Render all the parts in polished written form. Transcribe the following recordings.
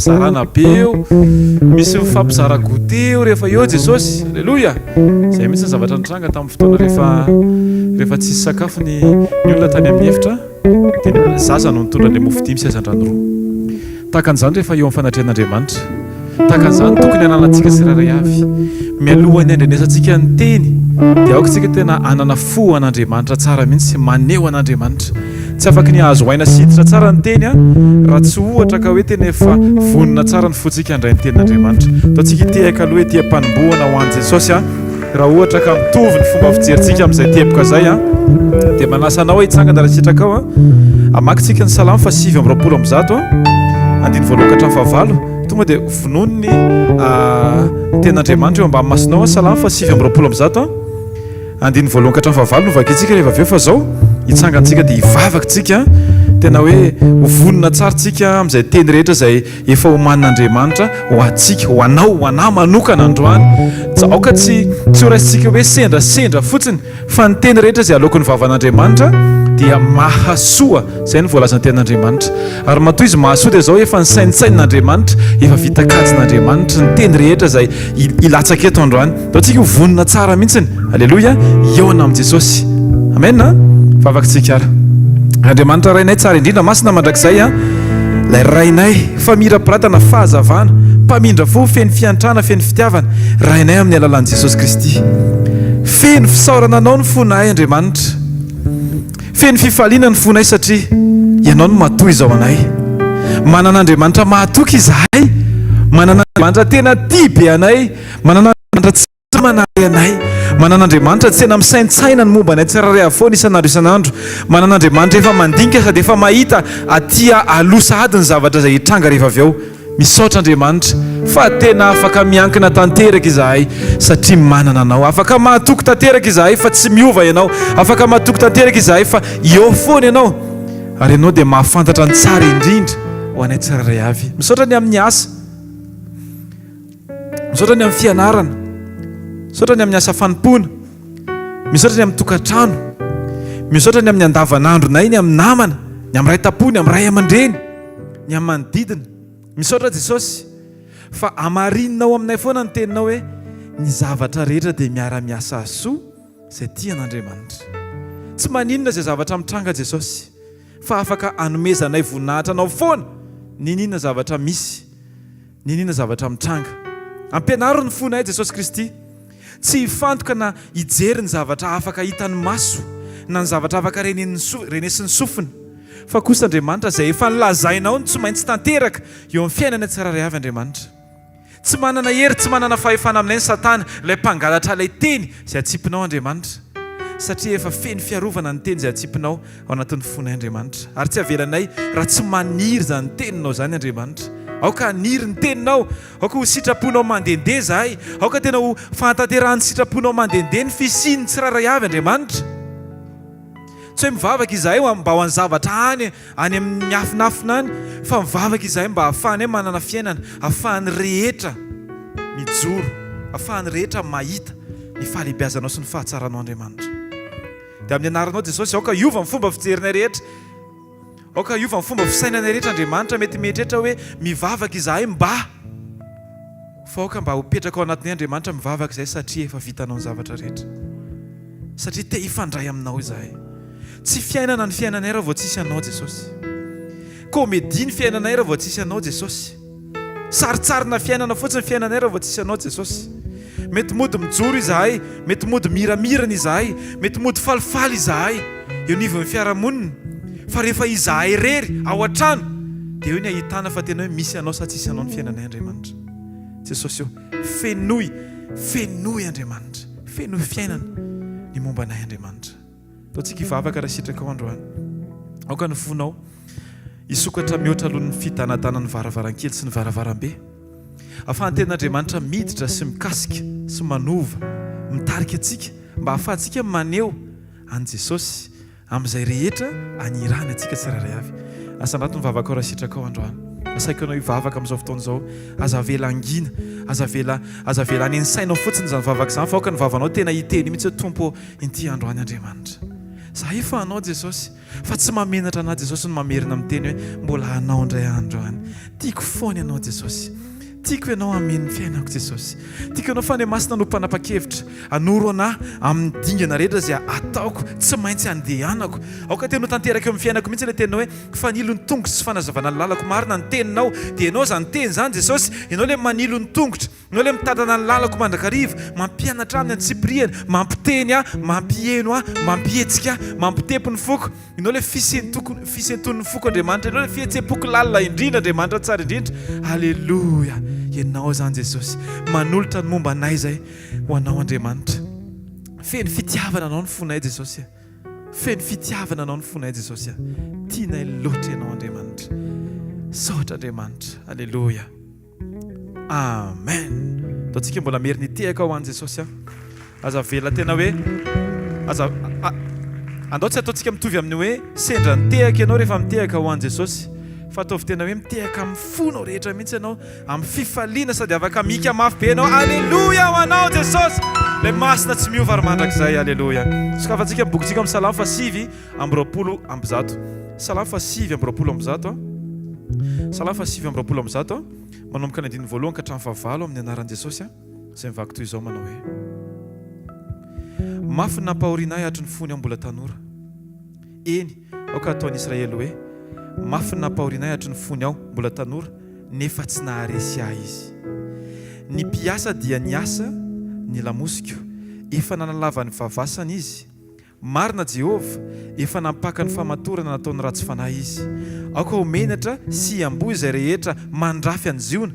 fifampizarana be eo, misy mifampizara goûter eo rehefa eo Jesosy. Aleloia! Izay mihitsy ny zavatra nitranga tamin'ny fotoana rehefa rehefa tsisy sakafo ny ny olona tany amin'ny efitra dia ny zaza no nitondra an'ilay mofo dimy sy hazandrano roa. Tahaka an'izany rehefa eo amin'ny fanatrehan'Andriamanitra. Tahaka an'izany no tokony hananantsika tsirairay avy. Mialohan'ny handrenesantsika ny teny dia aoka isika tena hanana fo ho an'Andriamanitra tsara mihitsy, maneho an'Andriamanitra. Tsy afaky ny hahazo aina sy hiditra tsara ny teny raha tsy ohatra ka hoe tena efa vonona tsara ny fontsika handray ny tenin'Andriamanitra. Ataontsika hitehaka aloha ety am-panombohana ho an'i Jesosy raha ohatra ka mitovy ny fomba fijerintsika amin'izay teboka izay dia manasa anao hitsangana raha sitrakao. Hamaky tsika ny Salamo faha 129 andininy voalohany ka hatramin'ny fahavalo. Tonga dia vonoiny ny tenin'Andriamanitra eo ambany masonao. Salamo faha 129. Andininy voalohany ka hatramin'ny fahavalo no vakintsika rehefa avy eo fa zao hitsangantsika dia hivavaka tsika tena hoe ho vonona tsara tsika amin'izay teny rehetra izay efa omanin'Andriamanitra ho antsika, ho anao, ho anah manokana androany. Aoka tsy tsy ho raisintsika hoe sendrasendra fotsiny fa ny teny rehetra izay aloaky ny vavan'Andriamanitra dia mahasoa, izay no voalazan'ny tenin'Andriamanitra. Ary matoa izy mahasoa dia izao efa nisaintsainin'Andriamanitra, efa vita kajin'Andriamanitra ny teny rehetra izay hilatsaka eto androany. Ndao tsika ho vonona tsara mihitsiny. Aleloia, hihaona amin'i Jesosy. Amen a. Vavaka tsika ary. Andriamanitra Rainay tsara indrindra, masina mandrakizay a. Ilay Rainay, famirapiratana, fahazavana, mpamindra fo, feno fiantrana, feno fitiavana. Rainay amin'ny alalan'i Jesosy Kristy. Feno fisaorana anao ny fonay Andriamanitra. Feno fifaliana ny fonay satria Ianao no matoa izao anay. Manana Andriamanitra mahatoky izahay. Manana Andriamanitra tena tia be anay. Manana Andriamanitra tsy manary anay. Manana Andriamanitra tsy tena misaintsaina ny momba anay tsirairay avy foana isan'andro isan'andro. Manana Andriamanitra efa mandinika sady efa mahita aty aloha sahady ny zavatra izay hitranga rehefa avy eo. Misaotra Andriamanitra fa tena afaka miankina tanteraka izahay satria manana Anao. Afaka mahatoky tanteraka izahay fa tsy miova Ianao. Afaka mahatoky tanteraka izahay fa eo foana Ianao. Ary Ianao dia mahafantatra ny tsara indrindra ho anay tsirairay avy. Misaotra ny amin'ny asa. Misaotra ny amin'ny fianarana. Misaotra ny amin'ny asa fanompoana. Misaotra ny amin'ny tokantrano. Misaotra ny amin'ny andavanandronay, ny amin'ny namana, ny amin'ny ray tampo, ny amin'ny ray aman-dreny, ny amin'ny manodidina. Misaotra Jesosy fa amarininao aminay foana ny teninao hoe ny zavatra rehetra dia miara-miasa soa izay tia an'Andriamanitra. Tsy maninona izay zavatra mitranga Jesosy fa afaka anomezanay voninahitra anao foana n'inona zavatra misy. N'inona zavatra mitranga. Ampianaro ny fonay Jesosy Kristy tsy hifantoka na hijery ny zavatra afaka hitan'ny maso na ny zavatra afaka renesin'ny sofina fa kosa Andriamanitra izay efa nolazainao no tsy maintsy tanteraka eo amin'ny fiainana tsirairay avy Andriamanitra. Tsy manana hery, tsy manana fahefana aminay ny satana, ilay mpangalatra ilay teny izay atsipinao Andriamanitra satria efa feno fiarovana ny teny izay atsipinao ao anatin'ny fonay Andriamanitra, ary tsy avelanay raha tsy maniry izany teninao izany Andriamanitra. Aoka haniry ny teninao, aoka ho sitraponao mandehandeha izahay, aoka tena ho fahatanterahan'ny sitraponao mandehandeha ny fisian'ny tsirairay avy Andriamanitra. Tsy hoe mivavaka izahay mba ho an'ny zavatra any any amin'ny miafinafina any, fa mivavaka izahay mba hahafahanay manana fiainana, hahafahan'ny rehetra mijoro, hahafahan'ny rehetra mahita ny fahalehibiazanao sy ny fahatsaranao Andriamanitra. Dia amin'ny anaranao Jesosy, aoka hiova ny fomba fijerinay rehetra. Aoka hiova ny fomba fisainanay rehetra Andriamanitra. Mety mieritreritra hoe mivavaka izahay mba. Fa aoka mba ho petraka ao anatinay Andriamanitra mivavaka izahay satria efa vitanao ny zavatra rehetra. Satria te hifandray aminao izahay. Tsy fiainana ny fiainanay raha vao tsisy anao Jesosy. Comédie ny fiainanay raha vao tsisy anao Jesosy. Sarintsarina fiainana fotsiny fiainanay raha vao tsisy anao Jesosy. Mety mody mijoro izahay, mety mody miramirana izahay, mety mody falifaly izahay eo anivon'ny fiarahamonina, fa rehefa izahay irery ao an-trano dia eo ny ahitana fa tena hoe misy anao sa tsisy anao ny fiainanay Andriamanitra. Jesosy ô, fenoy, fenoy Andriamanitra, fenoy fiainana ny momba anay Andriamanitra. Ataontsika hivavaka raha sitrakao androany. Aoka ny fonao hisokatra mihoatra alohan'ny fidanadanan'ny varavarankely sy ny varavarambe. Ahafahan'ny Tenin'Andriamanitra miditra sy mikasika sy manova, mitarika antsika mba hahafahantsika maneho an'i Jesosy amin'izay rehetra anirahany antsika tsirairay avy. Asandrato ny vavakao raha sitrakao androany. Asaiko anao hivavaka amin'izao fotoana izao. Aza avela hangina, aza avela, aza avela any an-tsainao fotsiny izany vavaka izany fa aoka ny vavanao tena hiteny mihitsy hoe Tompo ô, inty androany Andriamanitra. Za efa anao Jesosy. Fa tsy mahamenatra anah Jesosy ny mamerina miteny hoe mbola anao indray andro any. Tiako foana ianao Jesosy. Tiako ianao hameno ny fiainako Jesosy. Tiako ianao Fanahy Masina no mpanapa-kevitra. Hanoro anah amin'ny dingana rehetra izay ataoko tsy maintsy andehanako. Aoka tena ho tanteraka eo amin'ny fiainako mihitsy ilay teninao hoe fanilo ny tongotro sy fanazavana ny lalako. Marina ny teninao. Dia ianao izany teny izany Jesosy. Ianao ilay manilo ny tongotra. Ianao ilay mitantana ny lalako mandrakariva, mampianatra ahy ny antsipiriany, mampiteny ahy, mampiheno ahy, mampihetsika ahy, mampitepo ny foko. Ianao ilay fisentoko, fisenton'ny foko Andriamanitra. Ianao ilay fihetseham-poko lalina indrindra, Andriamanitra tsara indrindra. Aleloia! Ianao izany Jesosy. Manolotra ny momba anay izay ho Anao Andriamanitra. Feno fitiavana Anao ny fonay Jesosy a. Feno fitiavana Anao ny fonay Jesosy a. Tianay loatra Ianao Andriamanitra. Saotra Andriamanitra. Aleloia. Amen. Ataontsika mbola merina hitehaka ho an'i Jesosy aho. Aza avela tena hoe aza andao tsy ataontsika mitovy amin'ny hoe sendra nitehaka ianao rehefa mitehaka ho an'i Jesosy. Fa ataovy tena hoe mitehaka amin'ny fonao rehetra mihitsy ianao, amin'ny fifaliana sady afaka mihika mafy be ianao. Aleloia ho anao Jesosy. Ilay masina tsy miova ary mandrakizay. Aleloia. Sokafantsika ny bokintsika amin'ny Salamo faha 129. Salamo faha 129. Salamo faha 129, manomboka ny andininy voalohany ka hatramin'ny fahavalo amin'ny anaran'i Jesosy, izay mivaky toy izao manao hoe, Mafy ny nampahoriana ahy hatry ny fony aho mbola tanora. Eny, aoka hataon'i Israely hoe, Mafy ny nampahoriana ahy hatry ny fony aho mbola tanora, nefa tsy naharesy ahy izy. Ny mpiasa dia niasa ny lamosiko, efa nanalava ny vavasany izy, Marina Jehovah, efa nampaka ny famatorana nataon'ny ratsy fanahy Izy. Aoka ho menatra sy hiamboho izay rehetra mandrafy an'i Ziona,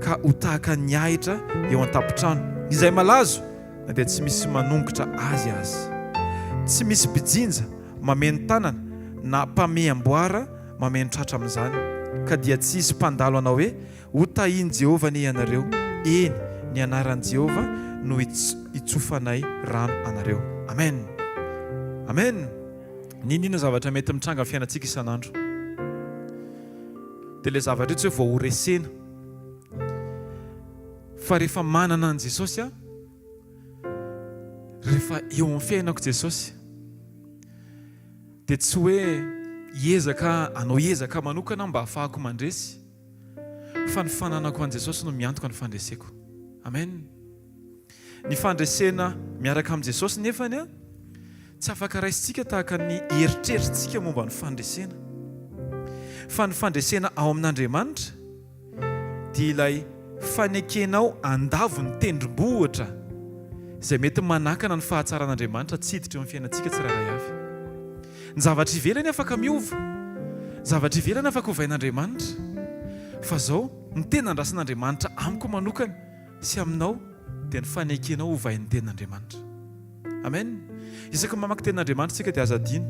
ka ho tahaka ny ahitra eo an-tampon-trano, izay malazo na dia tsy misy manongotra azy aza. Tsy misy mpijinja mameno tanana na mpamehy amboara mameno tratra amin'izany, ka dia tsy hisy mpandalo hanao hoe, Ho tahin'i Jehovah anie ianareo, eny, ny anaran'i Jehovah no hitsofanay rano anareo. Amen! Amen! N'inon'inona zavatra mety mitranga amin'ny fiainantsika isan'andro, dia ilay zavatra io tsy hoe vao horesena, fa rehefa manana an'i Jesosy aho, rehefa eo amin'ny fiainako Jesosy, dia tsy hoe hiezaka hanao ezaka manokana aho mba hahafahako mandresy, Fa ny fananako an'i Jesosy no miantoka ny fandreseko. Amen. Ny fandresena miaraka amin'i Jesosy nefany a, tsy afaka raisintsika tahaka ny eritreritsika momba ny fandresena. Fa ny fandresena ao amin'Andriamanitra dia ilay fanekenao handavo ny tendrombohitra izay mety manakana ny fahatsaran'Andriamanitra tsy hiditra eo amin'ny fiainantsika tsirairay avy. Ny zavatra ivelany afaka miova, ny zavatra ivelany afaka ovain'Andriamanitra. Fa zao, ny tena andrasan'Andriamanitra amiko manokana sy aminao dia ny fanekenao hovain'ny tenin'Andriamanitra. Amen. Isaky ny mamaky tenin'Andriamanitra isika dia aza adino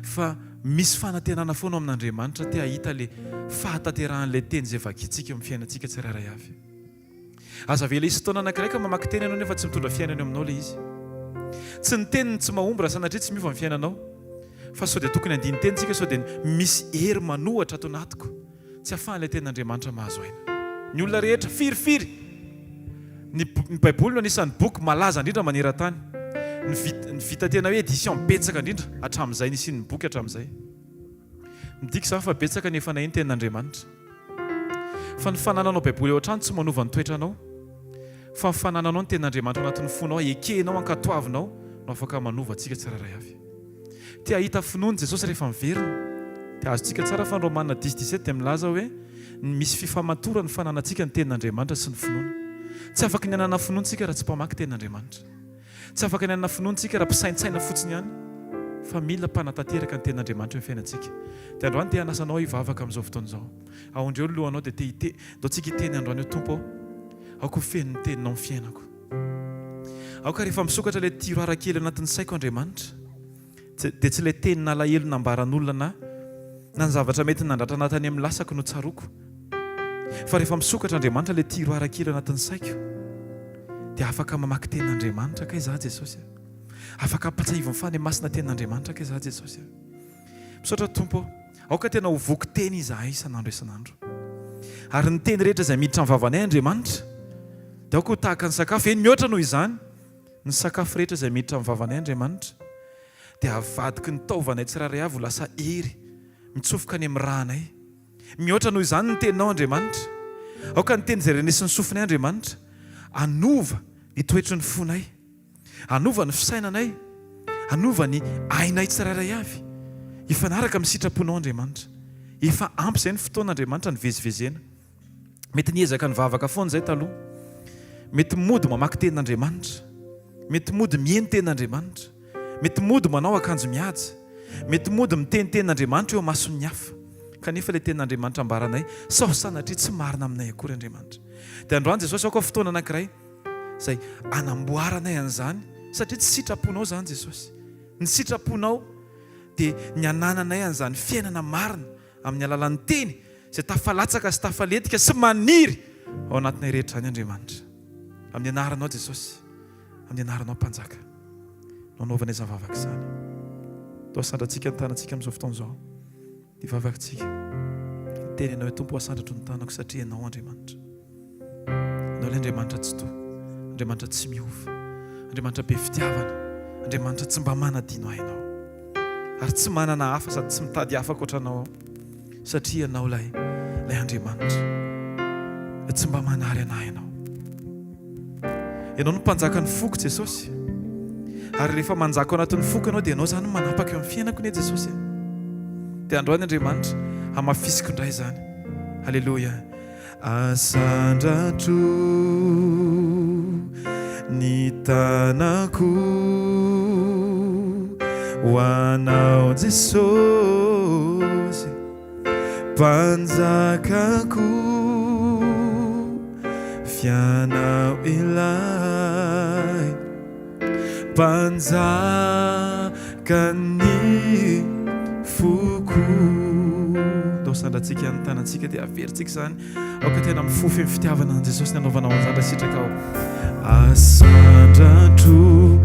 fa misy fanantenana foana ao amin'Andriamanitra te hahita le fahatanterahan'ilay teny izay vakintsika eo amin'ny fiainantsika tsirairay avy. Aza avela hisy fotoana anankiray ka mamaky teny ianao nefa tsy mitondra fiainana eo aminao ilay izy. Tsy ny teniny tsy mahomby raha sanatria tsy miova ny fiainanao. Fa sao dia tokony handini-teny isika sao dia misy hery manohatra ato anatiko tsy ahafahan'ilay tenin'Andriamanitra mahazo aina. Ny olona rehetra, firifiry! Ny ny Baiboly no anisan'ny boky malaza indrindra maneran-tany. Ny vita ny vita tena hoe édition betsaka indrindra hatramin'izay nisian'ny boky hatramin'izay. Midika izany fa betsaka ny efa naheno tenin'Andriamanitra. Fa ny fanananao Baiboly ao an-trano tsy manova ny toetranao. Fa ny fanananao ny tenin'Andriamanitra ao anatin'ny fonao, ekenao, ankatoavinao, no afaka manova antsika tsirairay avy. Te hahita finoana Jesosy rehefa miverina. Dia azontsika tsara fa ny Romana dix dix-sept dia milaza hoe ny misy fifamatorana ny fananantsika ny tenin'Andriamanitra sy ny finoana. Tsy afaka ny hanana finoana isika raha tsy mpamaky tenin'Andriamanitra. Tsy afaka ny hanana finoana isika raha mpisaintsaina fotsiny ihany fa mila mpanatanteraka ny tenin'Andriamanitra eo amin'ny fiainantsika. Dia androany te hanasa anao hivavaka amin'izao fotoana izao. Aondreo ny lohanao dia te hite, ndao tsika hiteny androany hoe Tompo ô, aoka ho feno ny teninao ny fiainako. Aoka rehefa misokatra ilay tiroir kely anatin'ny saiko Andriamanitra, dia tsy ilay tenin'alahelo nambaran'olona na na ny zavatra mety nandratra anahy tany amin'ny lasako no tsaroako. Fa rehefa misokatra Andriamanitra ilay tiroir kely anatin'ny saiko, dia afaka mamaky tenin'Andriamanitra kay za Jesosy a. Afaka ampatsiahivin'ny Fanahy Masina tenin'Andriamanitra kay za Jesosy a. Misaotra Tompo ô. Aoka tena ho voky teny izahay isan'andro isan'andro. Ary ny teny rehetra izay miditra amin'ny vavanay Andriamanitra, dia aoka ho tahaka ny sakafo, eny mihoatra noho izany, ny sakafo rehetra izay miditra amin'ny vavanay Andriamanitra. dia avadiky ny taovanay tsirairay avy ho lasa hery mitsofoka any amin'ny rànay. Mihoatra noho izany ny teninao Andriamanitra. Aoka ny teny izay renesin'ny sofinay Andriamanitra hanova ny toetry ny fonay, hanova ny fisainanay, hanova ny ainay tsirairay avy hifanaraka amin'ny sitraponao Andriamanitra. Efa ampy izay ny fotoana Andriamanitra nivezivezena. Mety niezaka nivavaka foana izay taloha. Mety mody mamaky tenin'Andriamanitra. Mety mody miheno tenin'Andriamanitra. Mety mody manao akanjo mihaja. Mety mody miteny tenin'Andriamanitra eo imason'ny hafa. Kanefa ilay tenin'Andriamanitra ambaranay, sao sanatria tsy marina aminay akory Andriamanitra. Dia androany Jesosy aoka fotoana anankiray izay anamboaranay an'izany satria tsy sitraponao izany Jesosy. Ny sitraponao dia ny hanananay an'izany fiainana marina amin'ny alalan'ny teny izay tafalatsaka sy tafaletika sy maniry ao anatinay rehetra izany Andriamanitra. Amin'ny anaranao Jesosy, amin'ny anaranao Mpanjaka no anaovana izany vavaka izany. Toa asandrantsika ny tanantsika amin'izao fotoana izao. Dia vavakitsika. Hiteny ianao hoe Tompo asandratro ny tanako satria ianao Andriamanitra. Ianao ilay Andriamanitra Tsitoha, Andriamanitra tsy miova, Andriamanitra be fitiavana, Andriamanitra tsy mba manadino ahy Ianao. Ary tsy manana hafa sady tsy mitady hafa ankoatra Anao aho, satria Ianao ilay ilay Andriamanitra. Tsy mba manary an'ahy Ianao. Ianao no mpanjakan'ny foko Jesosy. Ary rehefa manjaka ao anatin'ny foko Ianao dia Ianao izany no manapaka eo amin'ny fiainako anie Jesosy e. Dia androany Andriamanitra, hamafisiko indray izany. Aleloia. Asandratro ny tanako ho anao Jesosy Mpanjakako Fianao ilay Mpanjakan'ny foko. Ndao sandrantsika ny tanantsika dia averintsika izany. Aoka tena mifoha feno fitiavana an'i Jesosy ny anaovanao an'izany raha sitrakao. Asandratro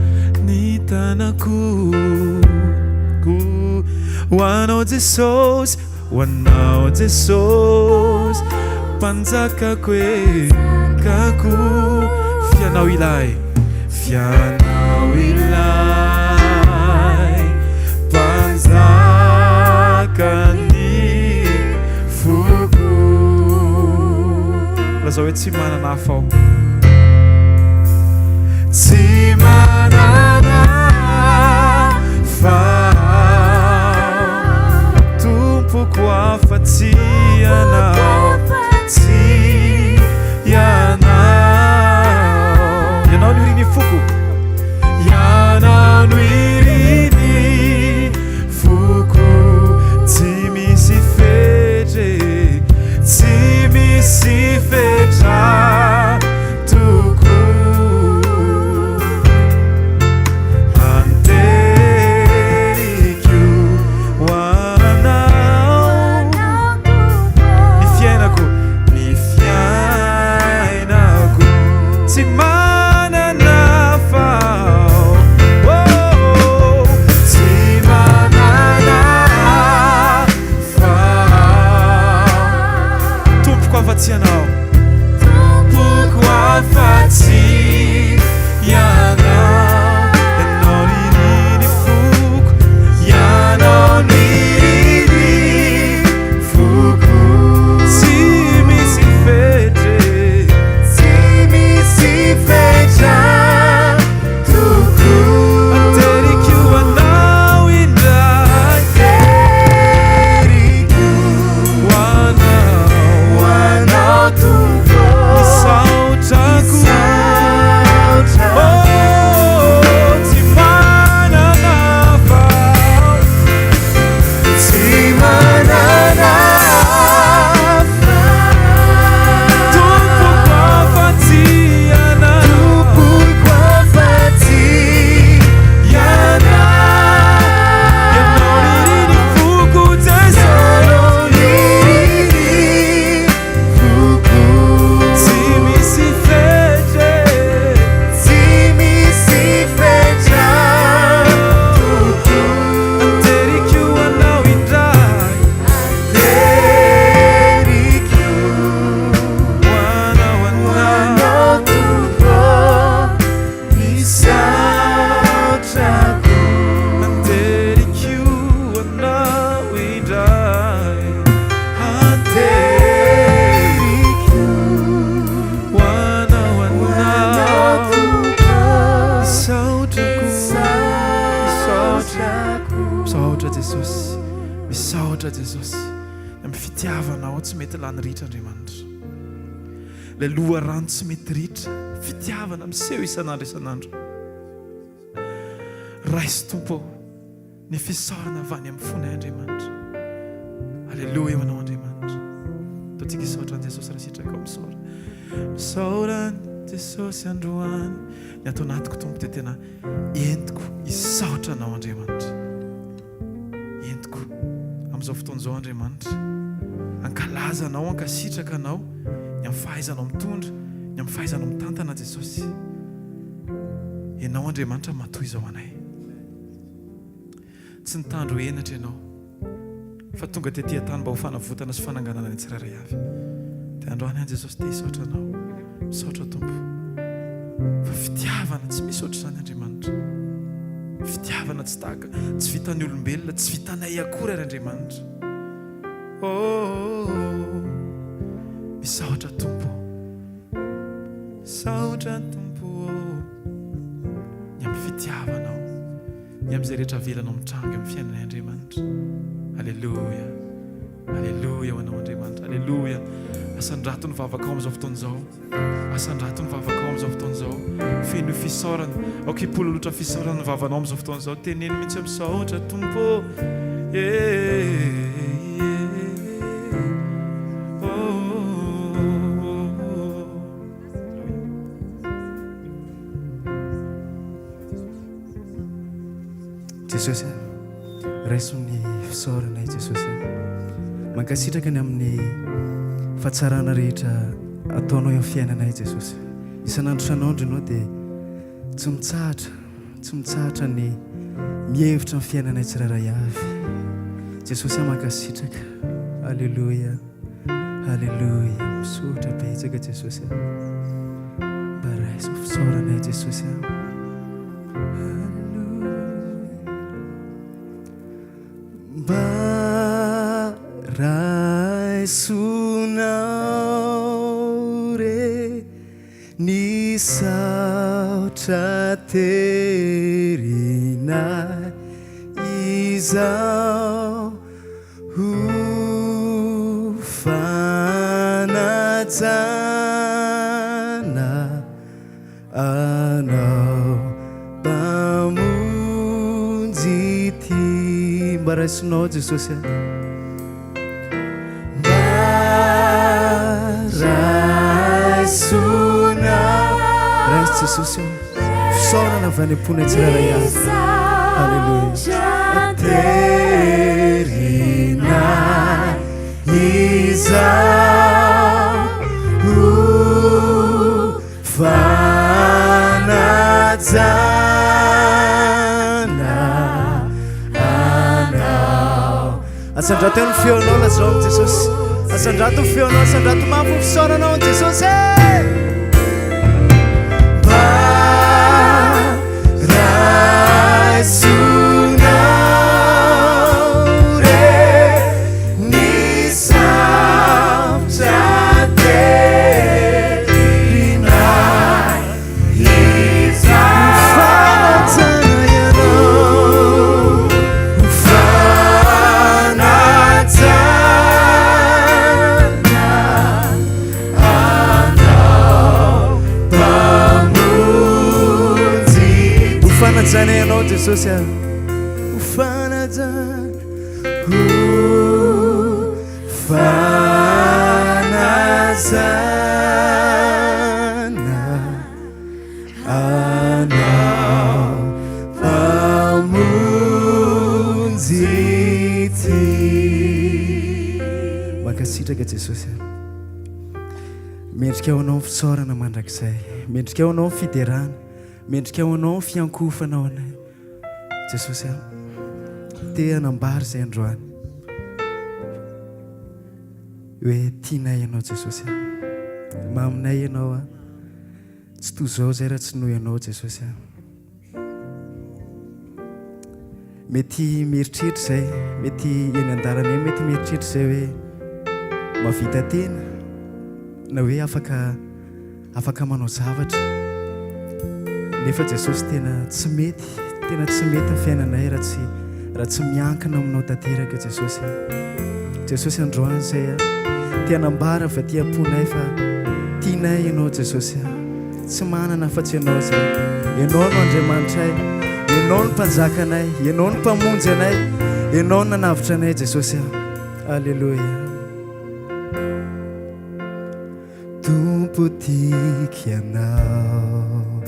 ny tanako ho anao Jesosy, ho anao Jesosy, Mpanjakako e, kako, Fianao ilay, Fianao ilay Mpanjakan'ny foko. Lazao hoe tsy manana hafa aho. Tsy manana hafa aho, Tompoko afa-tsy Ianao, tsy Ianao. Ianao no irin'ny foko, Ianao no irin'ny foko, tsy misy fetra e, tsy misy fetra tokoa. Anteriko ho anao ny fiainako, ny fiainako, tsy manana hafa aho, oh, tsy manana hafa aho, Tompoko afa-tsy Ianao. Tompoko afa-tsy Ianao, Ianao niriny foko, Ianao niriny foko, tsy misy fetra e, tsy misy fetra tokoa, Ateriko ho Anao indray, ateriko ho Anao, ho Anao Tompo, misaotrako, oh. mety lany ritra Andriamanitra. Ilay loharano tsy mety ritra, fitiavana miseho isan'andro isan'andro. Raiso Tompo ô ny fisaorana avy any amin'ny fonay Andriamanitra. Aleloia ho anao Andriamanitra. Ataontsika hisaotra an'i Jesosy raha sitrakao misaora. Misaora an'i Jesosy androany. Ny ato anatiko Tompo dia tena entiko hisaotra anao Andriamanitra. Entiko amin'izao fotoana izao Andriamanitra. Hankalaza anao, hankasitraka anao ny amin'ny fahaizanao mitondra, ny amin'ny fahaizanao mitantana Jesosy. Ianao Andriamanitra matoa izao anay. Tsy nitandro henatra ianao fa tonga tety an-tany mba ho fanavotana sy fananganana ny tsirairay avy. Dia androany aho Jesosy te hisaotra anao. Misaotra Tompo fa fitiavana tsy misy ohatr'izany Andriamanitra. Fitiavana tsy tahaka tsy vitan'ny olombelona, tsy vitanay akory ary Andriamanitra. Oh, oh, oh. Misaotra Tompo. Misaotra Tompo ô ny amin'ny fitiavanao, ny amin'izay rehetra avelanao mitranga amin'ny fiainanay Andriamanitra. Aleloia. Aleloia ho anao Andriamanitra. Aleloia. Asandrato ny vavakao amin'izao fotoana izao. Asandrato ny vavakao amin'izao fotoana izao. Feno fisaorana. Aoka hipololotra fisaorana ny vavanao amin'izao fotoana izao. Teneno mihitsy hoe misaotra Tompo ô. Eh. Jesosy a, raiso ny fisaoranay Jesosy a. Mankasitraka ny amin'ny fahatsarana rehetra ataonao eo amin'ny fiainanay Jesosy. Isan'andro isan'andro ianao dia tsy mitsahatra, tsy mitsahatra ny mihevitra ny fiainanay tsirairay avy. Jesosy a, mankasitraka. Aleloia. Aleloia. Misaotra betsaka Jesosy a. Mba raiso fisaoranay Jesosy a. Mba raisonao re ny saotra terinay izao Ho fanajana Anao Mpamonjy ity. Mba raisinao Jesosy a. Mba raisinao. Raiso Jesosy o. Fisaorana avy any am-ponay tsirairay avy. Aleloia. Terina izao ho fanajana anao. Asandrato eo ny feonao lazao amin'i Jesosy. Asandrato ny feonao, asandrato mafy ny fisaoranao an'i Jesosy e! Mba raisonao re ny safotra terinay izao. Fanajana ianao, fanajana anao Mpamonjy. Ho fanajana ianao Jesosy a. Ho fanajana, ho fanajana anao Mpamonjy ity. Mankasitraka Jesosy a. Mendrika ho anao ny fisaorana mandrakizay. Mendrika ho anao ny fiderana. Mendrika ho anao ny fiankohofana ho anay. Jesosy a. Te hanambara izay androany. Hoe tianay ianao Jesosy a. Maminay ianao a. Tsy toy izao izay raha tsy noho ianao Jesosy a. Mety mieritreritra izay, mety eny an-dalana eny mety mieritreritra izay hoe mahavita tena na hoe afaka afaka manao zavatra. Nefa Jesosy tena tsy mety, tena tsy mety ny fiainanay raha tsy raha tsy miankina aminao tanteraka Jesosy. Jesosy androany izay a. Te hanambara avy aty am-ponay fa tianay Ianao Jesosy a. Tsy manana afa-tsy Ianao izahay. Ianao no Andriamanitray. Ianao no Mpanjakanay. Ianao no Mpamonjy anay. Ianao no nanavotra anay Jesosy a. Aleloia. Tompo tiako Ianao.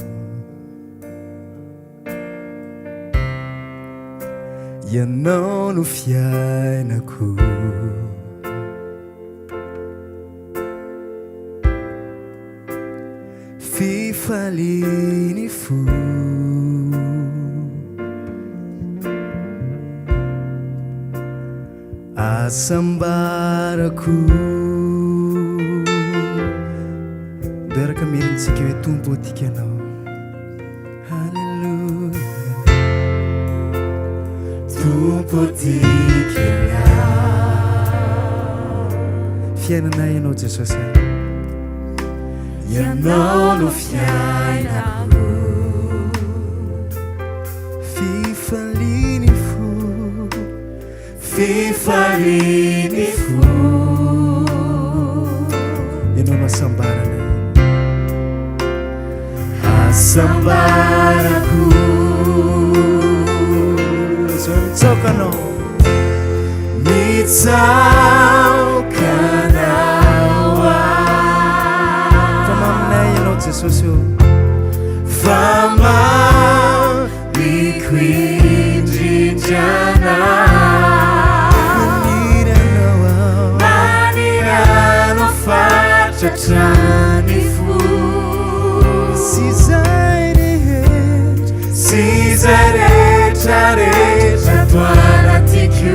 Ianao no fiainako. Fifalian'ny fo. Hasambarako. Miaraka merintsika hoe Tompo tiako Ianao. Haleloia. Tompo tiako Ianao. Fiainanay Ianao Jesosy. Ianao no fiainako. Fifalian'ny fo. Fifalian'ny fo. Ianao no hasambaranay. Hasambarako. Zao mitsaoka anao. Mitsaoka anao aho. Fa maminay ianao Jesosy ô. Fa Tiako indrindra anao. Maniry anao aho. Maniry anao fatratra ny fo. Sy izay rehetra. Sy izay rehetra rehetra toana tiako.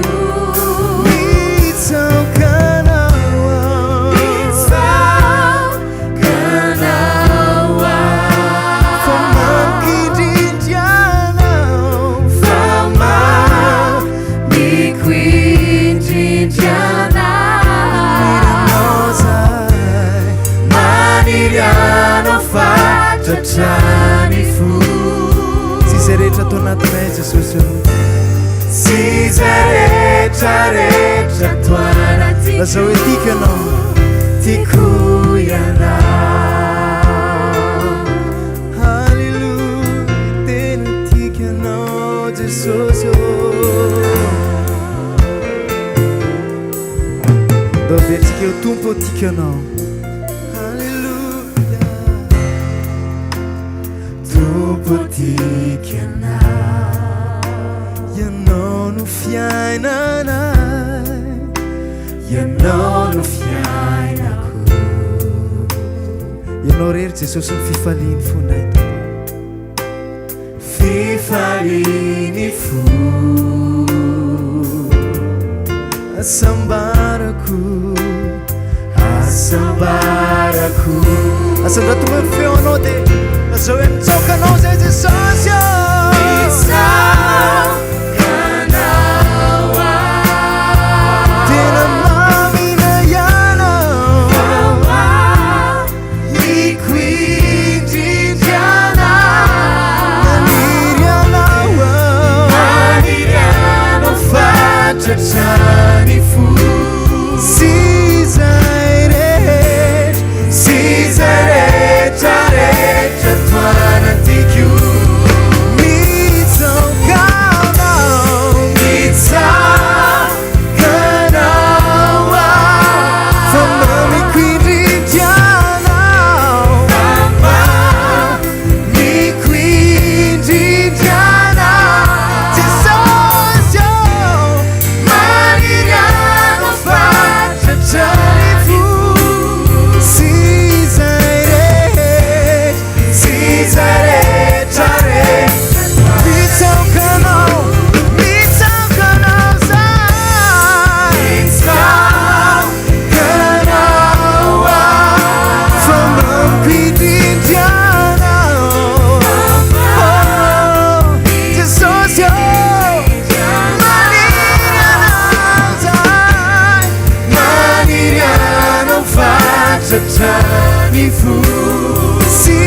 Mitsaoka anao aho. Mitsaoka anao aho. Fa mamiko indrindra anao. Fa mamiko indrindra anao. Zahay. Maniry anao fatratra ny fo. Tsy izay rehetra ato anatinay Jesosy ô. Tsy izay rehetra rehetra ato anatinay. Lazao hoe tiako ianao. Tiako ianao. Haleloia, tena tiako ianao Jesosy ô. Ndao averintsika eo Tompo ô tiako ianao. Haleloia. Tompo tiako ianao. Ianao no fiainanay. Ianao no fiainako. Ianao rery Jesosy ny fifalian'ny fonay Tompo. Fifalian'ny fo. Asambarako, asambarako. Asandrato ny feonao dia lazao hoe mitsaoka anao zay Jesosy ô. Mitsaoka anao aho. Tena mamina ianao. Mamiko indrindra anao. Maniry anao aho. Maniry anao fatratra ny fo. Sy izay rehetra, sy izay rehetra rehetra toanatiko. Mitsaoka anao, mitsaoka anao aho. Fa mamiko indrindra anao. Fa mamiko indrindra anao. Jesosy ô, maniry anao fatratra ny fo. Sy izay rehetra, sy izay rehetra rehetra. Mitsaoka anao, mitsaoka anao zahay. Mitsaoka anao aho. Fa mamiko indrindra anao. Oh, Jesosy ô, maniry anao zahay. Maniry anao fatratra ny fo. Sy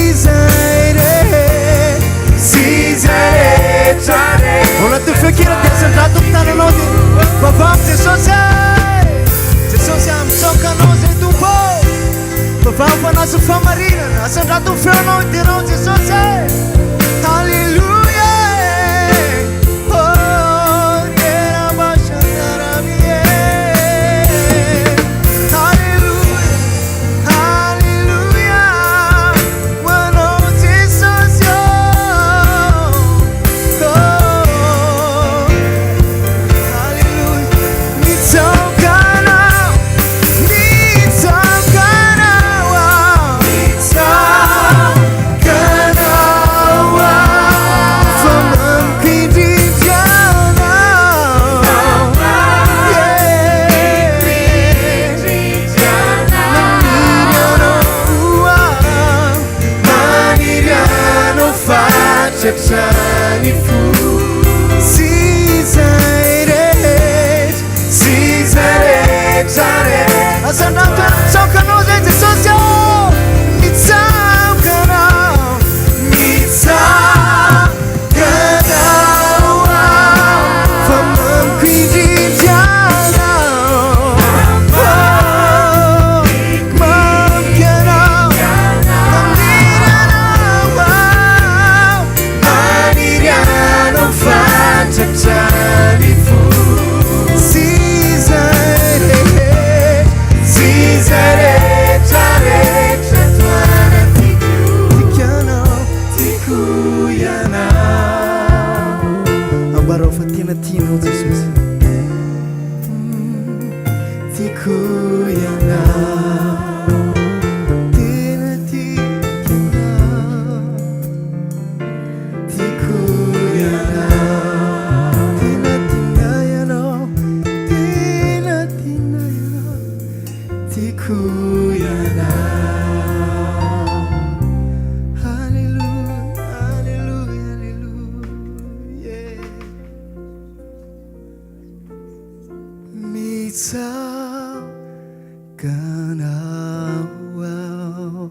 izay rehetra, sy izay rehetra rehetra. Ao anatin'ny feon-kira dia asandrato ny tananao dia vavahako Jesosy e! Jesosy a, mitsaoka anao. Azy ny fahamarinana. Asandrato ny feonao hiderao an'i Jesosy e. Haleloia e. Oh, rerabashandarabie. Haleloia, haleloia. Ho anao Jesosy ô. Oh, haleloia. Mitsaoka anao. Mitsaoka anao aho, mitsaoka anao aho, fa mamiko indrindra anao, yeah. Maniry anao aho, maniry anao fatratra ny fo. Sy izay rehetra, sy izay rehetra rehetra. Asandrato hoe mitsaoka anao izay Jesosy ô. Mitsaoka anao, mitsaoka anao aho, fa mamiko indrindra anao. Oh, mamiko ianao, maniry anao aho, maniry anao fatratra ny fo. Sy izay rehetra, sy izay rehetra rehetra toana tiako, tiako ianao, tiako ianao. Ambarao fa tena tianao Jesosy. Tiako ianao, tena tiako ianao, tiako ianao, tena tiana ianao, tena tiana ianao, tiako ianao. Haleloia, haleloia, haleloia. Mitsaoka anao aho,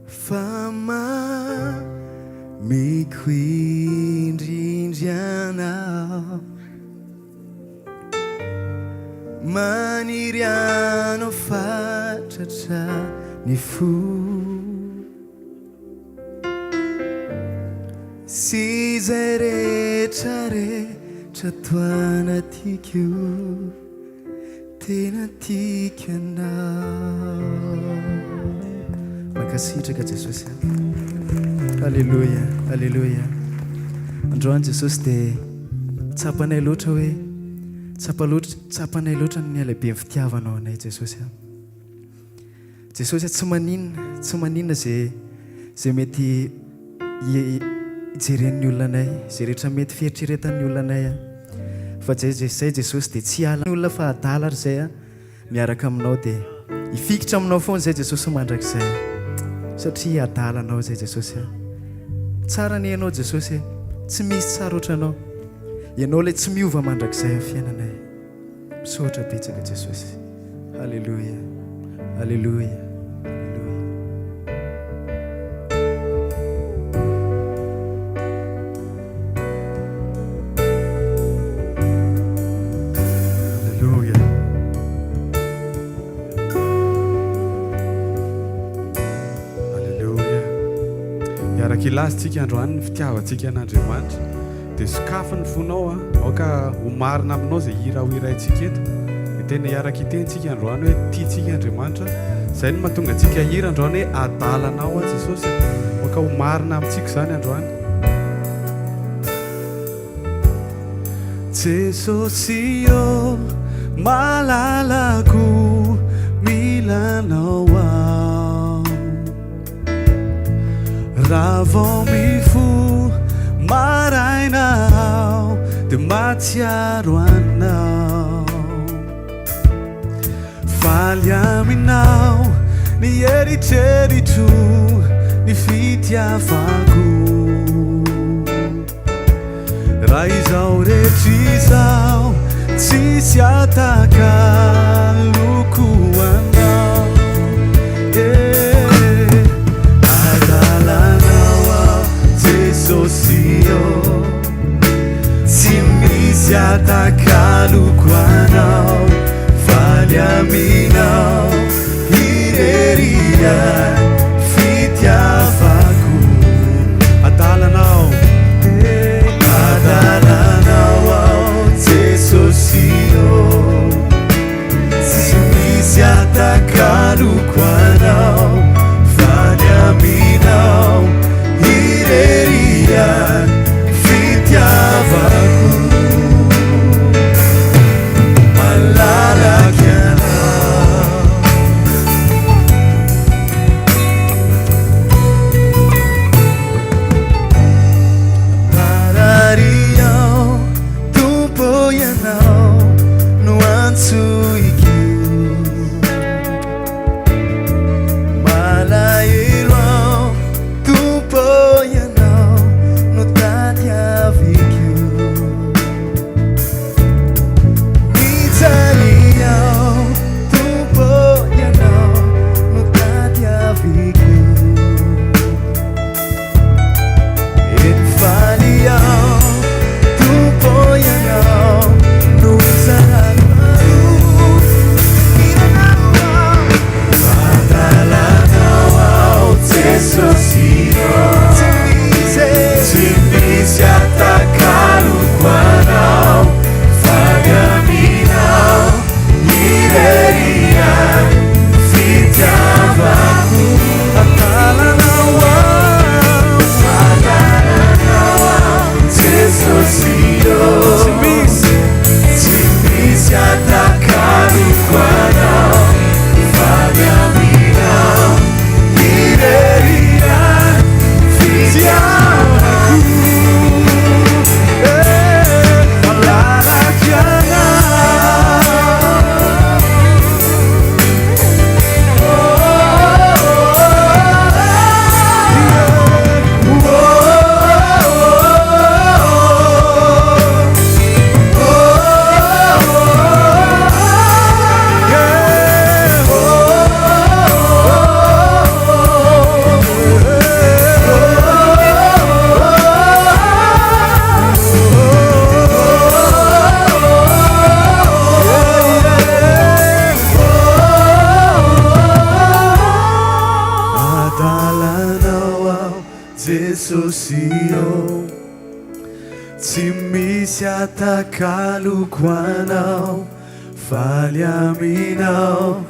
fa mamiko indrindra anao, maniry anao fatratra ny fo. Sy izay rehetra rehetra toana tiako, tena tiako ianao. Mankasitraka Jesosy a. Aleloia, aleloia. Androany Jesosy dia tsapanay loatra hoe tsapa loatra, tsapanay loatra ny halehiben'ny fitiavanao anay Jesosy a. Jesosy a, tsy maninona, tsy maninona ze ze mety hijeren'ny olona anay, ze rehetra mety fieritreretan'ny olona anay a. Fa zay zay Jesosy dia tsy hiala ny olona fa adala ary zay a, miaraka aminao dia hifikitra aminao foana zay Jesosy mandrakizay satria adala anao zay Jesosy a. Tsara anie ianao Jesosy e, tsy misy tsara ohatranao. Ianao ilay tsy miova mandrakizay amin'ny fiainanay. Misaotra betsaka Jesosy. Haleloia. Haleloia. Haleloia. Haleloia. Haleloia. Hiaraka hilaza tsika androany ny fitiavantsika an'Andriamanitra. Dia sokafy ny fonao a, aoka ho marina aminao izay hira ho hiraintsika eto. Dia tena hiaraka hiteny tsika androany hoe tiantsika Andriamanitra. Izay no mahatonga antsika hira androany hoe adala anao aho Jesosy. Aoka ho marina amintsika izany androany. Jesosy ô, malalako, mila anao aho. Raha vao mifoha maraina aho dia mahatsiaro anao. Faly aminao ny eritreritro, ny fitiavako. Raha izao rehetra izao tsisy atakaloko anao eh, Adalanao aho Jesosy ô Tsy misy atakaloko anao Faly aminao. atakaloko anao fa ny aminao irery ihany fitiavako malalaka ianao. Marary aho Tompo Ianao no antsoiko Malahelo aho Tompo Ianao no tadiaviko Mijaly aho Tompo Ianao no tadiaviko Eny faly aho Tompo Ianao no hizarako Hiranao aho Adalanao aho Jesosy Tsy misy Tsy misy atakaloko anao Fa ny aminao irery ihany Fitiavako Adalanao aho Adalanao aho Jesosy ô Tsy misy Tsy misy atakaloko anao Fa ny aminao irery ihany Fitiavako Eh, malalaka ianao Adalanao aho Jesosy ô Tsy misy atakaloko anao Faly aminao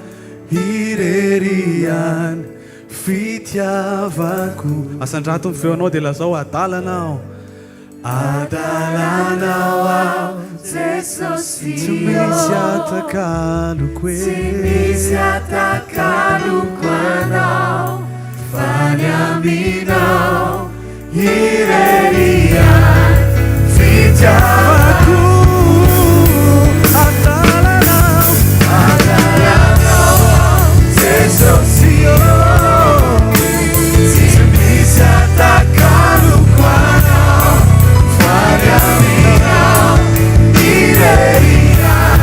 irery ihany Fitiavako Asandrato ny feonao dia lazao adalana aho Adalanao aho Jesosy Tsy misy atakaloko e Tsy misy atakaloko anao Fa ny aminao irery ihany Fitiavako Adalanao Adalanao aho Jesosy ô Tsy misy atakaloko anao Fa ny aminao irery ihany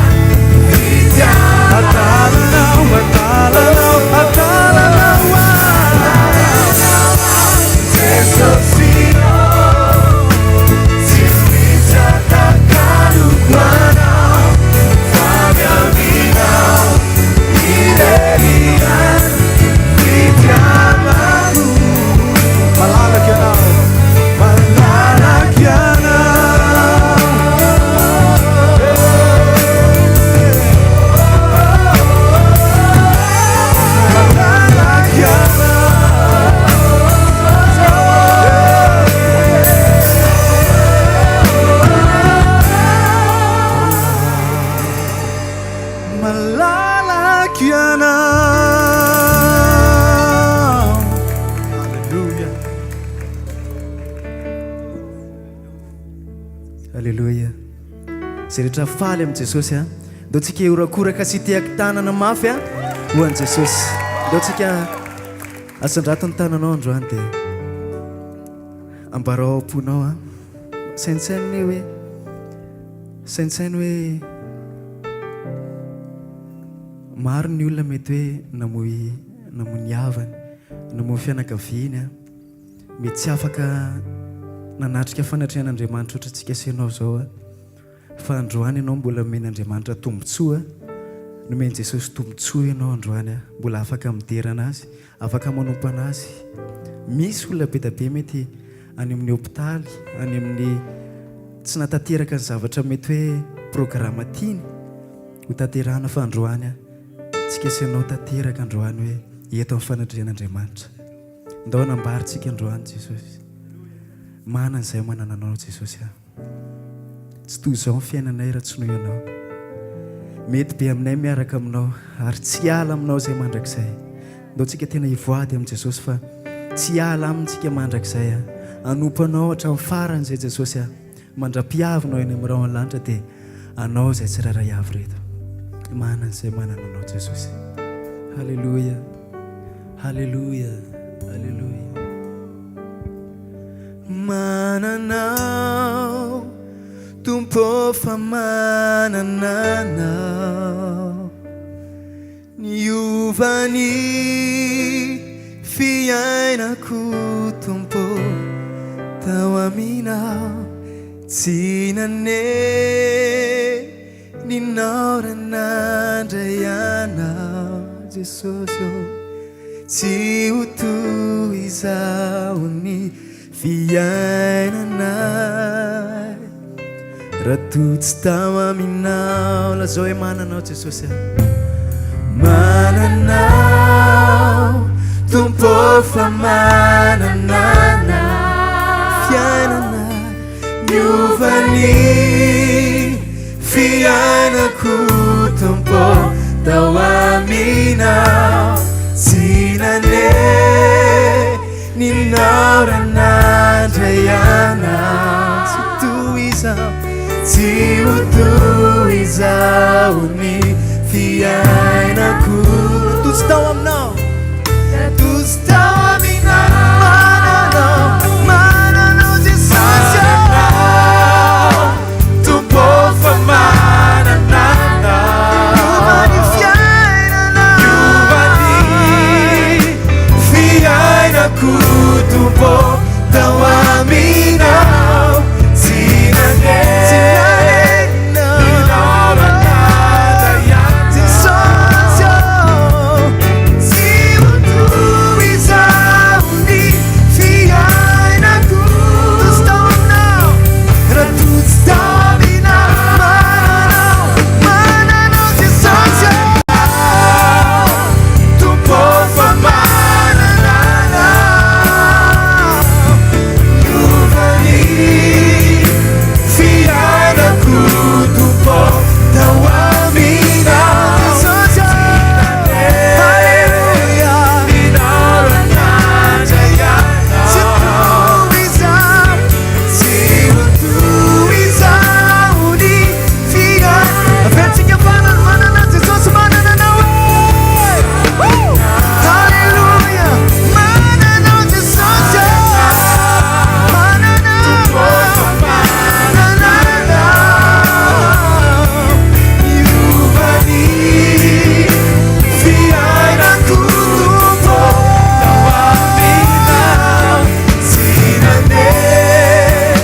Adalanao, adalanao, adalanao aho Jesosy ô Tsy misy atakaloko anao Fa ny aminao irery ihany Fitiavako Malalaka ianao Malalaka ianao Malalaka ianao Malalaka ianao Alléluia Alléluia. Izay rehetra faly amin'i Jesosy a. Ndao tsika hiorakoraka sy hitehaky tanana mafy a ho an'i Jesosy. Ndao tsika asandrato ny tananao androany dia ambarao ao am-ponao a. Saintsaino ny hoe saintsaino hoe maro ny olona mety hoe namoy namoy ny havany, namoy fianakaviany a. Mety tsy afaka nanatrika fanatrehan'Andriamanitra ohatrantsika sy ianao izao a. Fa androany ianao mbola nomen'Andriamanitra tombontsoa, nomen'i Jesosy tombontsoa ianao androany a, mbola afaka midera an'Azy, afaka manompo an'Azy. Misy olona be dia be mety any amin'ny hopitaly, any amin'ny tsy nahatanteraka ny zavatra mety hoe programa tiany ho tanterahana fa androany a. Tsika sy ianao tanteraka androany hoe eto amin'ny fanatrehan'Andriamanitra. Ndao hanambarintsika androany Jesosy. Manana izay manana anao Jesosy ah. Tsy toy izao ny fiainanay raha tsy noho ianao. Mety be aminay miaraka aminao ary tsy hiala aminao izay mandrakizay. Ndao tsika tena hivoady amin'i Jesosy fa tsy hiala aminy tsika mandrakizay ah. Hanompo anao hatramin'ny farany izay Jesosy ah. Mandra-pihavinao eny amin'ny rahon'ny lanitra dia anao izay tsirairay avy ireto. Manana izay manana anao Jesosy. Haleloia. Haleloia. Haleloia. Manana aho Tompo fa manana anao. Niova ny fiainako Tompo tao aminao Tsy naneninao raha nandray anao Jesosy ô Tsy ho toy izao ny Fiainanay Raha toa tsy tao aminao Lazao hoe manana aho Jesosy a Manana aho Tompo fa manana anao Fiainana Niova ny fiainako Tompo tao aminao Tsy nane Ninao raha nandray anao Tsy toy izao Tsy ho toy izao ny fiainako Toa tsy tao aminao Toa tsy tao aminao Mananao Mananao Jesosy Mananao Tompo fa manana Anao Niova ny fiainana Niova ny fiainako Tompo tao aminao Tsy nanenina Jesosy ô Tsy ho toy izao ny fiainako Toa tsy tao aminao Raha toa tsy tao aminao Mananao, mananao Jesosy ô Tompo fa manana Anao Niova ny fiainako Tompo tao aminao Jesosy ô Haleloia Tsy toy izao Tsy ho toy izao ny fiainana Averintsika farany manana Jesosy manana anao e Woo! Haleloia manana anao Jesosy ô Manana manana anao Niova ny fiainako Tompo tao aminao Tsy nandeha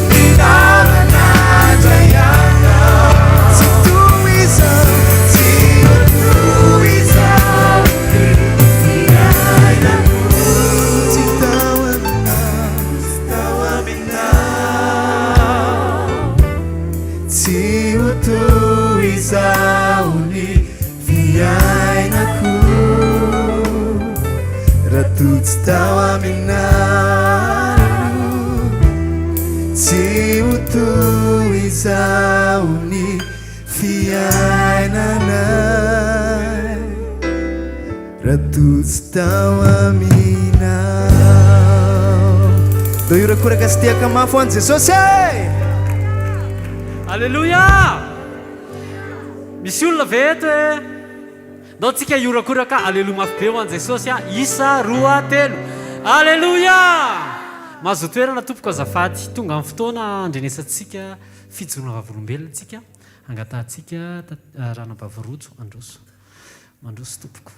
ny lalana indray anao Tsy toy izao, tsy ho toy izao ny fiainako Tsy tao aminao, tsy tao aminao Tsy ho toy izao ny Fiainako raha toa tsy tao aminao Tsy ho toy izao ny fiainanay Raha toa tsy tao aminao Ndao hiorakoraka sy tehaka mafy ho an'i Jesosy e! Aleloia! Misy olona ve eto e? Ndao tsika hiorakoraka aleloia mafy be ho an'i Jesosy a! Isa, roa, telo. Aleloia! Mahazoa toerana tompoko azafady. Tonga amin'ny fotoana handrenesantsika fijoroana vavolombelona tsika. Angatahantsika Ranabavy Rojo handroso. Mandroso tompoko.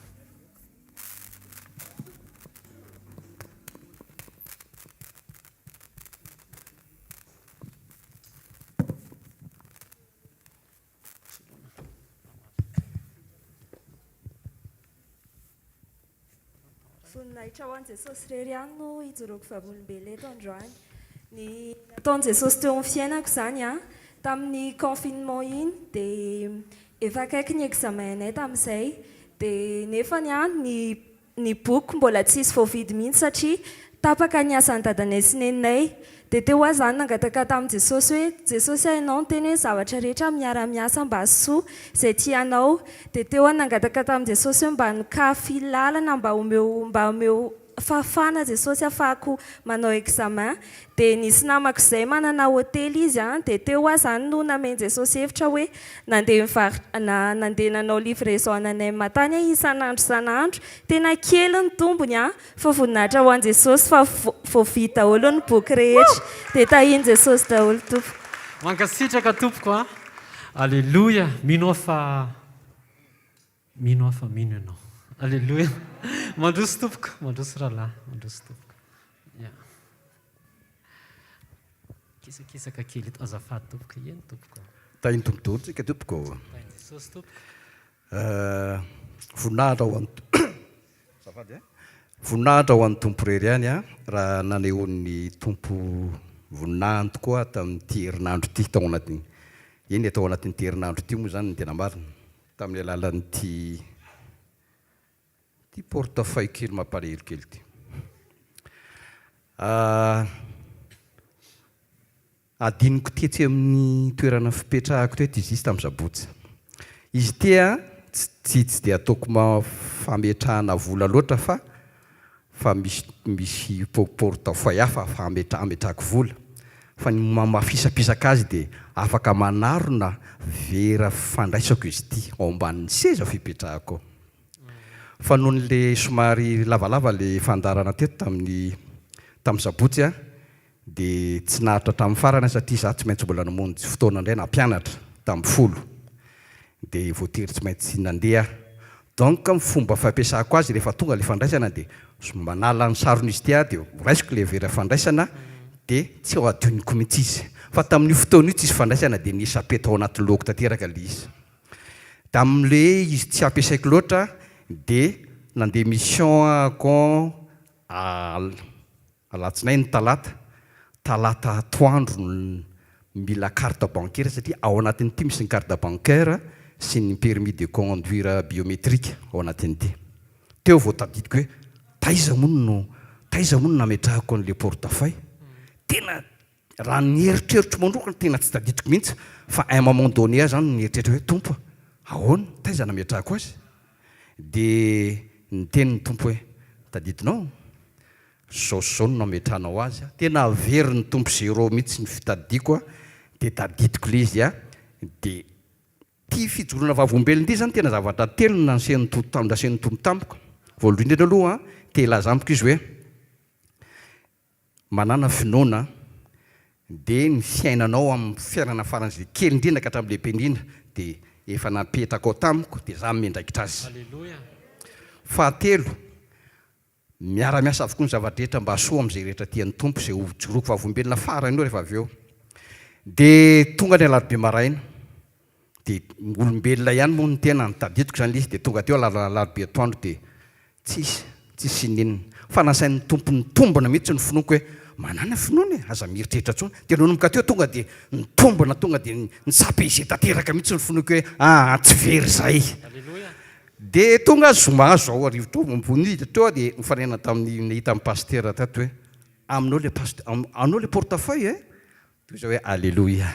Voninahitra ho an'i Jesosy irery ihany no ijoroako vavolombelona eto androany. Ny nataon'i Jesosy teo amin'ny fiainako izany an, tamin'ny confinement iny dia efa akaiky ny examen-nay tamin'izay. Dia nefany an, ny ny boky mbola tsisy voavidy mihitsy satria tapaka ny asan'i dadanay sy neninay. Dia teo aho izany nangataka tamin'i Jesosy hoe, Jesosy a, Ianao niteny hoe ny zavatra rehetra miara-miasa mba soa izay tia Anao. Dia teo aho nangataka tamin'i Jesosy hoe mba nokafy lalana mba omeo mba omeo fahafahana Jesosy ahafahako manao examen. Dia nisy namako izay manana hotely izy an, dia teo aho izany no namen'i Jesosy hevitra hoe nandeha nivarotra na nandeha nanao livraison an'NM tany aho isan'andro isan'andro, tena kely ny tombony an, fa voninahitra ho an'i Jesosy fa voavidy daholo ny boky rehetra, dia tahian'i Jesosy daholo tompoko. Mankasitraka tompoko a! Aleloia! Mino aho fa Mino aho fa mino ianao. Aleloia. Mandroso tompoko, mandroso rahalahy, mandroso tompoko. Ya. Kisakisaka kely eto, azafady tompoko, eny tompoko. Tahin'ny Tompo daholo tsika tompoko. Tahin'i Jesosy tompoko. Euh, voninahitra ho an'ny azafady eh. Voninahitra ho an'ny Tompo irery ihany ah, raha nanehoan'ny Tompo voninahiny tokoa tamin'ity herinandro ity tao anatin'ny, eny e tao anatin'ity herinandro ity moa izany no tena marina. Tamin'ny alalan'ity ity porte-feuille kely mampalahelo kely ity. Adinoko tetsy amin'ny toerana fipetrahako teto izy ity tamin'ny sabotsy. Izy ity an, tsy tsy dia ataoko fametrahana vola loatra fa fa misy misy porte-feuille hafa ametra ametrahako vola fa ny mamafisapisaka azy dia afaka manarona vera fandraisako izy ity ao ambanin'ny seza fipetrahako ao fa noho ny le somary lavalava le fandaharana teto tamin'ny tamin'ny sabotsy a Dia tsy naharitra hatramin'ny farany aho satria izaho tsy maintsy mbola namonjy fotoana indray nampianatra tamin'ny folo. Dia voatery tsy maintsy nandeha aho. Donc ny fomba fampiasako azy rehefa tonga ilay fandraisana dia manala ny saron'izy ity aho dia raisiko ilay vera fandraisana dia tsy ho adinoko mihitsy izy. Fa tamin'io fotoana io tsisy fandraisana dia ni-échapper tao anaty lohako tanteraka ilay izy. Dia amin'ilay izy tsy ampiasaiko loatra dia nandeha mission aho Alatsinainy, talata, talata atoandro no mila carte bancaire satria ao anatin'ity misy ny carte bancaire sy ny permis de conduire biométrique ao anatin'ity. Teo vao tadidiko hoe taiza moa no taiza moa no nametrahako an'ilay porte-feuille. Tena raha ny eritreritro manokana tena tsy tadidiko mihitsy fa un moment donné aho zany nieritreritra hoe Tompo a, ahoana, taiza nametrahako azy? Dia niteny ny Tompo hoe tadidinao? Zao sy zao no nametrahanao azy a! Tena averin'ny Tompo zéro mihitsy ny fitadidiako a! Dia tadidiko ilay izy a! Dia ity fijoroana vavolombelona ity izany tena zavatra telo no nasehan'ny Tompo tam- nasehan'ny Tompo tamiko. Voalohany indrindra aloha te hilaza amiko izy hoe manàna finoana dia ny fiainanao amin'ny fiainana faran'izay kely indrindra ka hatramin'ny lehibe indrindra dia efa napetrakao tamiko dia za miandraikitra azy. Fahatelo, Miara-miasa avokoa ny zava-drehetra mba hahasoa amin'izay rehetra tian'ny Tompo, izay ho joroako vavolombelona farany eo rehefa avy eo. Dia tonga ny alarobia maraina, dia olombelona ihany moa ny tena, tadidiko izany ilay izy, dia tonga teo alarobia atoandro dia tsisy, tsisy n'inona. Fa nasain'ny Tompo nitombina mihitsy ny finoako hoe, manàna finoana e, aza mieritreritra intsony. Dia nanomboka teo tonga dia nitombina, tonga dia ni-s'apaiser tanteraka mihitsy ny finoako hoe, aa tsy very izay. Dia tonga zoma zao hariva teo vao niditra teo aho dia nifanena tamin'ny nahita an'i pasitera tato hoe aminao le past anao le porte-feuille eh? Toy izao hoe aleloia.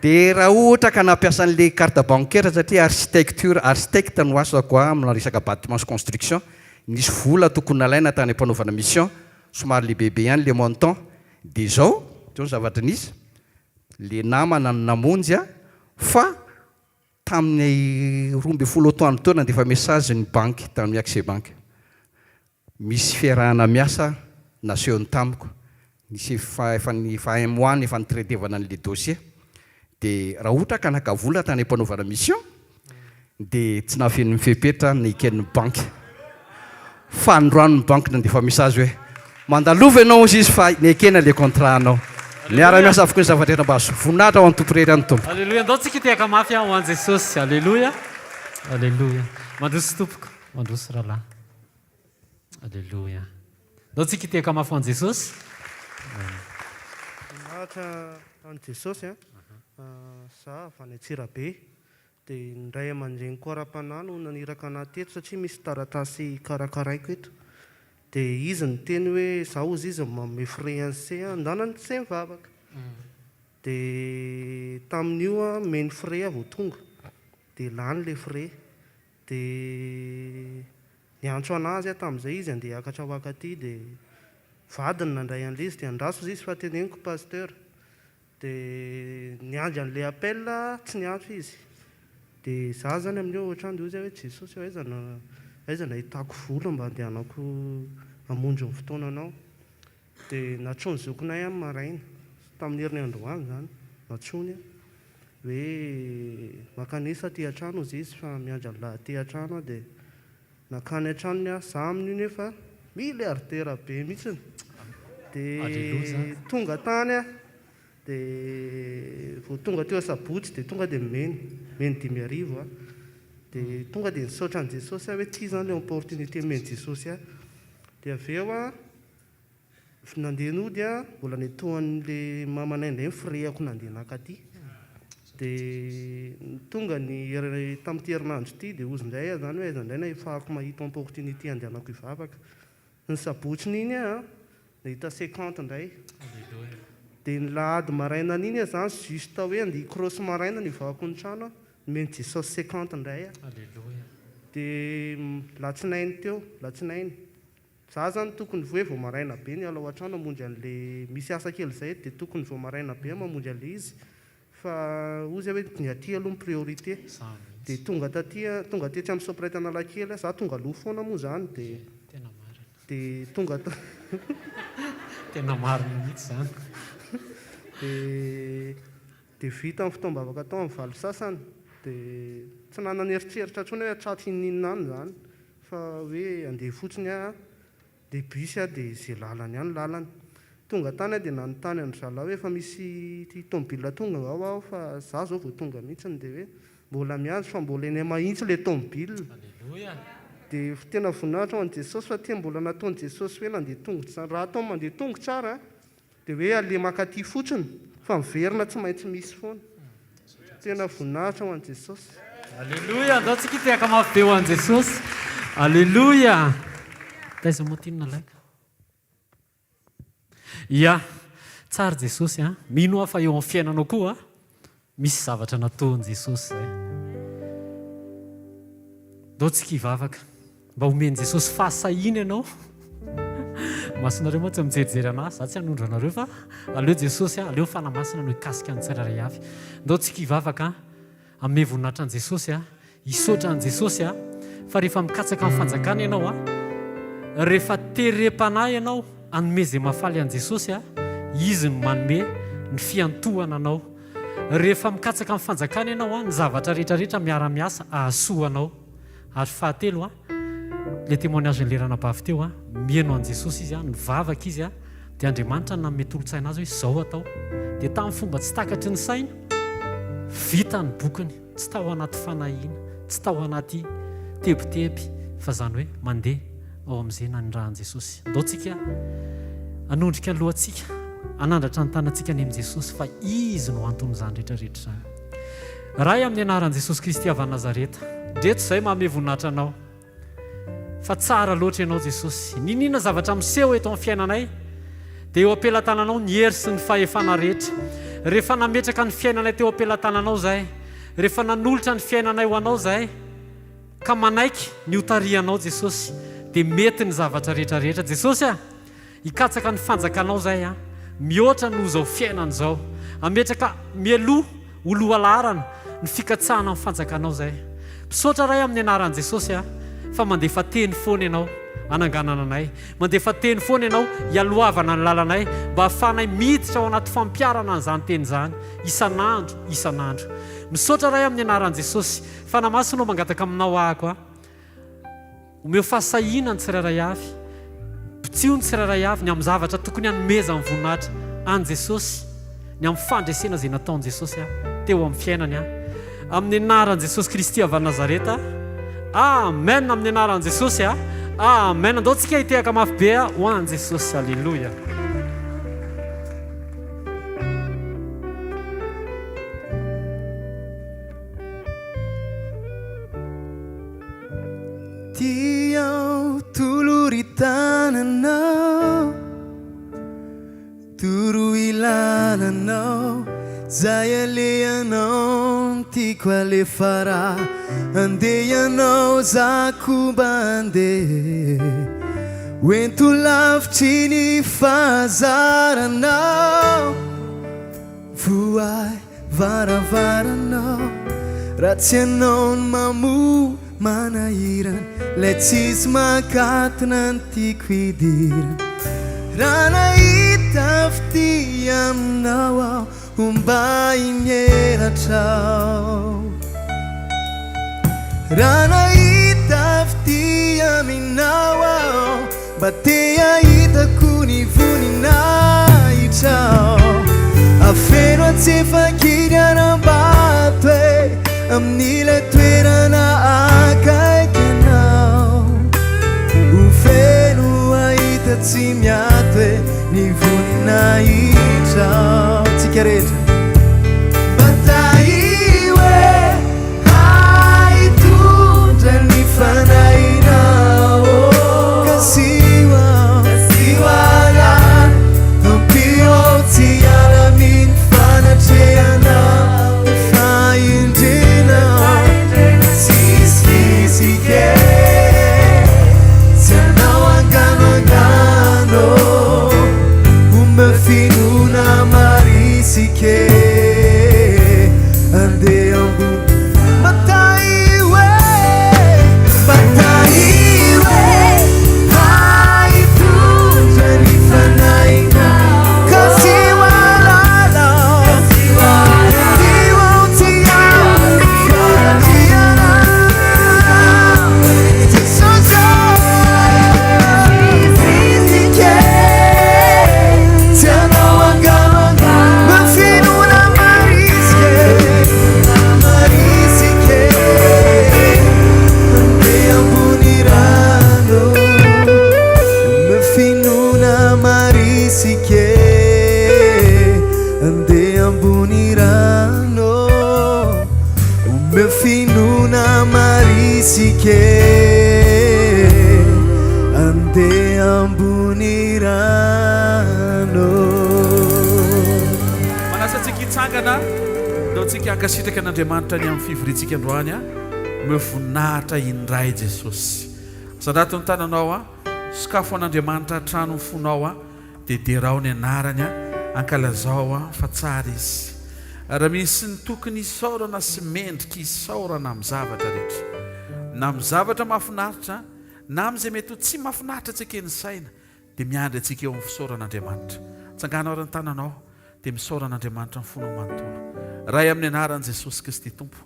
Dia raha ohatra ka nampiasa an'le carte bancaire satria architecture architecte no asako amina resaka bâtiment sy construction, nisy vola tokony nalaina tany am-panaovana mission, somary lehibebe ihany le montant, dia izao, izao ny zavatra nisy, le namana no namonjy ahy fa Tamin'ny 12 atoandro teo nandefa message ny banky tamin'ny Accès Bank. Misy fiarahana miasa nasehony tamiko. Nisy efa efa efa un mois ny efa nitredevana an'ilay dossier. Dia raha ohatra ka naka vola tany am-panaovana mission dia tsy nahafeno ny fepetra neken'ny banky. Fa androany ny banky nandefa message hoe mandalova ianao hozy izy fa nekena le contrat anao. Miara-miasa avokoa ny zava-drehetra mba hahazo voninahitra ho an'ny Tompo irery ihany Tompoko. Aleloia andao tsika hitehaka mafy ho an'i Jesosy Aleloia Aleloia mandroso tompoko mandroso rahalahy Aleloia andao tsika hitehaka mafy ho an'i Jesosy Voninahitra an'i Jesosy a! Za avy any Antsirabe. Dia ny ray aman-dreniko ara-panahy no naniraka anah teto satria misy taratasy karakaraiko eto. Dia izy niteny hoe za hozy izy no manome frais an'se an, ndana se mivavaka. Dia tamin'io an, nomeny frais aho vao tonga. Dia lany ilay frais. Dia niantso an'azy aho tamin'izay izy handeha hiakatra ho akaty dia vadiny nandray an'ilay izy dia andraso izy fa teneniko pasteur. Dia niandry an'ilay appel aho, tsy niantso izy. Dia izaho izany amin'io ao an-trano dia hoy izy hoe Jesosy ô aiza no aiza no ahitako vola mba handehanako hamonjy ny fotoananao. Dia nantsoin'ny zokinay aho ny maraina, tamin'ny heriny androany izany, nantsoiny aho hoe mankanesa aty an-trano hozy izy fa miandry an'lah aty an-trano aho dia Nankany an-tranony aho, za amin'io nefa milliardaire be mihitsiny. Dia tonga tany aho, dia vao tonga teo Asabotsy dia tonga dia nomeny, nomeny 5000 aho. Dia tonga dia nisaotra an'i Jesosy aho hoe ity izany ilay opportunité nomen'i Jesosy ahy. Dia avy eo aho, Nandeha nody aho, mbola netohan'le mamanay indray ny frais-ako nandeha nankaty. Dia tonga ny tamin'ity herinandro ity dia hozy indray aho izany hoe aiza indray no ahafahako mahita opportunité handehanako hivavaka. Ny sabotsin'iny aho an, nahita cinquante indray. Dia ny lahady marainan'iny aho izany juste hoe handeha hi-cross maraina no hivavako ny trano aho, nomen'i Jesosy cinquante indray aho. Dia latsinainy teo, latsinainy. Za zany tokony hoe vao maraina be niala ao antrano hamonjy anle misy asa kely zay de tokony vao maraina be aho mamonjy anle izy fa ozy aho hoe ny aty aloha ny priorité de tonga taty tonga tetsy amin'ny Shoprite Analakely aho za tonga aloha foana moa zany de de tonga Tena marina mihitsy zany. De de vita ny fotoam-bavaka tao amin'ny valo sasany de tsy nanana eritreritra intsony hoe hatraty inon'inona any zany Fa hoe andeha fotsiny aho dia bus aho dia izay lalany any lalany. Tonga tany aho dia nanontany an-dry zalahy hoe efa misy tomobile tonga nga ho'aho fa za zao vao tonga mihitsiny dia hoe mbola miandry fa mbola eny Mahitsy ilay tomobile. Dia tena voninahitra ho an'i Jesosy fa tena mbola nataon'i Jesosy hoe nandeha tongotra izany. Raha atao mandeha tongotra ary an! Dia hoe aleha mankaty fotsiny fa miverina tsy maintsy misy foana. Tena voninahitra ho an'i Jesosy. Aleloia! Andao tsika hitehaka mafy be ho an'i Jesosy. Aleloia! Taiza moa ty no nalaiko? Ia, tsara Jesosy an! Mino aho fa eo amin'ny fiainanao koa misy zavatra nataon'i Jesosy izay. Ndao tsika hivavaka mba homen'i Jesosy fahasahiana ianao. Masonareo mantsy mijerijery anah, za tsy hanondro anareo fa aleo Jesosy, aleo Fanahy Masina no hikasika ny tsirairay avy. Ndao tsika hivavaka Hanome voninahitra an'i Jesosy aho, hisaotra an'i Jesosy aho, fa rehefa mikatsaka ny fanjakana ianao aho, rehefa terem-panahy ianao hanome izay mahafaly an'i Jesosy aho, Izy no manome ny fiantohana anao. Rehefa mikatsaka ny fanjakana ianao aho, ny zavatra rehetra rehetra miara-miasa hahasoa anao. Ary fahatelo an, le témoignage an'le ranabavy teo an, miheno an'i Jesosy izy an, nivavaka izy an, dia Andriamanitra nanome tolo-tsaina azy hoe izao atao. Dia tamin'ny fomba tsy takatry ny saina, vita ny bokiny, tsy tao anaty fanahiana, tsy tao anaty tebiteby, fa izany hoe mandeha ao amin'izay nanirahan'i Jesosy. Andao tsika hanondrika ny lohantsika, hanandratra ny tanantsika any amin'i Jesosy fa Izy no anton'izany rehetra rehetra izany. Ray amin'ny anaran'i Jesosy Kristy avy any Nazareta, ndreto izay mahamehy voninahitra Anao, fa tsara loatra Ianao Jesosy. N'inon'inona zavatra miseho eto amin'ny fiainanay, dia eo am-pelatananao ny hery sy ny fahefana rehetra. Rehefa nametraka ny fiainanay teo am-pelatananao izahay, rehefa nanolotra ny fiainanay ho Anao izahay, ka manaiky ny hotarihanao Jesosy, dia mety ny zavatra rehetra rehetra. Jesosy a! Hikatsaka ny fanjakanao zahay an, mihoatra noho izao fiainana izao. Hametraka mialoha ho lohalaharana ny fikatsahana ny fanjakanao zahay. Misaotra Ray amin'ny anaran'i Jesosy a, fa mandefa teny foana Ianao hananganana anay. Mandefa teny foana Ianao hialohavana ny lalanay mba hahafahanay miditra ao anaty fampiharana an'izany teny izany isan'andro isan'andro. Misaotra Ray amin'ny anaran'i Jesosy. Fanahy Masina ô mangataka aminao ahako a. Omeo fahasahiana ny tsirairay avy. Bitsiho ny tsirairay avy ny amin'ny zavatra tokony hanomezany voninahitra an'i Jesosy, ny amin'ny fandresena izay nataon'i Jesosy teo amin'ny fiainany. Amin'ny anaran'i Jesosy Kristy avy any Nazareta. Amen! Amin'ny anaran'i Jesosy. Amen! Andao tsika hitehaka mafy be ho an'i Jesosy. Aleloia! Ty aho tolory tananao Toroy lalanao Zay alehanao no tiako alefa Raha andeha ianao za koa mba andeha Hoento lavitry ny fahazaranao Vohay varavaranao Raha tsy ianao no mamoha manahirana Ilay tsisy mahakatona ny tiako hidirana Raha nahita fitia aminao aho Homba iny elatrao Raha nahita fitia aminao aho Mba te hahita koa ny voninahitrao Afeno antsefak'iny harambato e Amin'ilay toerana akaiky anao Ho feno hahita tsy miato e Ny voninahitrao Tsika rehetra Mba tahio e Hitondra ny fanahinao Kasiho aho, kasiho ahy Ampio aho tsy hiala amin'ny fanatrehanao Fahendrenao tsisy fizika e Tsy hanao angano angano Omeo finoana marisika e Andeha ambony Mba tahio e Mba tahio e Hitondra ny fanahinao Kasiho alala Kasiho aho tsy hiala Jesosy ô Tsy hanao angano Mba finoana marisika Marisika Andeha ambony rano Mba finoana marisika Andeha ambony rano Omeo finoana marisika Andeha ambony rano. Manasa antsika hitsangana, ndao tsika hankasitraka an'Andriamanitra ny amin'ny fivoriantsika androany a. Omeo voninahitra indray Jesosy. Asandrato ny tananao a, sokafo an'Andriamanitra hatrany ny fonao a. Dia derao ny anarany a, ankalazao a, fa tsara izy. Raha misy ny tokony hisaorana sy mendrika hisaorana amin'ny zavatra rehetra, na amin'ny zavatra mahafinaritra, na amin'izay mety ho tsy mahafinaritra tsy eken'ny saina, dia miandry antsika eo amin'ny fisaorana Andriamanitra. Tsangano ary ny tananao, dia misaora an'Andriamanitra amin'ny fonao manontolo. Ray amin'ny anaran'i Jesosy Kristy Tompo,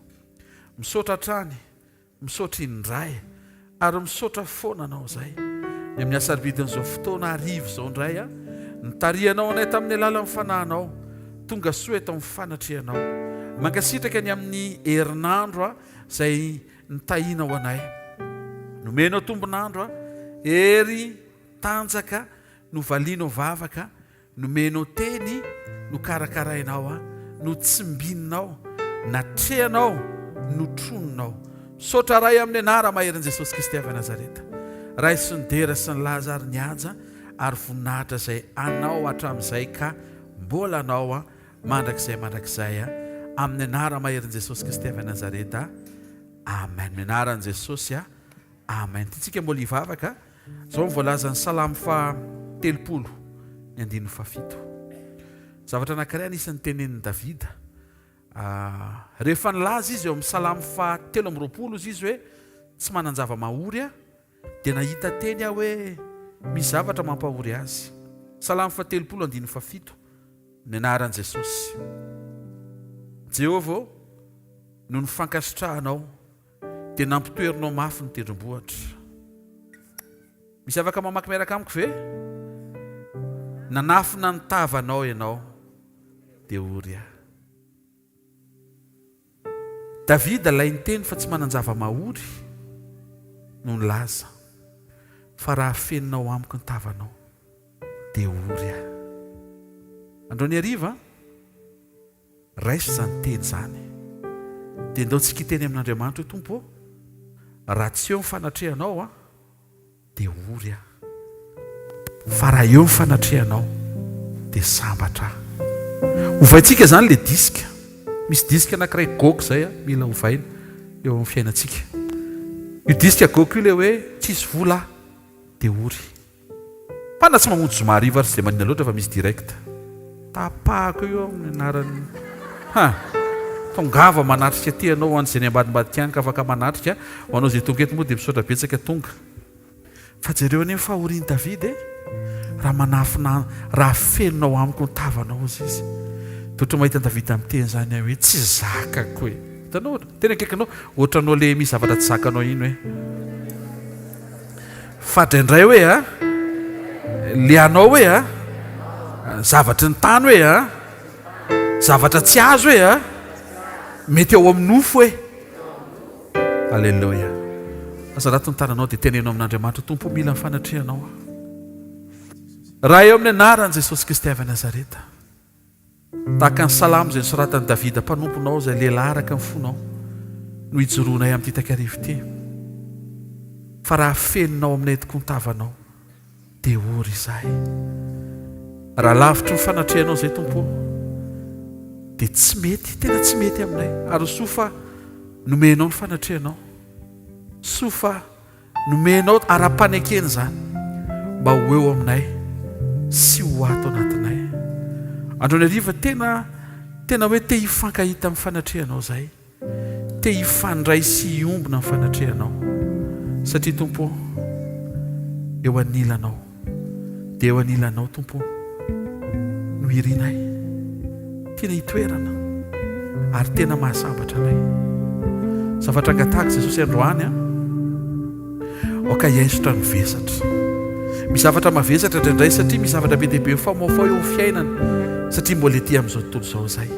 misaotra hatrany Misaotra indray ary misaotra foana anao izay ny amin'ny hasarobidin'izao fotoana hariva izao indray a, nitarihanao anay tamin'ny alalan'ny fanahinao, tonga soa eto amin'ny fanatrehanao. Mankasitraka ny amin'ny herinandro a, izay nitahianao anay. Nomenao tombon'andro a, hery, tanjaka, novalianao vavaka, Nomenao teny, nokarakarainao aho, notsimbininao, natrehanao, notroninao. Misaotra Ray amin'ny anara-maherin'i Jesosy Kristy avy Nazareta. Raiso ny dera sy ny laza ary ny haja ary voninahitra izay Anao hatramin'izay ka mbola Anao mandrakizay mandrakizay. Amin'ny anara-maherin'i Jesosy Kristy avy Nazareta. Amen. Amin'ny anaran'i Jesosy. Amen. Tiantsika mbola hivavaka. Izao no voalazan'ny Salamo faha 30, ny andininy fahafito. Zavatra anankiray anisan'ny tenenin'i Davida. Rehefa nilaza izy eo amin'ny Salamo faha 23 izy izy hoe tsy manan-java-mahory aho, dia nahita teny aho hoe misy zavatra mampahory azy. Salamo faha 30 andininy fahafito, ny anaran'i Jesosy. Jehovah ô, noho ny fankasitrahanao, Dia nampitoerinao mafy ny tendrombohitra. Misy afaka mamaky miaraka amiko ve? Nanafina ny tavanao ianao, dia ory aho. Davida ilay niteny fa tsy manan-java-mahory no nilaza fa raha afeninao amiko ny tavanao dia ory aho. Androany hariva, Raiso izany teny izany. Dia ndao tsika hiteny amin'Andriamanitra hoe, Tompo ô, Raha tsy eo ny fanatrehanao an, dia ory aho. Fa raha eo ny fanatrehanao, dia sambatra aho. Ovaintsika izany ilay disque. Misy disque anankiray goaka izay an, mila ovaina eo amin'ny fiainantsika. Io disque goaka io ilay hoe tsisy vola aho, dia ory. Fa na tsy mamonjy zoma hariva ary tsy dia manina loatra fa misy direct. Tapahako eo amin'ny anaran'ny ha! Tongava manatrika aty ianao ho an'izay any ambadimbadika any ka afaka manatrika, ho anao izay tonga eto moa dia misaotra betsaka tonga. Fa jereo anie ny fahorian'i Davida e! Raha manafina raha fenonao amiko ny tavanao hozy izy. Dia ohatra mahita an'i Davida miteny izany aho hoe tsy zakako e! Hitanao? Tena akaikinao, ohatranao le misy zavatra tsy zakanao iny hoe. Fa draindray hoe a, le anao hoe a, zavatry ny tany hoe a, zavatra tsy azo hoe a, mety ao amin'ny nofo hoe. Aleloia. Azarato ny tananao dia teneno amin'Andriamanitra, Tompo mila ny fanatrehanao aho. Raha eo amin'ny anaran'i Jesosy Kristy avy Nazareta. Tahaka ny salamo izay nosoratan'i Davida mpanomponao, izay lehilahy araka ny fonao, no ijoroanay amin'ity takariva ity. Fa raha afeninao aminay tokoa ny tavanao, dia ory izahay. Raha lavitry ny fanatrehanao izay, Tompo ô, dia tsy mety, tena tsy mety aminay. Ary soa fa nomenao ny fanatrehanao. Soa fa Nomenao ara-panekena izany mba ho eo aminay sy ho ato anatinay. Androany hariva tena tena hoe te hifankahita amin'ny fanatrehanao izahay. Te hifandray sy hiombona amin'ny fanatrehanao. Satria Tompo ô, eo anilanao dia eo anilanao Tompo ô no irinay. Tiana hitoerana ary tena mahasambatra anay. Zavatra angatahako Jesosy androany an, aoka hiaisotra ny vesatra. Misy zavatra mavesatra indraindray satria misy zavatra be dia be mifamoafao eo amin'ny fiainana satria mbola ety amin'izao tontolo izao izay.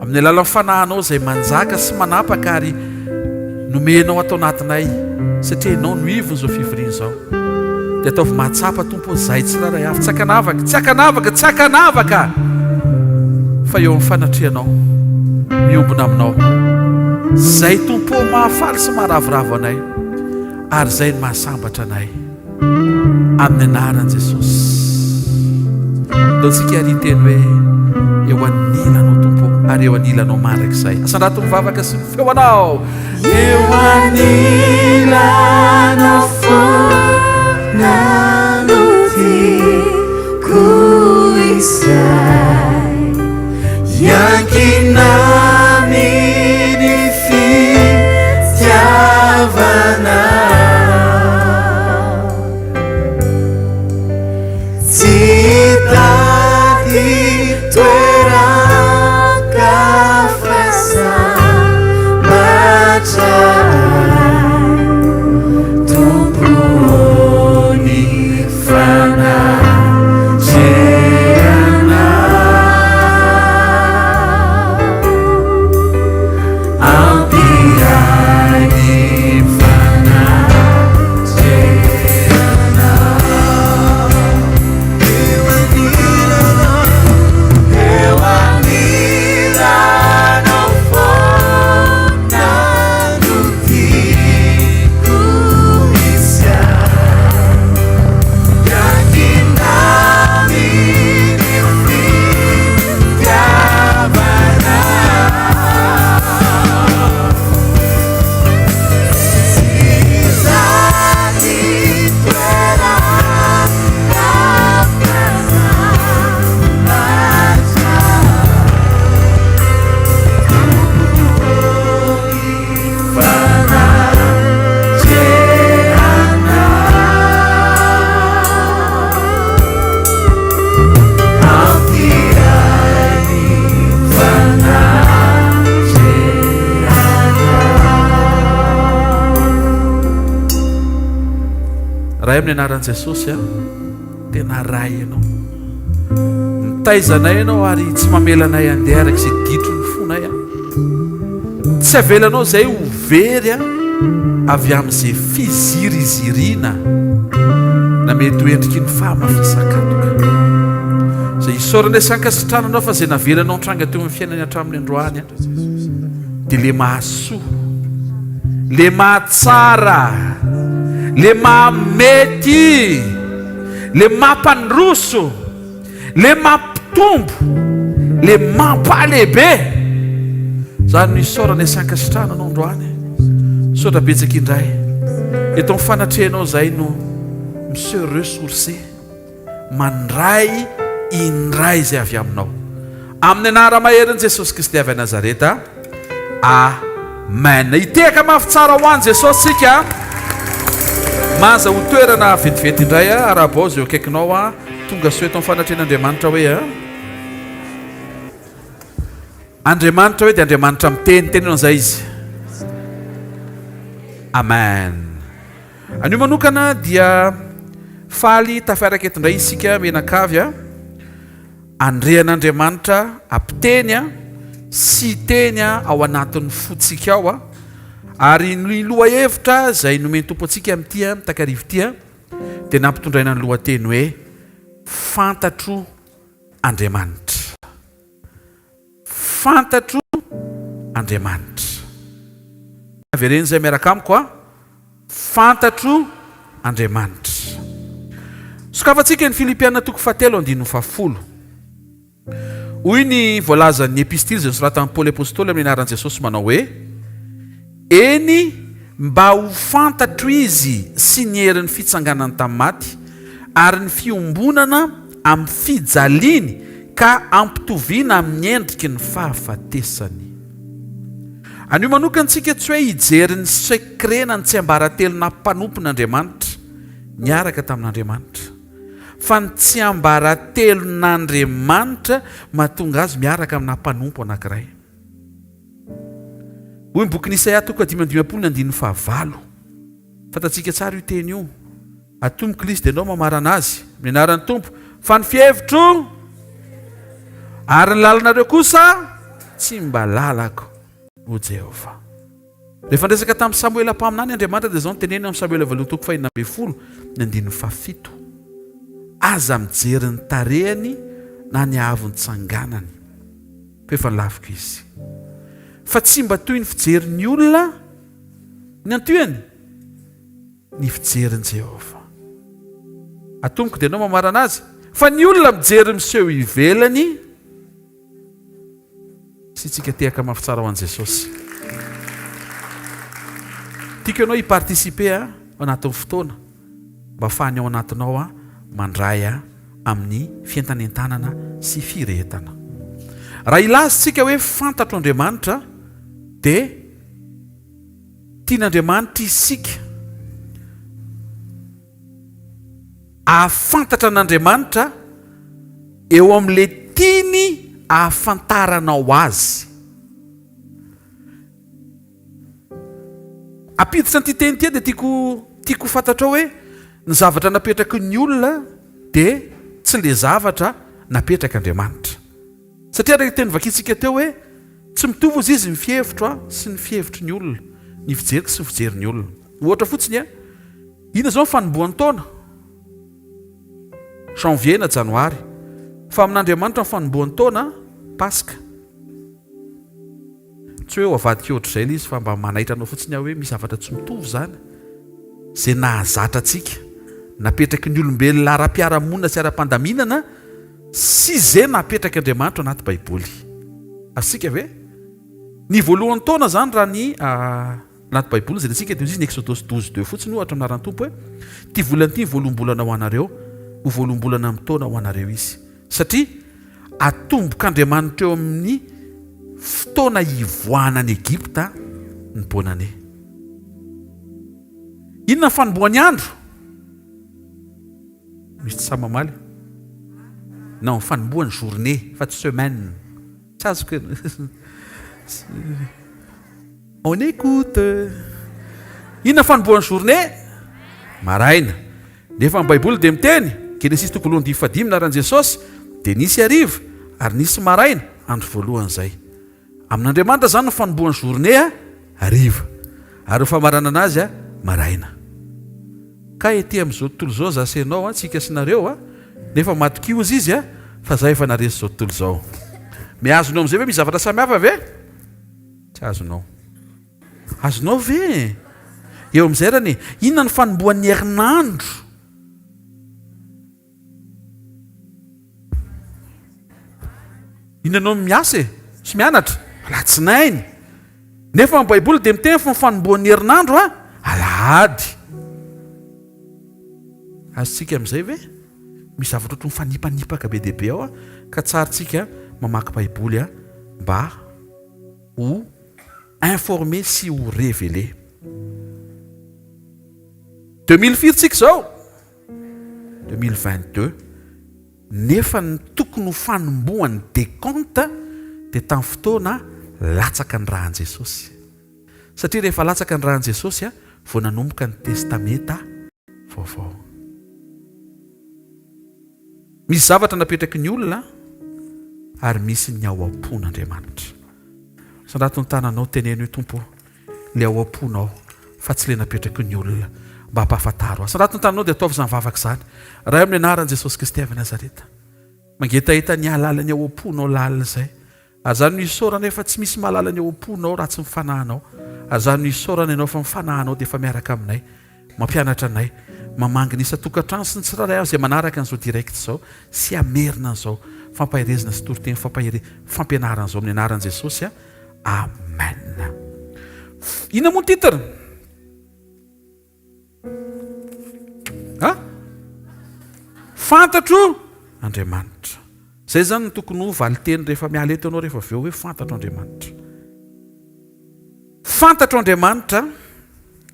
Amin'ny alalan'ny fanahinao izay manjaka sy manapaka ary nomenao ato anatinay satria ianao no ivon'izao fivoriana izao. Dia ataovy mahatsapa Tompo ô izahay tsirairay avy tsy ankanavaka, tsy ankanavaka, tsy ankanavaka fa eo amin'ny fanatrehanao, miombona aminao. Izay Tompo ô mahafaly sy maharavoravo anay ary izay no mahasambatra anay. Amin'ny anaran'i Jesosy. Ndao tsika ary hiteny hoe eo anilanao Tompo ary eo anilanao mandrakizay. Asandrato ny vavaka sy ny feo anao. Eo anilanao foana no tiako izay Hiankina amin'ny fitiavanao Tsy hitady toeran-kafa sambatra ahy Tompo ô ny fanatrehanao Ampy ahy ny fanatrehanao Eo anilanao, eo anilanao foana no tiako hisy ahy Miankina amin'ny fitiavanao Tsy hitady toeran-kafa sambatra Tompo ô ny Ray amin'ny anaran'i Jesosy a, tena Ray ianao. Mitaiza anay ianao ary tsy mamela anay handeha araka izay ditro ny fonay a. Tsy avelanao izay ho very a avy amin'izay fiziriziriana na mety ho endriky ny fahamafisan-katoka. Izay isaorana sy ankasitranana fa izay navelanao nitranga teo amin'ny fiainany hatramin'ny androany a dia le mahasoa, Le mahatsara, le mahamety, le mampandroso, le mampitombo, le mampahalehibe. Zany no isaorana sy ankasitrahana anao androany. Misaotra betsaka indray. Eto amin'ny fanatrehanao izay no mi-se ressourcer. Mandray indray izay avy aminao. Amin'ny anara-maherin'i Jesosy Kristy avy any Nazareta. Amen. Hitehaka mafy tsara ho an'i Jesosy isika. Maza ho toerana vetivety indray arahaba izay eo akaikinao. Tonga soa eto amin'ny fanatrehan'Andriamanitra hoe. Andriamanitra hoe dia Andriamanitra miteny. Teneno an'izay izy. Amen. Anio manokana dia faly tafiaraka eto indray isika mianakavy a. Andrian'Andriamanitra ampiteny a sy hiteny a ao anatin'ny fontsika ao a. Ary ny lohahevitra izay nomen'ny Tompo antsika amin'ity a takariva ity a dia nampitondraina ny lohateny hoe Fantatro Andriamanitra. Fantatro Andriamanitra. Avereno izay miaraka amiko a. Fantatro Andriamanitra. Sokafantsika ny Filipiana toko fahatelo andininy fahafolo. Hoy ny voalazan'ny epistily izay nosoratan'i Paoly Apostoly amin'ny anaran'i Jesosy manao hoe, Eny, mba ho fantatro Izy sy ny herin'ny fitsanganany tamin'ny maty, ary ny fiombonana amin'ny fijaliany ka ampitoviana amin'ny endriky ny fahafatesany. Anio manokana isika tsy hoe hijery ny secret na ny tsiambaratelonà mpanompon'Andriamanitra niaraka tamin'Andriamanitra, fa ny tsiambaratelon'Andriamanitra mahatonga azy miaraka aminà mpanompo anankiray. Hoy ny bokin'i Isaia toko fahadimy amby dimampolo ny andininy fahavalo. Fantatsika tsara io teny io. Atomoko ilay izy dia ianao mamarana azy. Amin'ny anaran'ny Tompo. Fa ny fihevitro ary ny lalanareo kosa tsy mba lalako, hoy Jehovah. Rehefa niresaka tamin'i Samoela mpaminany Andriamanitra dia izao no teneniny amin'ny Samoela voalohany toko fahenina ambin'ny folo ny andininy fahafito. Aza mijery ny tarehiny na ny haavon'ny tsanganany. Fa efa laviko izy. Fa tsy mba toy ny fijerin'ny olona ny antohany ny fijerin'i Jehovah. Atomoko dia ianao mamarana azy. Fa ny olona mijery miseho ivelany sy tsika tehaka mafy tsara ho an'i Jesosy. Tiako ianao hi-participer ao anatin'ny fotoana. Mba afahany ao anatinao aho mandray ahy amin'ny fientanentanana sy firehetana. Raha hilaza isika hoe fantatro Andriamanitra dia tian'Andriamanitra isika ahafantatra an'Andriamanitra eo amin'ilay tiany ahafantaranao azy. Hampiditra an'ity teny ity aho dia tiako tiako ho fantatrao hoe ny zavatra napetraky ny olona dia tsy ilay zavatra napetrak'Andriamanitra. Satria araka ny teny vakintsika teo hoe tsy mitovy hozy izy ny fihevitro a sy ny fihevitry ny olona, ny fijeriko sy ny fijerin'ny olona. Ohatra fotsiny a, inona izao ny fanombohan'ny taona? Janvier na janoary. Fa amin'Andriamanitra ny fanombohan'ny taona, Paska. Tsy hoe ho avadika ohatr'izay ilay izy fa mba manaitra anao fotsiny aho hoe misy zavatra tsy mitovy izany izay nahazatra antsika, napetraky ny olombelona ara-piarahamonina sy ara-pandaminana sy izay napetrak' Andriamanitra ao anaty Baiboly. Azontsika ve? Ny voalohan'ny taona izany raha ny anaty Baiboly izay antsika dia hoy izy ny Eksodosy 12 2 fotsiny ohatra amin'ny anaran'ny Tompo hoe ity volana ity ny voaloham-bolana ho anareo, ho voaloham-bolana amin'ny taona ho anareo izy. Satria atombok'Andriamanitra eo amin'ny fotoana hivoahana an'i Egypta ny bonne année. Inona ny fanombohan'ny andro? Misy tsy sahy mamaly. Non, fanombohan'ny journée fa tsy semaine. Tsy azoko. On écoute. Inona fanombohan'ny journée? Maraina. Nefa ny Baiboly dia miteny, Genesisy toko voalohany andininy fahadimy, anaran'i Jesosy, dia nisy hariva ary nisy maraina, andro voalohany izay. Amin'Andriamanitra izany ny fanombohan'ny journée hariva, ary ny famaranana azy maraina. Ka ety amin'izao tontolo izao za sy ianao, tsika sy nareo, nefa matokia hozy izy fa za efa naresy izao tontolo izao. Mihazona eo amin'izay ve misy zavatra samihafa ve? Tsy azonao. Azonao ve e? Eo amin'izay rany e, inona ny fanombohan'ny herinandro? Inona ianao miasa e? Sy mianatra? Alatsinainy. Nefa ny Baiboly dia miteny fa ny fanombohan'ny herinandro a, alahady. Azontsika amin'izay ve? Misy zavatra ohatry mifanipanipaka be dia be ao a, ka tsara tsika mamaky Baiboly a, mba ho informé sy ho révélé. 2000 firy tsika izao? 2022, nefa ny tokony ho fanombohan'ny décompte dia tamin'ny fotoana latsaka ny ràn'i Jesosy. Satria rehefa latsaka ny ràn'i Jesosy vao nanomboka ny testamenta vaovao. Misy zavatra napetraky ny olona ary misy ny ao am-pon'Andriamanitra. Sandrato ny tananao, teneno io Tompo ô. le ao am-ponao fa tsy le napetraky ny olona mba hampahafantaro azy. Sandrato ny tananao dia ataovy izany vavaka izany. Ray amin'ny anaran'i Jesosy Kristy avy Nazareta. Mangetaheta ny hahalala ny ao am-ponao lalina izay. Ary izany no isaorana fa tsy misy mahalala ny ao am-ponao raha tsy ny fanahinao. Ary izany no isaorana ianao fa ny fanahinao dia efa miaraka aminay, mampianatra anay, mamangy ny isan-tokantrano sy ny tsirairay avy izay manaraka an'izao direct izao sy hamerina an'izao fampaherezana sy toriteny fampahere fampianarana izao amin'ny anaran'i Jesosy. Amen. Inona moa ny titre? Ha? Fantatro Andriamanitra. Zay zany no tokony ho valiteny rehefa miala eto ianao rehefa avy eo hoe fantatro Andriamanitra. Fantatro Andriamanitra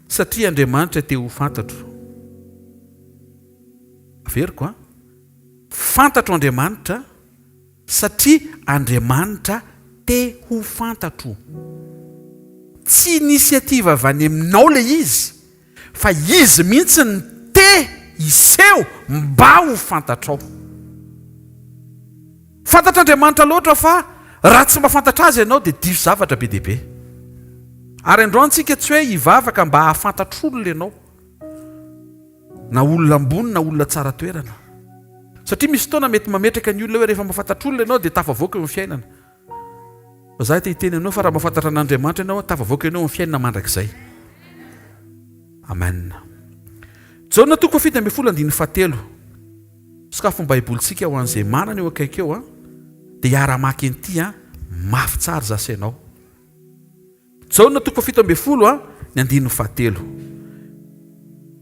satria Andriamanitra te ho fantatro. Averiko an. Fantatro Andriamanitra Satria Andriamanitra te ho fantatro. Tsy initiative avy any aminao ilay izy fa Izy mihitsy no te hiseho mba ho fantatrao. Fantatr'Andriamanitra loatra fa raha tsy mba fantatra Azy ianao dia diso zavatra be dia be. Ary androany tsika tsy hoe hivavaka mba hahafantatr'olona ianao. Na olona ambony na olona tsara toerana. Satria misy fotoana mety mametraka ny olona hoe rehefa mahafantatra olona ianao dia tafavoaka eo amin'ny fiainana. Fa za te hiteny aminao fa raha mahafantatra an'Andriamanitra ianao, tafavoaka ianao amin'ny fiainana mandrakizay. Amen. Jaona toko 17 andininy fahatelo. Sokafo ny Baibolintsika ho an'izay manana eo akaiky eo, dia hiara-maka an'ity mafy tsara za sy ianao. Jaona toko 17 a, ny andininy fahatelo.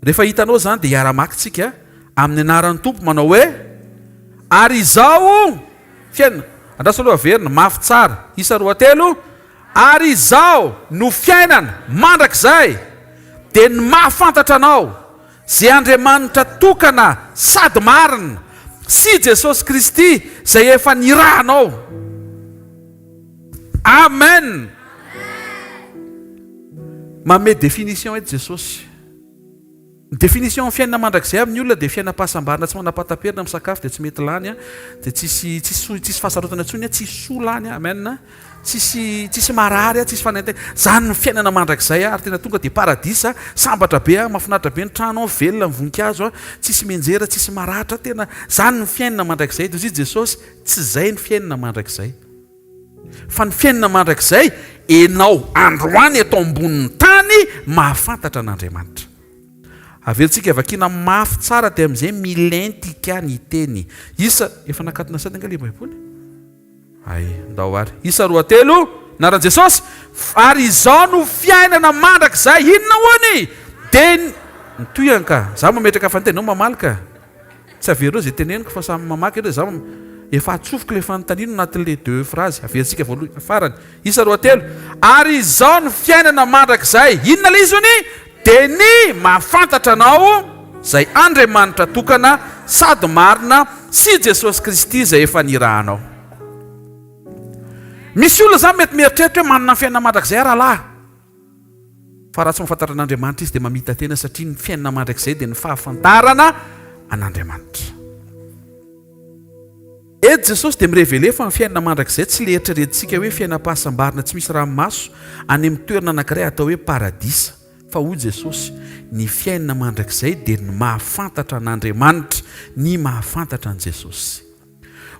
Rehefa hitanao izany dia hiara-maka tsika amin'ny anaran'ny Tompo manao hoe, Ary izao fiainana. Andraso aloha averina, mafy tsara. Isa roa telo, Ary izao no fiainana mandrakizay, dia ny mahafantatra Anao, Izay Andriamanitra tokana sady marina, sy Jesosy Kristy izay efa nirahanao. Amen! Manome définition eto Jesosy. Ny définition ny fiainana mandrakizay amin'ny olona dia fiainam-pahasambarana tsy manam-pahataperana, misakafo dia tsy mety lany, dia tsisy tsisy tsisy fahasarotana intsony, tsisy soa lany, amen. Tsisy tsisy marary tsisy fanaintaina. Zany ny fiainana mandrakizay ary tena tonga dia paradisa, sambatra be mahafinaritra be ny trano ao, velona ny voninkazo, tsisy mianjera, tsisy maratra, tena zany ny fiainana mandrakizay. Dia hoy Jesosy, tsy zay ny fiainana mandrakizay. Fa ny fiainana mandrakizay, enao androany eto ambonin'ny tany mahafantatra an'Andriamanitra. Averintsika vakiana mafy tsara dia amin'izay milentika ny teny. Isa, efa nakatona sady angaha ilay baiboly? Hay, ndao ary. Isa roatelo, anaran'i Jesosy, ary izao no fiainana mandrakizay, inona hono? Dia ny, mitohy an ka, za mametraka fanontaniana, ianao mamaly ka. Tsy averinao izay teneniko fa samy mamaky ianao, za efa atsofoko ilay fanontaniana anatin'ilay deux phrases, averintsika voalohany, farany. Isa roatelo, ary izao no fiainana mandrakizay, inona ilay izy hono? Dia ny mahafantatra Anao, izay Andriamanitra tokana sady marina, sy Jesosy Kristy izay efa nirahanao. Misy olona izany mety mieritreritra hoe manana ny fiainana mandrakizay aho rahalahy. Fa raha tsy mahafantatra an'Andriamanitra izy dia mamita-tena satria ny fiainana mandrakizay dia ny fahafantarana an'Andriamanitra. Eto Jesosy dia mi-reveler fa ny fiainana mandrakizay tsy le eritreretintsika hoe fiainam-pahasambarana tsy misy ranomaso any amin'ny toerana anankiray atao hoe paradisa. Fa hoy Jesosy, ny fiainana mandrakizay dia ny mahafantatra an'Andriamanitra, ny mahafantatra an'i Jesosy.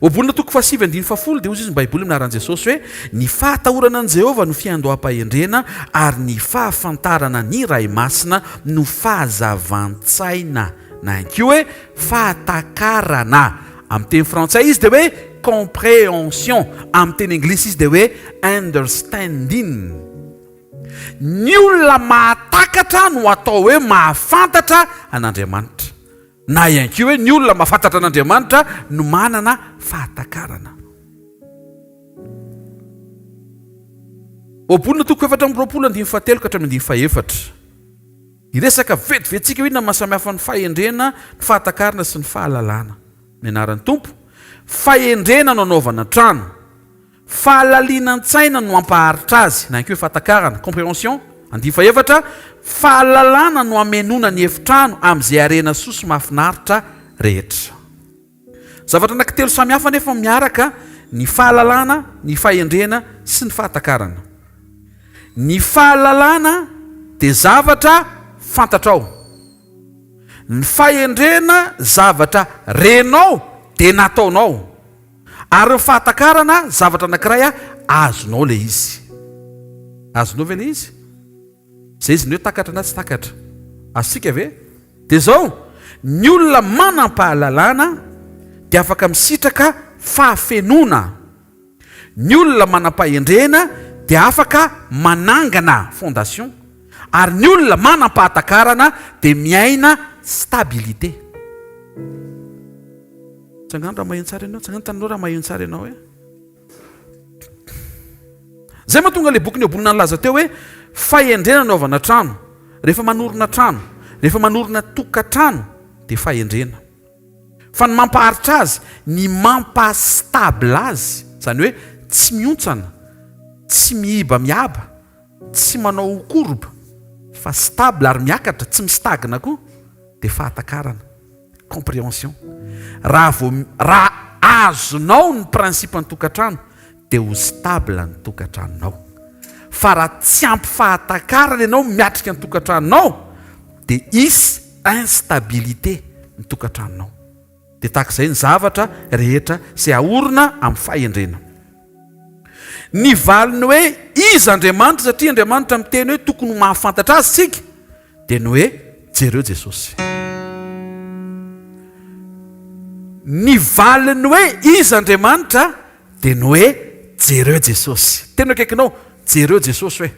Ohabolana toko fahasivy andininy fahafolo dia hoy izy ny Baiboly amin'ny anaran'i Jesosy hoe, Ny fahatahorana an'i Jehovah no fiandoham-pahendrena, ary ny fahafantarana ny Ray Masina no fahazavan-tsaina, na ihany koa hoe fahatakarana. Amin'ny teny frantsay izy dia hoe compréhension, amin'ny teny anglisy izy dia hoe understanding. Ny olona mahatakatra no atao hoe mahafantatra an'Andriamanitra. Na ihany koa hoe ny olona mahafantatra an'Andriamanitra no manana fahatakarana. Ohabolana toko 24 andininy fahatelo ka hatramin'ny andininy fahefatra. Hiresaka vetivetsika hoe inona no mahasamihafa ny fahendrena, ny fahatakarana sy ny fahalalana. Ny anaran'ny Tompo. Fahendrena no anaovana trano. Fahalalinan-tsaina no hampaharitra azy, na ihany koa hoe fahatakarana, comprehension. Andininy fahefatra, Fahalalana no hamenoana ny efitrano amin'izay harena soa sy mahafinaritra rehetra. Zavatra anankitelo samy hafa anefa miaraka ny fahalalana, ny fahendrena sy ny fahatakarana. Ny fahalalana dia zavatra fantatrao. Ny fahendrena zavatra renao dia nataonao. Ary ny fahatakarana zavatra anankiray azonao ilay izy. Azonao ve ilay izy? Izay izy ny hoe takatra na tsy takatra. Azontsika ve? Dia izao, ny olona manam-pahalalana dia afaka misitraka fahafenoana. Ny olona manam-pahendrena dia afaka manangana fondation. Ary ny olona manam-pahatakarana dia miaina stabilité. Tsangano raha maheno tsara ianao, tsangano taninao raha maheno tsara ianao e. Zay mahatonga le bokin'i Ohabolana nilaza teo hoe fahendrena anaovana trano. Rehefa manorina trano, rehefa manorina tokantrano dia fahendrena. Fa ny mampaharitra azy, ny mampa stable azy, izany hoe tsy mihontsana, tsy miiba miaba, tsy manao courbe fa stable ary miakatra, tsy mi-stagne koa dia fahatakarana. Comprehension. Raha vao raha azonao ny principe ny tokantrano dia ho stable ny tokantranonao. Fa raha tsy ampy fahatakarana ianao miatrika ny tokantranonao dia hisy instabilité ny tokantranonao. Dia tahaka izay ny zavatra rehetra izay aorina amin'ny fahendrena. Ny valiny hoe iza Andriamanitra satria Andriamanitra miteny hoe tokony ho mahafantatra azy isika Dia ny hoe jereo Jesosy. Ny valin'ny hoe iza Andriamanitra dia ny hoe jereo Jesosy. Tena akaikinao, jereo Jesosy hoe.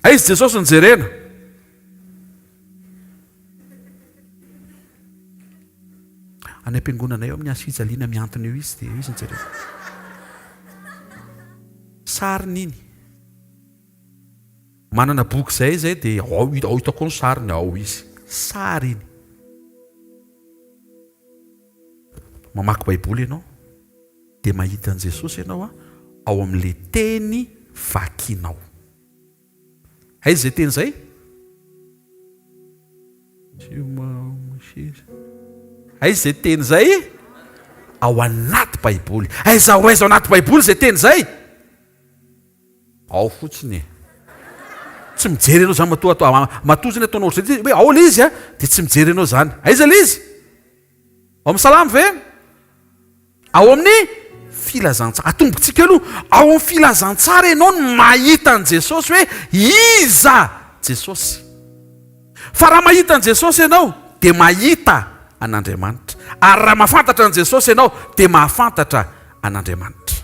Aiza Jesosy no jerena? Any am-piangonana eo amin'ny hazo fijaliana mihantona eo izy dia eo izy no jerena. Sariny iny. Manana boky izay izay dia ao ao hitako ao ny sariny ao izy. Sary iny. Mamaky Baiboly ianao dia mahita an'i Jesosy ianao ao amin'ilay teny vakinao. Aiza izay teny izay? Aiza izay teny izay? Ao anaty Baiboly. Aiza ho aiza ao anaty Baiboly izay teny izay? Ao fotsiny e. Tsy mijery anao zany matoa atao matoa zany ataonao ohatr'izay hoe ao ilay izy a, dia tsy mijery anao zany. Aiza ilay izy? Ao amin'ny Salamo ve? Ao amin'ny filazantsara. Atombotsika aloha. Ao amin'ny filazantsara ianao no mahita an'i Jesosy hoe iza Jesosy. Fa raha mahita an'i Jesosy ianao dia mahita an'Andriamanitra. Ary raha mahafantatra an'i Jesosy ianao dia mahafantatra an'Andriamanitra.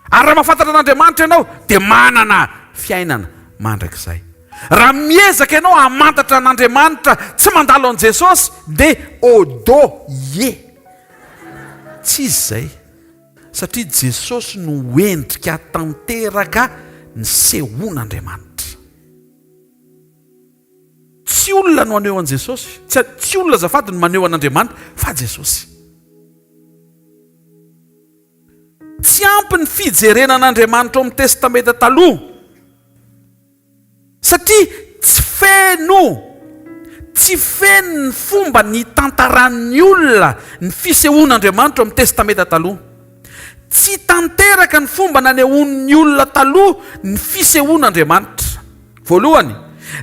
Ary raha mahafantatra an'Andriamanitra ianao, dia manana fiainana mandrakizay. Raha miezaka ianao hamantatra an'Andriamanitra tsy mandalo an'i Jesosy, dia odo ie. Tsy izy izay. Satria Jesosy no endrika tanteraka nisehoan'Andriamanitra. Tsy olona no haneho an'i Jesosy. Tsy, tsy olona azafady no maneho an'Andriamanitra, fa Jesosy. Tsy ampy ny fijerena an'Andriamanitra ao amin'ny Testamenta Taloha, satria tsy feno, tsy feno ny fomba nitantaran'ny olona ny fisehoan'Andriamanitra ao amin'ny Testamenta Taloha. Tsy tanteraka ny fomba nanehoan'ny olona taloha ny fisehoan'Andriamanitra. Voalohany,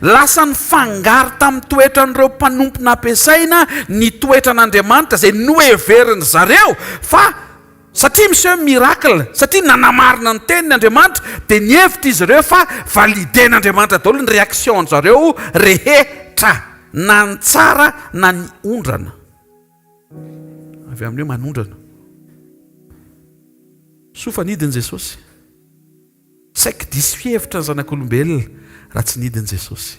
Lasa nifangaro tamin'ny toetran'ireo mpanompo nampiasaina ny toetran'Andriamanitra izay noheverin'ny zareo fa satria miseho miracle, satria nanamarina ny teniny Andriamanitra dia nihevitra izy ireo fa valider-n'Andriamanitra daholo ny réaction-zareo rehetra na ny tsara na ny ondrana. Avy amin'ny hoe manondrana. Soa fa nidina Jesosy. Saiky diso fihevitra ny zanak'olombelona raha tsy nidina Jesosy.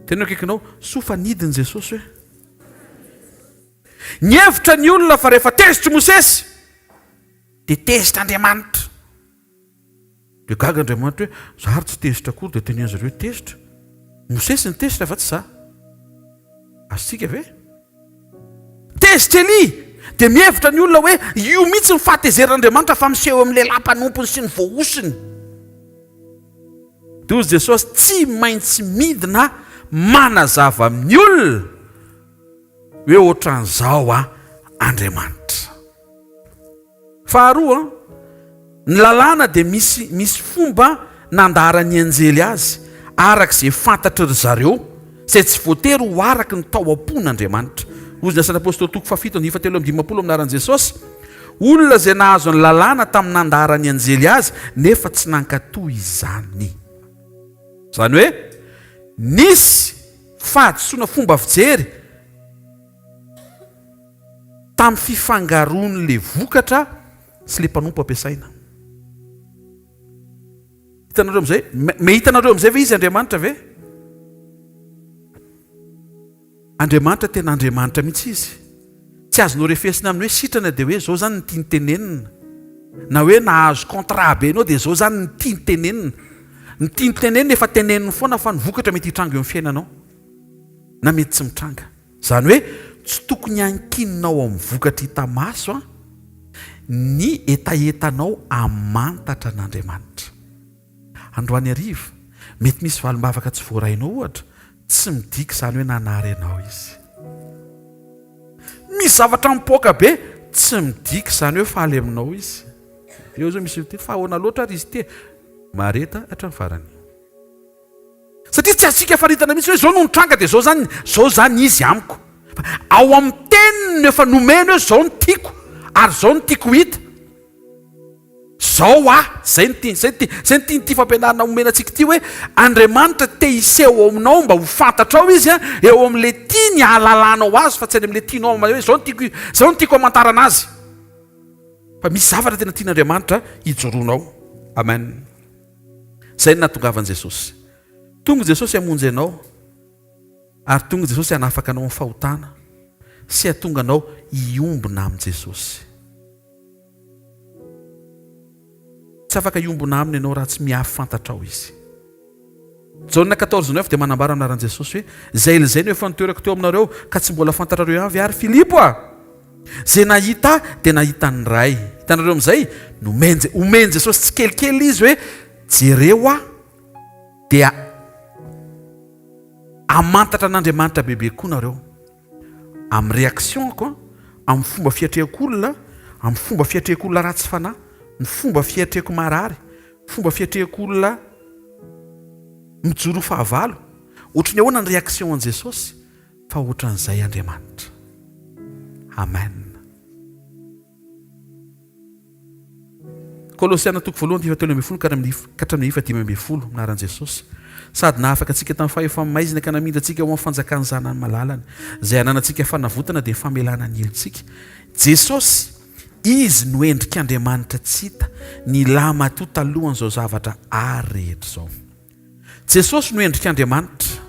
Tena akaikinao, soa fa nidina Jesosy hoe. Nihevitra ny olona fa rehefa tezitr'i Mosesy dia tezitra Andriamanitra. Dia gaga Andriamanitra hoe, za ary tsy tezitra akory dia teneno zareo hoe tezitra. Mosesy no tezitra fa tsy za. Azontsika ve? Tezitra Elia! Dia mihevitra ny olona hoe io mihitsy ny fahatezeran'Andriamanitra fa miseho amin'ny lehilahy mpanompony sy ny voahosony. Dia hozy Jesosy, tsy maintsy midina manazava amin'ny olona hoe ohatran'izao aho Andriamanitra. Faharoa, ny lalàna dia misy misy fomba nandaharan'ny anjely azy araka izay fantatry ry zareo, izay tsy voatery ho araka ny tao am-pon'Andriamanitra. Hozy ny Asan'ny Apostoly toko fahafito andininy fahatelo amby dimampolo amin'ny anaran'i Jesosy, Olona izay nahazo ny lalàna tamin'ny nandaharan'ny anjely azy nefa tsy nankatò izany. Izany hoe nisy fahadisoana fomba fijery Tamin'ny fifangaroan'ilay vokatra sy ilay mpanompo ampiasaina. Hitanareo amin'izay? Me hitanareo amin'izay ve izy Andriamanitra ve? Andriamanitra tena Andriamanitra mihitsy izy. Tsy azonao refesina amin'ny hoe sitrana dia hoe zao zany ny tiany tenenina. Na hoe nahazo contrat be ianao dia zao zany ny tiany tenenina. Ny tiany tenenina efa teneniny foana fa ny vokatra mety hitranga eo amin'ny fiainanao. Na mety tsy mitranga. Izany hoe tsy tokony hankininao amin'ny vokatra hita maso ny hetahetanao hamantatra an'Andriamanitra. Androany hariva, mety misy valim-bavaka tsy voarainao ohatra, tsy midika izany hoe nanary anao Izy. Misy zavatra mipoaka be, tsy midika izany hoe faly aminao Izy. Eo izao misy miteny fa ahoana loatra ary izy ity e? Mahareta hatramin'ny farany. Satria tsy azontsika faritana mihitsy hoe zao no nitranga dia zao zany, zao zany izy amiko. Fa ao amin'ny teniny no efa nomeny hoe zao no tiako ary zao no tiako ho hita. Zao aho, zay no tiany, zay no tiany, zay no tian'ity fampianarana omena antsika ity hoe Andriamanitra te hiseho ao aminao mba ho fantatrao izy an, eo amin'ilay tiany hahalalanao azy fa tsy any amin'ilay tianao hoe zao no tiako, zao no tiako hamantarana azy. Fa misy zavatra tena tian'Andriamanitra hijoroanao. Amen. Izay no nahatongavan'i Jesosy. Tonga Jesosy hamonjy anao, ary tonga Jesosy hanafaka anao amin'ny fahotana sy hahatonga anao hiombona amin'i Jesosy. Tsy afaka hiombona aminy ianao raha tsy mihafy fantatrao Izy. Jaona quatorze neuf dia manambara amin'ny anaran'i Jesosy hoe, Izay ela izay no efa nitoerako teo aminareo, ka tsy mbola fantatrareo ihany ve ary Filipo a? Izay nahita Ahy dia nahita ny Ray. Hitanareo amin'izay? Nomen'i, omen'i Jesosy tsikelikely izy hoe, jereo Aho, dia hamantatra an'Andriamanitra bebe koa nareo. Amin'ny réaction-ko, amin'ny fomba fiatrehako olona, amin'ny fomba fiatrehako olona ratsy fanahy, ny fomba fiatrehako marary, fomba fiatrehako olona mijoro ho fahavalo. Ohatry ny ahoana ny réaction an'i Jesosy? Fa ohatran'izay Andriamanitra. Amen. Kolosiana toko voalohany andininy fahatelo ambin'ny folo ka hatramin'ny fahadimy ambin'ny folo, amin'ny anaran'i Jesosy. Sady nahafaka antsika tamin'ny fahefan'ny maizina ka namindra antsika ho amin'ny fanjakan'ny Zanany malalany, izay ananantsika fanavotana dia famelana ny helotsika. Jesosy, Izy no endrik'Andriamanitra tsy hita, ny lahimatoa talohan'izao zavatra àry rehetra izao. Jesosy no endrik'Andriamanitra.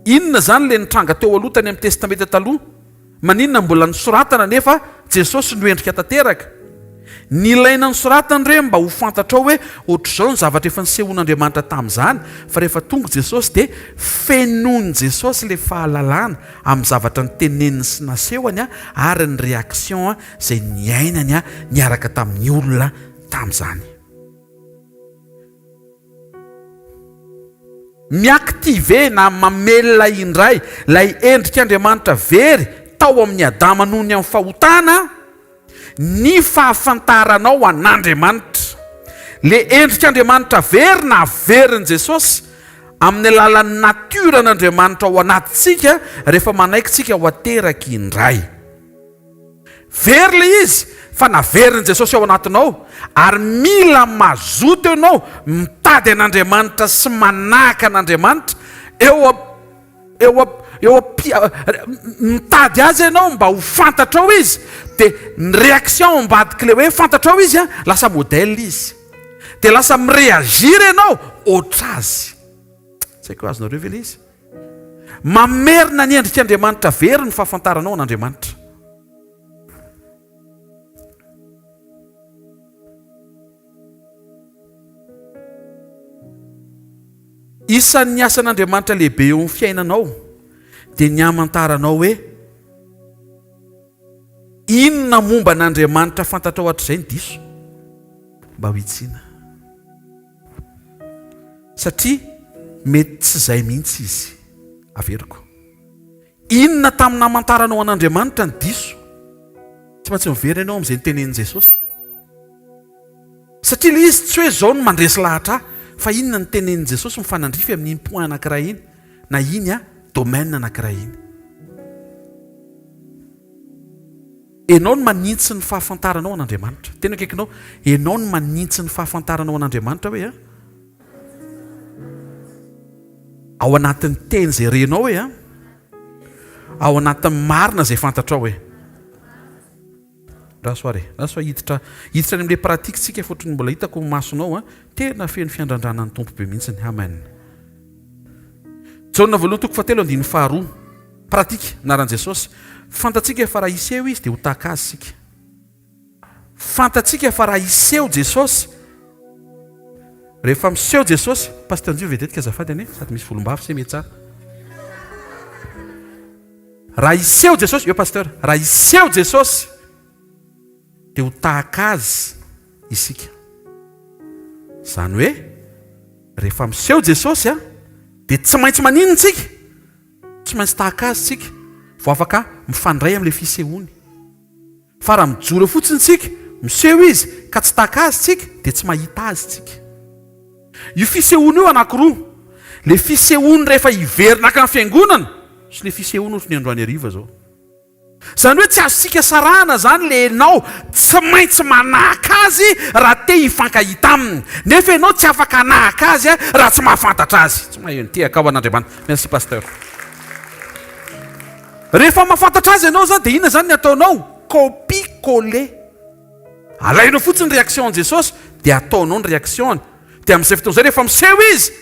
Inona izany ilay nitranga teo aloha tany amin'ny Testamenta Taloha? Maninona mbola nosoratana nefa Jesosy no endrika tanteraka? Nilaina nosoratana ireny mba ho fantatrao hoe ohatr'izao ny zavatra efa nisehoan'Andriamanitra tamin'izany, fa rehefa tonga Jesosy dia fenoin'i Jesosy ilay fahalalana amin'ny zavatra noteneniny sy nasehony ary ny réaction izay niainany niaraka tamin'ny olona tamin'izany. Mi-activer na mamelona indray ilay endrik'Andriamanitra very tao amin'i Adama noho ny amin'ny fahotana ny fahafantaranao an'Andriamanitra. Le endrik'Andriamanitra very naverin'i Jesosy amin'ny alalan'ny natiora-n'Andriamanitra ao anatintsika rehefa manaiky tsika ho ateraky indray. Very le izy fa naverin'i Jesosy ao anatinao ary mila mazoto ianao mitady an'Andriamanitra sy manahaka an'Andriamanitra eo eo eo mitady azy ianao mba ho fantatrao izy dia ny réaction ambadik'ilay hoe fantatrao izy an, lasa modèle izy dia lasa mi-réagir ianao ohatr'azy. Tsy haiko hoe azonareo ve ilay izy? Mamerina ny endrik'Andriamanitra very ny fahafantaranao an'Andriamanitra. Isan'ny asan'Andriamanitra lehibe eo amin'ny fiainanao dia ny hamantaranao hoe inona momba an'Andriamanitra fantatrao hatrizay no diso mba ho hitsiana. Satria mety tsy izay mihitsy izy. Averiko. Inona tamin'ny namantaranao an'Andriamanitra no diso? Tsy maintsy miverina ianao amin'izay notenenin'i Jesosy. Satria ilay izy tsy hoe izao no mandresy lahatra ahy, fa inona no tenenin'i Jesosy mifanandrify amin'iny point anankiray iny, na iny domaine anankiray iny. Ianao no manintsy ny fahafantaranao an'Andriamanitra. Tena akaikinao, ianao no manintsy ny fahafantaranao an'Andriamanitra hoe a. Ao anatin'ny teny izay renao hoe a. Ao anatin'ny marina izay fantatrao hoe. Raso ary e. Raso hiditra hiditra any amin'ilay pratique tsika fa ohatran'ny mbola hitako ny masonao a. Tena feno fiandrandrana ny Tompo be mihitsiny. Amen. Jaona voalohany toko fahatelo andininy faharoa. Pratique, anaran'i Jesosy. Fantatsika fa raha hiseho Izy dia ho tahaka Azy isika. Fantatsika fa raha hiseho Jesosy, rehefa miseho Jesosy, Pasteur Njo vedetika azafady anie, sady misy volombava se mety tsara. Raha hiseho Jesosy, eo Pasteur, raha hiseho Jesosy dia ho tahaka Azy isika. Izany hoe rehefa miseho Jesosy a, dia tsy maintsy maninona isika? Tsy maintsy tahaka Azy isika vao afaka mifandray amin'ilay fisehoany. Fa raha mijoro eo fotsiny isika, miseho Izy, ka tsy tahaka Azy isika, dia tsy mahita Azy isika. Io fisehoana io anankiroa, ilay fisehoany rehefa hiverina haka ny fiangonana, sy ilay fisehoany ohatry ny androany hariva izao. Izany hoe tsy azontsika sarahana izany ilay ianao tsy maintsy manahaka Azy raha te hifankahita Aminy. Nefa ianao tsy afaka hanahaka Azy raha tsy mahafantatra Azy. Tsy maheno tehaka ho an'Andriamanitra. Merci Pasteur. Rehefa mahafantatra azy ianao zany dia inona zany ny ataonao? Copie coller. Alainao fotsiny ny réaction an'i Jesosy dia ataonao ny réaction-ny. Dia amin'izay fotoana izay rehefa miseho izy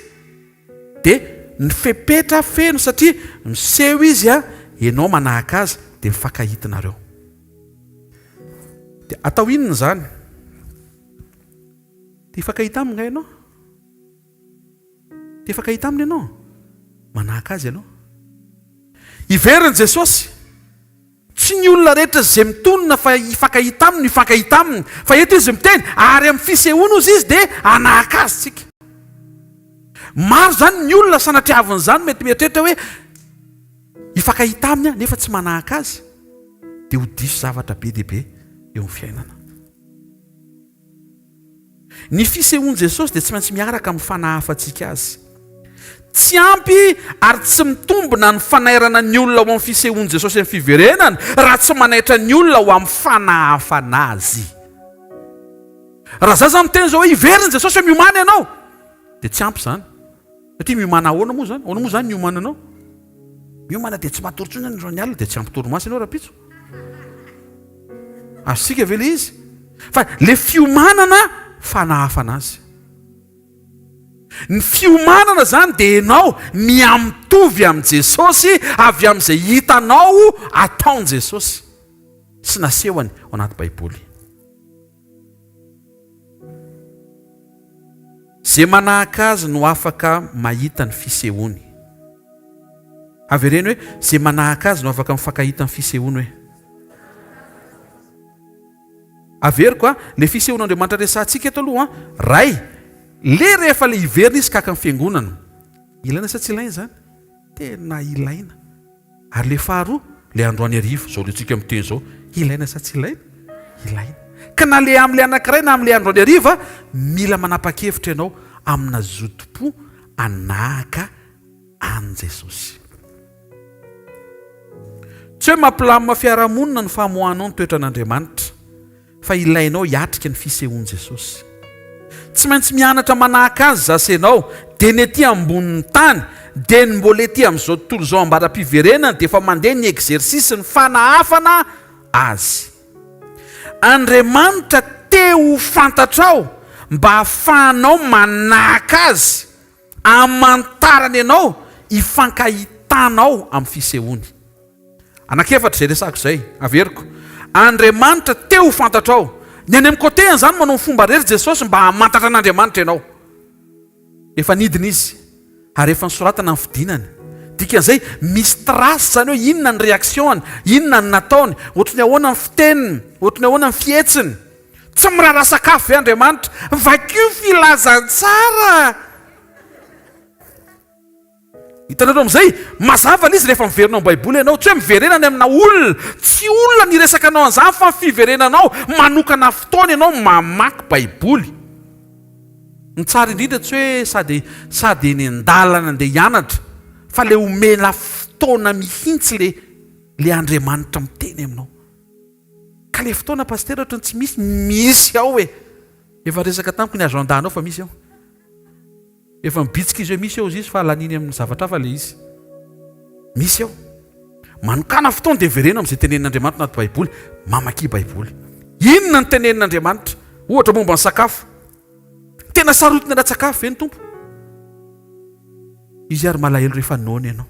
dia ny fepetra feno satria miseho izy a, ianao manahaka azy dia mifankahita nareo. Dia atao inona izany? Te hifankahita aminy nga ianao? Te hifankahita aminy ianao? Manahaka azy ianao. Hiverina Jesosy. Tsy ny olona rehetra izay mitonona fa hifankahita aminy no hifankahita aminy. Fa eto izy miteny, ary amin'ny fisehoany hozy izy dia hanahaka azy tsika. Maro izany ny olona sanatriavin'izany mety mieritreritra hoe hifankahita aminy aho nefa tsy manahaka azy. Dia ho diso zavatra be dia be eo amin'ny fiainana. Ny fisehoan'i Jesosy dia tsy maintsy miaraka amin'ny fanahafantsika Azy. Tsy ampy ary tsy mitombina ny fanairana ny olona ho amin'ny fisehoan'i Jesosy amin'ny fiverenany raha tsy manaitra ny olona ho amin'ny fanahafana Azy. Raha za zany miteny zao hoe hiverina Jesosy hoe miomàna ianao dia tsy ampy izany. Satria miomàna ahoana moa izany? Ahoana moa izany ny hiomananao? Miomana dia tsy matory intsony ianao androany alina dia tsy ampy torimaso ianao rahampitso. Azontsika ve ilay izy? Fa ilay fiomanana fanahafana azy. Ny fiomanana izany dia ianao mihamitovy amin'i Jesosy avy amin'izay hitanao ataon'i Jesosy sy nasehony ao anaty Baiboly. Ze manahaka azy no afaka mahita ny fisehoany. Avereno hoe, ze manahaka azy no afaka mifankahita ny fisehoany hoe. Averiko a, le fisehoan'Andriamanitra resahantsika eto aloha an, Ray, le rehefa le hiverina izy kaka ny fiangonana. Ilaina sa tsy ilaina izany? Tena ilaina. Ary le faharoa, le androany hariva, zao le tsika miteny zao, ilaina sa tsy ilaina? Ilaina. Ka na le amin'ilay anankiray na amin'ilay androany hariva, mila manapa-kevitra ianao amina zotom-po hanahaka an'i Jesosy. Tsy hoe mampilamina fiarahamonina ny famoahanao ny toetran'Andriamanitra, fa ilainao hiatrika ny fisehoan'i Jesosy. Tsy maintsy mianatra manahaka Azy zasy ianao, dia ny ety ambonin'ny tany, dia ny mbola ety amin'izao tontolo izao ambara-piverenany dia efa mandeha ny exercice ny fanahafana Azy. Andriamanitra te ho fantatrao mba hahafahanao manahaka Azy. Amantarany anao hifankahitanao amin'ny fisehoany. Anankiefatra izay resahako izay, averiko. Andriamanitra te ho fantatrao. Ny any amin'ny côté-ny izany manao ny fomba rery Jesosy mba hamantatra an'Andriamanitra ianao. Efa nidina Izy ary efa nosoratana ny fidinany. Dikan'izay misy trace izany hoe inona ny réaction-ny, inona ny nataony, ohatry ny ahoana ny fiteniny, ohatry ny ahoana ny fihetsiny. Tsy miraharaha sakafo ve Andriamanitra? Vakio filazantsara! Hitanareo amin'izay? Mazava ilay izy rehefa miverina ao Baiboly ianao. Tsy hoe miverena any amina olona. Tsy olona ny hiresaka anao an'izany fa ny fiverenanao manokana fotoana ianao mamaky Baiboly. Ny tsara indrindra tsy hoe sady sady eny an-dalana andeha hianatra fa ilay omena fotoana mihitsy ilay ilay Andriamanitra miteny aminao. Ka le fotoana pasitera ohatran'ny tsy misy, misy ao e! Efa resaka tamiko ny agenda anao fa misy ao. Efa mibitsika izy hoe misy ao izy fa laniny amin'ny zavatra hafa le izy. Misy ao. Manokàna fotoana dia vereno amin'izay tenenin'Andriamanitra anaty Baiboly. Mamakia Baiboly. Inona no tenenin'Andriamanitra? Ohatra momba ny sakafo. Tena sarotiny ara-tsakafo ve ny Tompo? Izy ary malahelo rehefa noana ianao.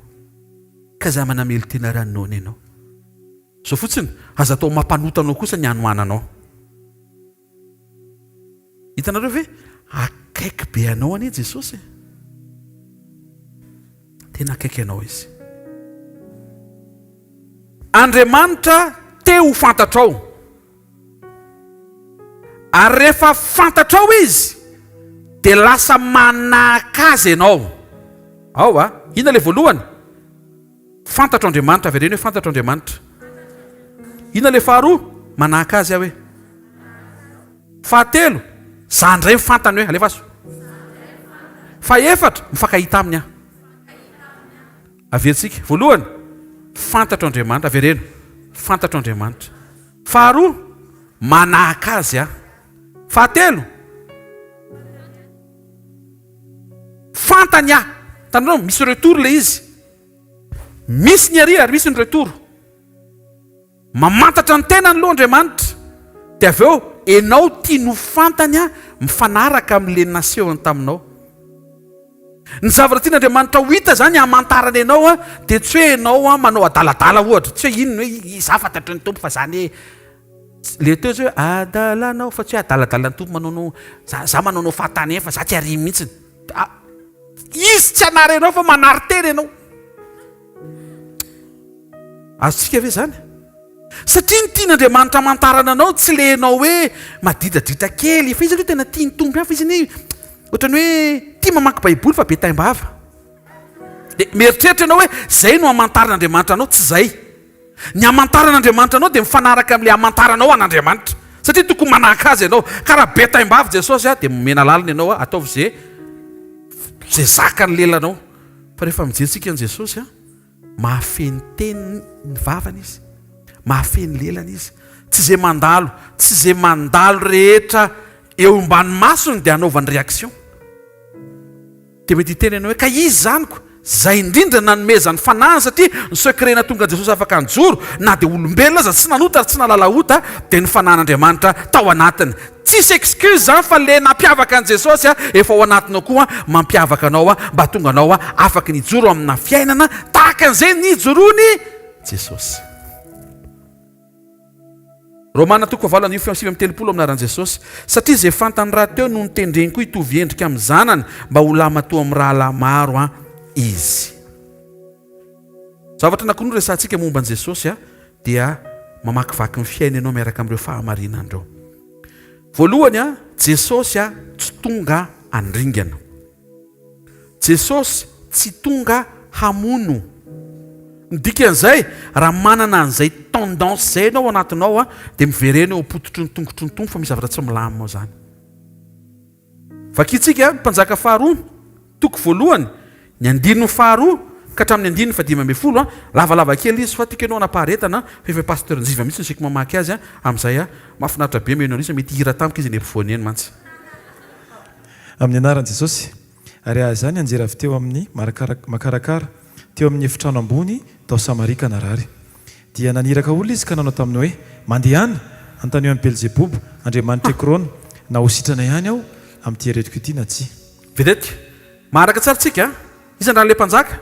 Ka za manamelo-tena raha noana ianao. Izao fotsiny, aza atao mampanota anao kosa ny hanoananao. Hitanareo ve? Akaiky be anao anie Jesosy e. Tena akaiky anao Izy. Andriamanitra te ho fantatrao. Ary rehefa fantatrao Izy, dia lasa manahaka Azy ianao. Ao a! Inona ilay voalohany? Fantatro Andriamanitra, avereno hoe fantatro Andriamanitra. Inona ilay faharoa? Manahaka azy aho hoe. Fahatelo, za indray fantany hoe alefaso. Fahefatra, mifankahita aminy aho. Averintsika. Voalohany, fantatro Andriamanitra, avereno. Fantatro Andriamanitra. Faharoa, manahaka azy aho. Fahatelo, fantany aho. Hitanareo, misy retour ilay izy. Misy ny ary ary misy ny retour. Mamantatra ny tenany aloha Andriamanitra, dia avy eo enao tiany ho fantany an, mifanaraka amin'ilay nasehony taminao. Ny zavatra tian'Andriamanitra ho hita izany hamantarany anao an, dia tsy hoe enao an manao adaladala ohatra, tsy hoe inona hoe izaho fantatry ny Tompo fa izany hoe le teo tsy hoe adalanao fa tsy hoe adaladalan'ny Tompo manaonao, za za manaonao fahatany fa za tsy ary mihitsiny. Izy tsy hanary anao fa manary tena ianao. Azontsika ve izany? Satria ny tian'Andriamanitra hamantarana anao tsy le ianao hoe madidadita kely, fa izy aloha tena tia ny Tompo ihany fa izy anie ohatran'ny hoe tia mamaky Baiboly fa be taim-bava. Dia mieritreritra ianao hoe izay no hamantaran'Andriamanitra anao, tsy izay. Ny hamantaran'Andriamanitra anao dia mifanaraka amin'ilay hamantaranao an'Andriamanitra. Satria tokony manahaka Azy ianao. Ka raha be taim-bava Jesosy dia omena lalina ianao, ataovy izay izay zakan'ny lelanao. Fa rehefa mijery tsika an'i Jesosy, mahafehy ny teniny ny vavany Izy. Mahafehy ny lelany Izy. Tsy izay mandalo, tsy izay mandalo rehetra eo ambany masony dia hanaovany réaction. Dia mety hiteny ianao hoe, ka iza izany ko? Izay indrindra nanomezany fanahiny satria ny secret nahatonga an'i Jesosy afaka nijoro na dia olombelona aza tsy nanota ary tsy nahalala ota dia ny fanahin'Andriamanitra tao anatiny. Tsisy excuse izany fa le nampiavaka an'i Jesosy efa ao anatinao koa mampiavaka anao mba hahatonga anao afaky ny hijoro amina fiainana tahaka an'izay nijoroan'i Jesosy. Romana toko fahavalo andininy faha 39 amin'ny anaran'i Jesosy, satria izay fantany rahateo no notendreny koa hitovy endrika amin'ny Zanany mba ho lahimatoa amin'ny rahalahy maro an izy. Zavatra anankiroa no resahantsika momba an'i Jesosy an, dia mamakivaky ny fiainana ianao miaraka amin'ireo fahamarinana ireo. Voalohany an, Jesosy an tsy tonga handringana. Jesosy tsy tonga hamono. Ny dikan'izay, raha manana an'izay tendance izay ianao ao anatinao an, dia miverena eo am-pototry ny tongotry ny Tompo fa misy zavatra tsy milamina ao izany. Vakintsika Mpanjaka faharoa, toko voalohany, ny andininy faharoa ka hatramin'ny andininy fahadimy ambin'ny folo an, lavalava kely izy fa tiako ianao hanam-paharetana fa efa Pasteur Njiva mihitsy no asiako mamaky azy an, amin'izay an, mahafinaritra be mihaino an'io, mety hihira tampoka izy eny ampovoany eny mantsy. Amin'ny anaran'i Jesosy. Ary Ahazia nianjera avy teo amin'ny makarakara, teo amin'ny efitrano ambony tao Samaria ka narary. Dia naniraka olona izy ka nanao taminy hoe, Mandehana, anontanio an'i Belzeboba, andriamanitr'i Ekrona, na ho sitrana ihany aho amin'ity aretiko ity na tsia. Vedette, Maharaka tsara tsika a! Iza ndra le mpanjaka?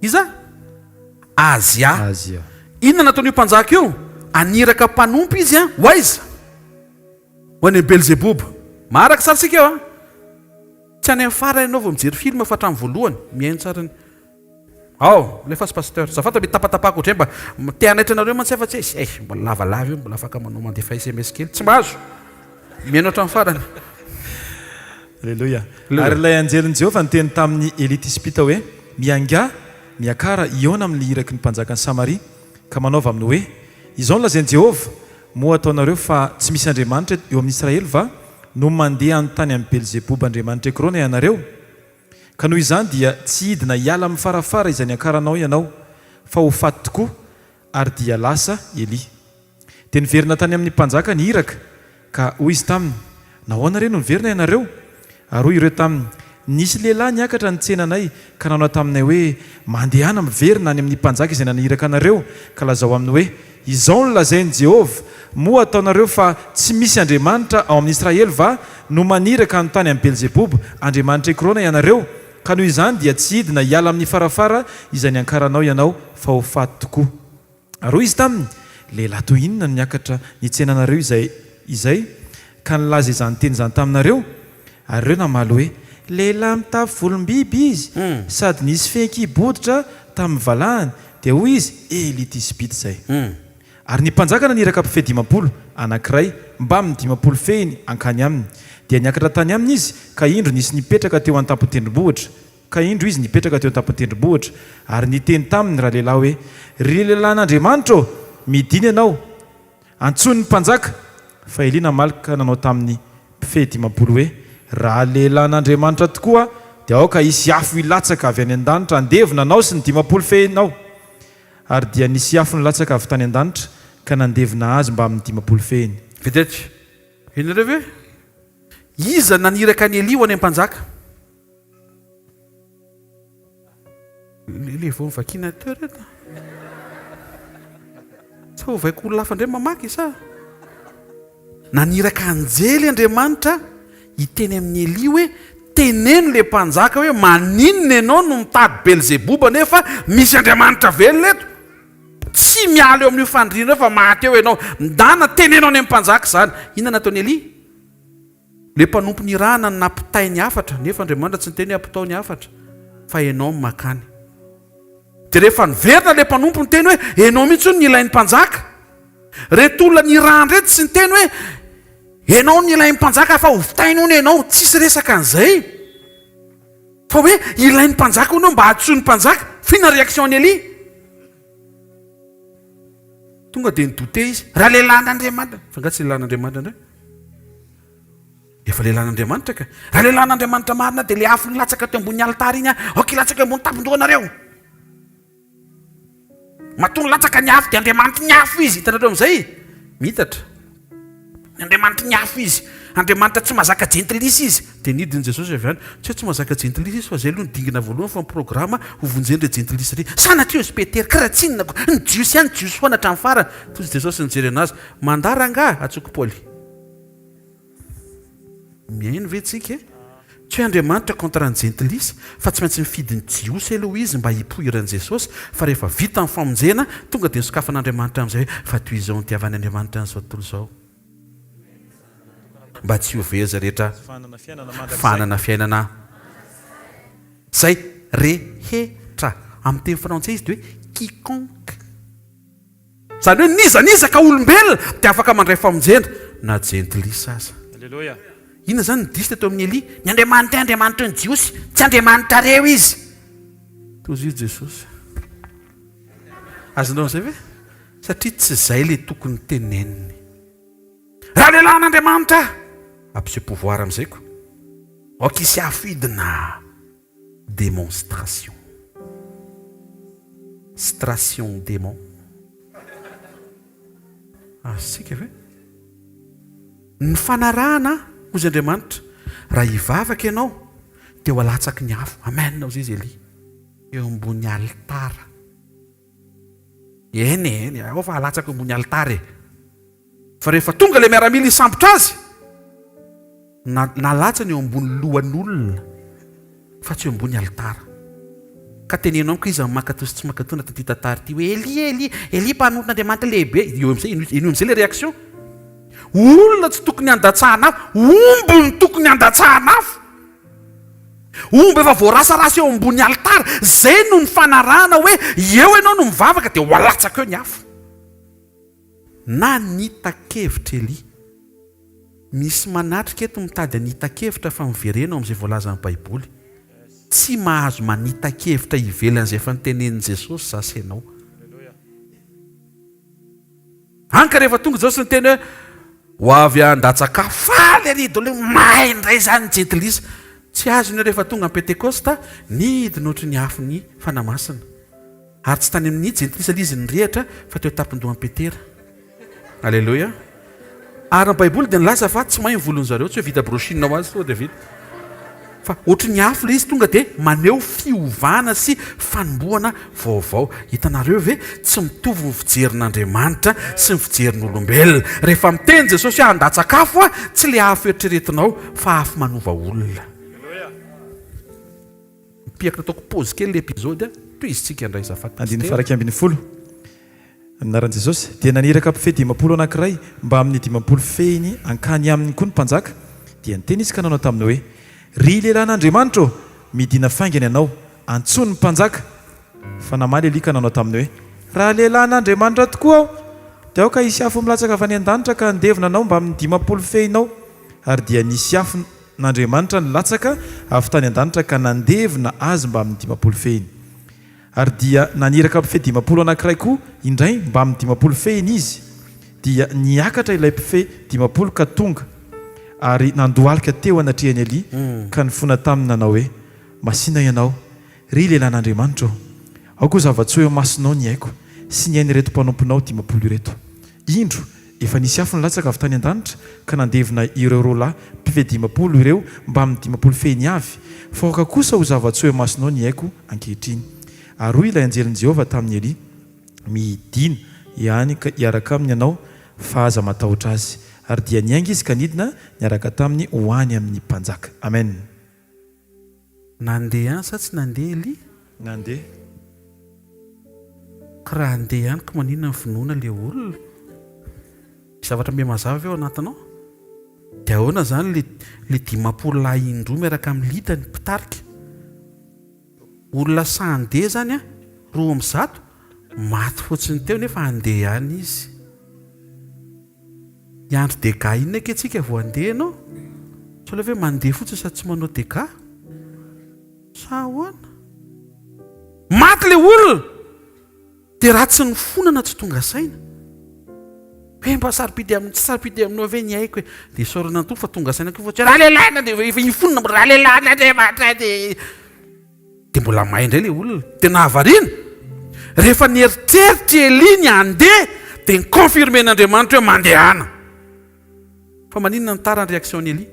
Iza? Azia. Azia. Inona nataon'io mpanjaka io? Aniraka mpanompo izy a, ho aiza? Ho any Belzeboba. Maharaka tsara tsika eo a! Tsy any amin'ny farany ianao vao mijery film fa hatramin'ny voalohany, mihaino tsara ny. Ao, alefaso Pasteur. Azafady fa mety tapatapahako ohatray mba te hanaitra anareo mantsy aho fa tsy eh, mbola lavalava io, mbola afaka manao mandefa sms kely. Tsy mahazo. Mihaino hatramin'ny farany. Aleloia. Ary ilay anjelin'i Jehovah niteny tamin'i Elia Tisbita hoe, Miaingà, miakara hihaona amin'ilay iraky ny mpanjakan'i Samaria, ka manaova aminy hoe, Izao no lazain'i Jehovah, Moa ataonareo fa tsy misy Andriamanitra eo amin'i Israely va, no mandeha hanontany amin'i Belzeboba andriamanitr'i Ekrona ianareo? Ka noho izany dia tsy hidina hiala amin'ny farafara izay niakaranao ianao, fa ho faty tokoa. Ary dia lasa Elia. Dia niverina tany amin'ny mpanjaka ny iraka, ka hoy izy taminy, Nahoana re no niverina ianareo? Ary hoy ireo taminy, Nisy lehilahy niakatra nitsena anay, ka nanao taminay hoe, Mandehana miverina any amin'ny mpanjaka izay naniraka anareo, ka lazao aminy hoe, Izao no lazain'i Jehovah, Moa ataonareo fa tsy misy Andriamanitra ao amin'i Israely va no maniraka hanontany amin'i Belzeboba, andriamanitr'i Ekrona, ianareo? Ka noho izany dia tsy hidina hiala amin'ny farafara izay niankaranao ianao, fa ho faty tokoa. Ary hoy izy taminy, Lehilahy toy inona no niakatra nitsena anareo izay izay, ka nilaza izany teny izany taminareo? Ary ireo namaly hoe, Lehilahy mitafy volom-biby izy, sady nisy fehin-kibo hoditra tamin'ny valahany. Dia hoy izy, Elia Tisbita izay. Ary ny mpanjaka naniraka mpifehy 50, anankiray mbamin'ny 50 fehiny hankany aminy. Dia niakatra tany aminy izy, ka indro nisy nipetraka teo an-tampon-tendrombohitra. Ka indro izy nipetraka teo an-tampon-tendrombohitra, ary niteny taminy ralehilahy hoe, Ry lehilahin'Andriamanitra ô, midina ianao, antsoy ny mpanjaka! Fa Elia namaly ka nanao tamin'ny mpifehy 50 hoe, Raha lehilahin'Andriamanitra tokoa aho, dia aoka hisy afo hilatsaka avy any an-danitra handevona anao sy ny 50 fehinao! Ary dia nisy afo nilatsaka avy tany an-danitra ka nandevona azy mbamin'ny 50 fehiny. Vedette, Ianareo ve? Iza naniraka an'i Elia ho any amin'ny mpanjaka? Le vao novakiana teo reto. Sa ovaiko olona hafa indray mamaky sa? Naniraka anjely Andriamanitra hiteny amin'i Elia hoe teneno le mpanjaka hoe maninona ianao no mitady Belzeboba nefa misy Andriamanitra velona eto? Tsy miala eo amin'io fandriana io fa maty eo ianao. Ndana teneno any amin'ny mpanjaka izany. Inona nataon'i Elia? Le mpanompo nirahana no nampitay ny hafatra, nefa Andriamanitra tsy niteny hoe ampitao ny hafatra, fa enao no makany. De rehefa niverina le mpanompo niteny hoe enao mihitsy hono no ilain'ny mpanjaka. Reto olona nirahana reto tsy niteny hoe enao no ilain'ny mpanjaka fa hovitainy hono enao, tsisy resaka an'izay. Fa hoe ilain'ny mpanjaka hono mba hantsoin'ny mpanjaka. F'inona réaction an'i Elia? Tonga dia ni-douter izy. Raha lehilahin'Andriamanitra, fa angaha tsy lehilahin'Andriamanitra indray? Efa lehilahin'Andriamanitra ka. Raha lehilahin'Andriamanitra marina dia ilay afo nilatsaka teo ambony alitara iny, aoka hilatsaka eo ambony tampon-dohanareo. Matoa nilatsaka ny afo dia Andriamanitry ny afo izy. Hitanareo amin'izay? Miitatra. Andriamanitry ny afo izy. Andriamanitra tsy mahazaka jentilisa izy. Dia nidin'i Jesosy avy any. Tsy hoe tsy mahazaka jentilisa izy fa izay aloha ny dingana voalohany fa ny programa ho vonjena ireo jentilisa ireo. Sanatria hozy Petera, kiraha tsy inona ko. Ny Jiosy ihany, Jiosy foana hatramin'ny farany. Toy izy Jesosy nijery anazy. Mandà rangaha, antsoiko Paoly. Mihaino ve tsika e? Tsy hoe Andriamanitra contre ny jentilisa fa tsy maintsy mifidy ny Jiosy aloha izy mba hipoiran'i Jesosy fa rehefa vita ny famonjena tonga dia nosokafan'Andriamanitra amin'izay hoe fa toy izao nitiavan'i Andriamanitra an'izao tontolo izao mba tsy ho very izay rehetra fa hanana fiainana izay rehetra. Amin'ny teny frantsay izy dia hoe quiconque. Izany hoe n'iza n'iza ka olombelona dia afaka mandray famonjena na jentilisa aza. Aleloia. Inona izany ny diso teto amin'i Elia? Ny Andriamanitray Andriamanitry ny Jiosy, tsy Andriamanitrareo Izy. Toa izy Jesosy. Azonao amin'izay ve? Satria tsy izay ilay tokony teneniny. Raha lehilahin'Andriamanitra aho, ampiseho pouvoir amin'izay ko. Aoka hisy afo hidina. Démonstration. Stration démon. Azontsika ve? Ny fanarahana, hozy Andriamanitra, raha hivavaka ianao, dia ho alatsaky ny afo. Amen, hozy izy Elia. Eo ambony alitara. Eny e, eny e, ao fa alatsako eo ambony alitara e. Fa rehefa tonga ilay miaramila hisambotra azy, na, nalatsany eo ambony lohan'olona, fa tsy eo ambony alitara. Ka teneno amiko iza no mankatò sy tsy mankatò anatin'ity tantara ity hoe Elia, Elia, Elia mpanompon'Andriamanitra lehibe. Eo amin'izay, eo amin'izay ilay réaction. Olona tsy tokony handatsahana afo, omby no tokony handatsahana afo. Omby efa voarasarasa eo ambony alitara, izay no nifanarahana hoe eo ianao no mivavaka dia ho alatsaka eo ny afo. Nanita-kevitra Elia. Misy manatrika eto mitady hanita-kevitra fa miverena ao amin'izay voalazan'ny Baiboly. Tsy mahazo manita-kevitra ivelan'izay efa notenenin'i Jesosy za sy ianao. Hany ka rehefa tonga Jesosy niteny hoe ho avy handatsaka afo, faly ery daholo hoe mahay indray izany ny jentilisa. Tsy azony hoe rehefa tonga ny Pentekosta, nidina ohatry ny afo ny Fanahy Masina. Ary tsy tany amin'ny jentilisa ilay izy nirehitra fa teo an-tampon-dohan'i Petera. Aleloia. Ary ny Baiboly dia nilaza fa tsy may ny volon-dry zareo, tsy hoe vita brushing ho azy tonga dia vita. Fa ohatry ny afo ilay izy tonga dia maneho fiovana sy fanombohana vaovao. Hitanareo ve? Tsy mitovy ny fijerin'Andriamanitra sy ny fijerin'olombelona. Rehefa miteny Jesosy hoe handatsaka afo aho, tsy ilay afo eritreretinao fa afo manova olona. Mpiaka nataoko pause kely le episode a, tohizintsika indray azafady Andininy Pasitera. faha-11. Amin'ny anaran'i Jesosy. Dia naniraka mpifehy 50 anankiray mbamin'ny 50 fehiny hankany aminy koa ny mpanjaka. Dia niteny izy ka nanao taminy hoe, Ry lehilahin'Andriamanitra ô, midìna faingana ianao, antsoy ny mpanjaka. Fa namaly Elia ka nanao taminy hoe, Raha lehilahin'Andriamanitra tokoa aho, dia aoka hisy afo milatsaka avy any an-danitra ka handevona anao mbamin'ny 50 fehinao. Ary dia nisy afo N'Andriamanitra nilatsaka avy tany an-danitra ka nandevona azy mbamin'ny 50 fehiny. Ary dia naniraka mpifehy 50 anankiray koa indray mbamin'ny 50 fehiny izy. Dia niakatra ilay mpifehy 50 ka tonga, ary nandohalika teo anatrehan'i Elia ka nifona taminy nanao hoe, Masìna ianao, ry lehilahin'Andriamanitra ô! Aoka ho zava-tsoa eo imasonao ny aiko sy ny ain'ireto mpanomponao 50 ireto. Indro, efa nisy afo nilatsaka avy tany an-danitra ka nandevona ireo roa lahy mpifehy 50 ireo mbamin'ny 50 fehiny avy, fa aoka kosa ho zava-tsoa eo imasonao ny aiko ankehitriny. Ary hoy ilay anjelin'i Jehovah tamin'i Elia, Midìna ihany hiaraka aminy ianao, fa aza matahotra azy. Ary dia niainga izy ka nidina niaraka taminy ho any amin'ny mpanjaka. Amen. Nandeha ihany sa tsy nandeha Elia? Nandeha. Ka raha handeha ihany ko maninona ny vonoina le olona? Misy zavatra miha mazava ve ao anatinao? Dia ahoana izany le le 50 lahy indroa miaraka amin'ny litany mpitarika? Olona sahy handeha izany an, 102, maty fotsiny teo nefa handeha ihany izy. Hiandry dégâts inona akia tsika vao handeha ianao? Sao ilay hoe mandeha fotsiny sady tsy manao dégâts? Sa ahoana? Maty ilay olona! Dia raha tsy nifonana tsy tonga saina. Hoe mba sarobidy amin'ny tsy sarobidy aminao ve ny aiko e? Dia isaorana ny Tompo fa tonga saina koa fa tsy hoe ralehilahy dia efa hifonana mbola ralehilahy Andriamanitra dia Dia mbola may indray ilay olona. Dia nahavariana. Rehefa nieritreritra i Elia ny handeha, dia ni-confirmer-n'Andriamanitra hoe mandehana. Fa maninona ny tara ny réaction-n'i Elia?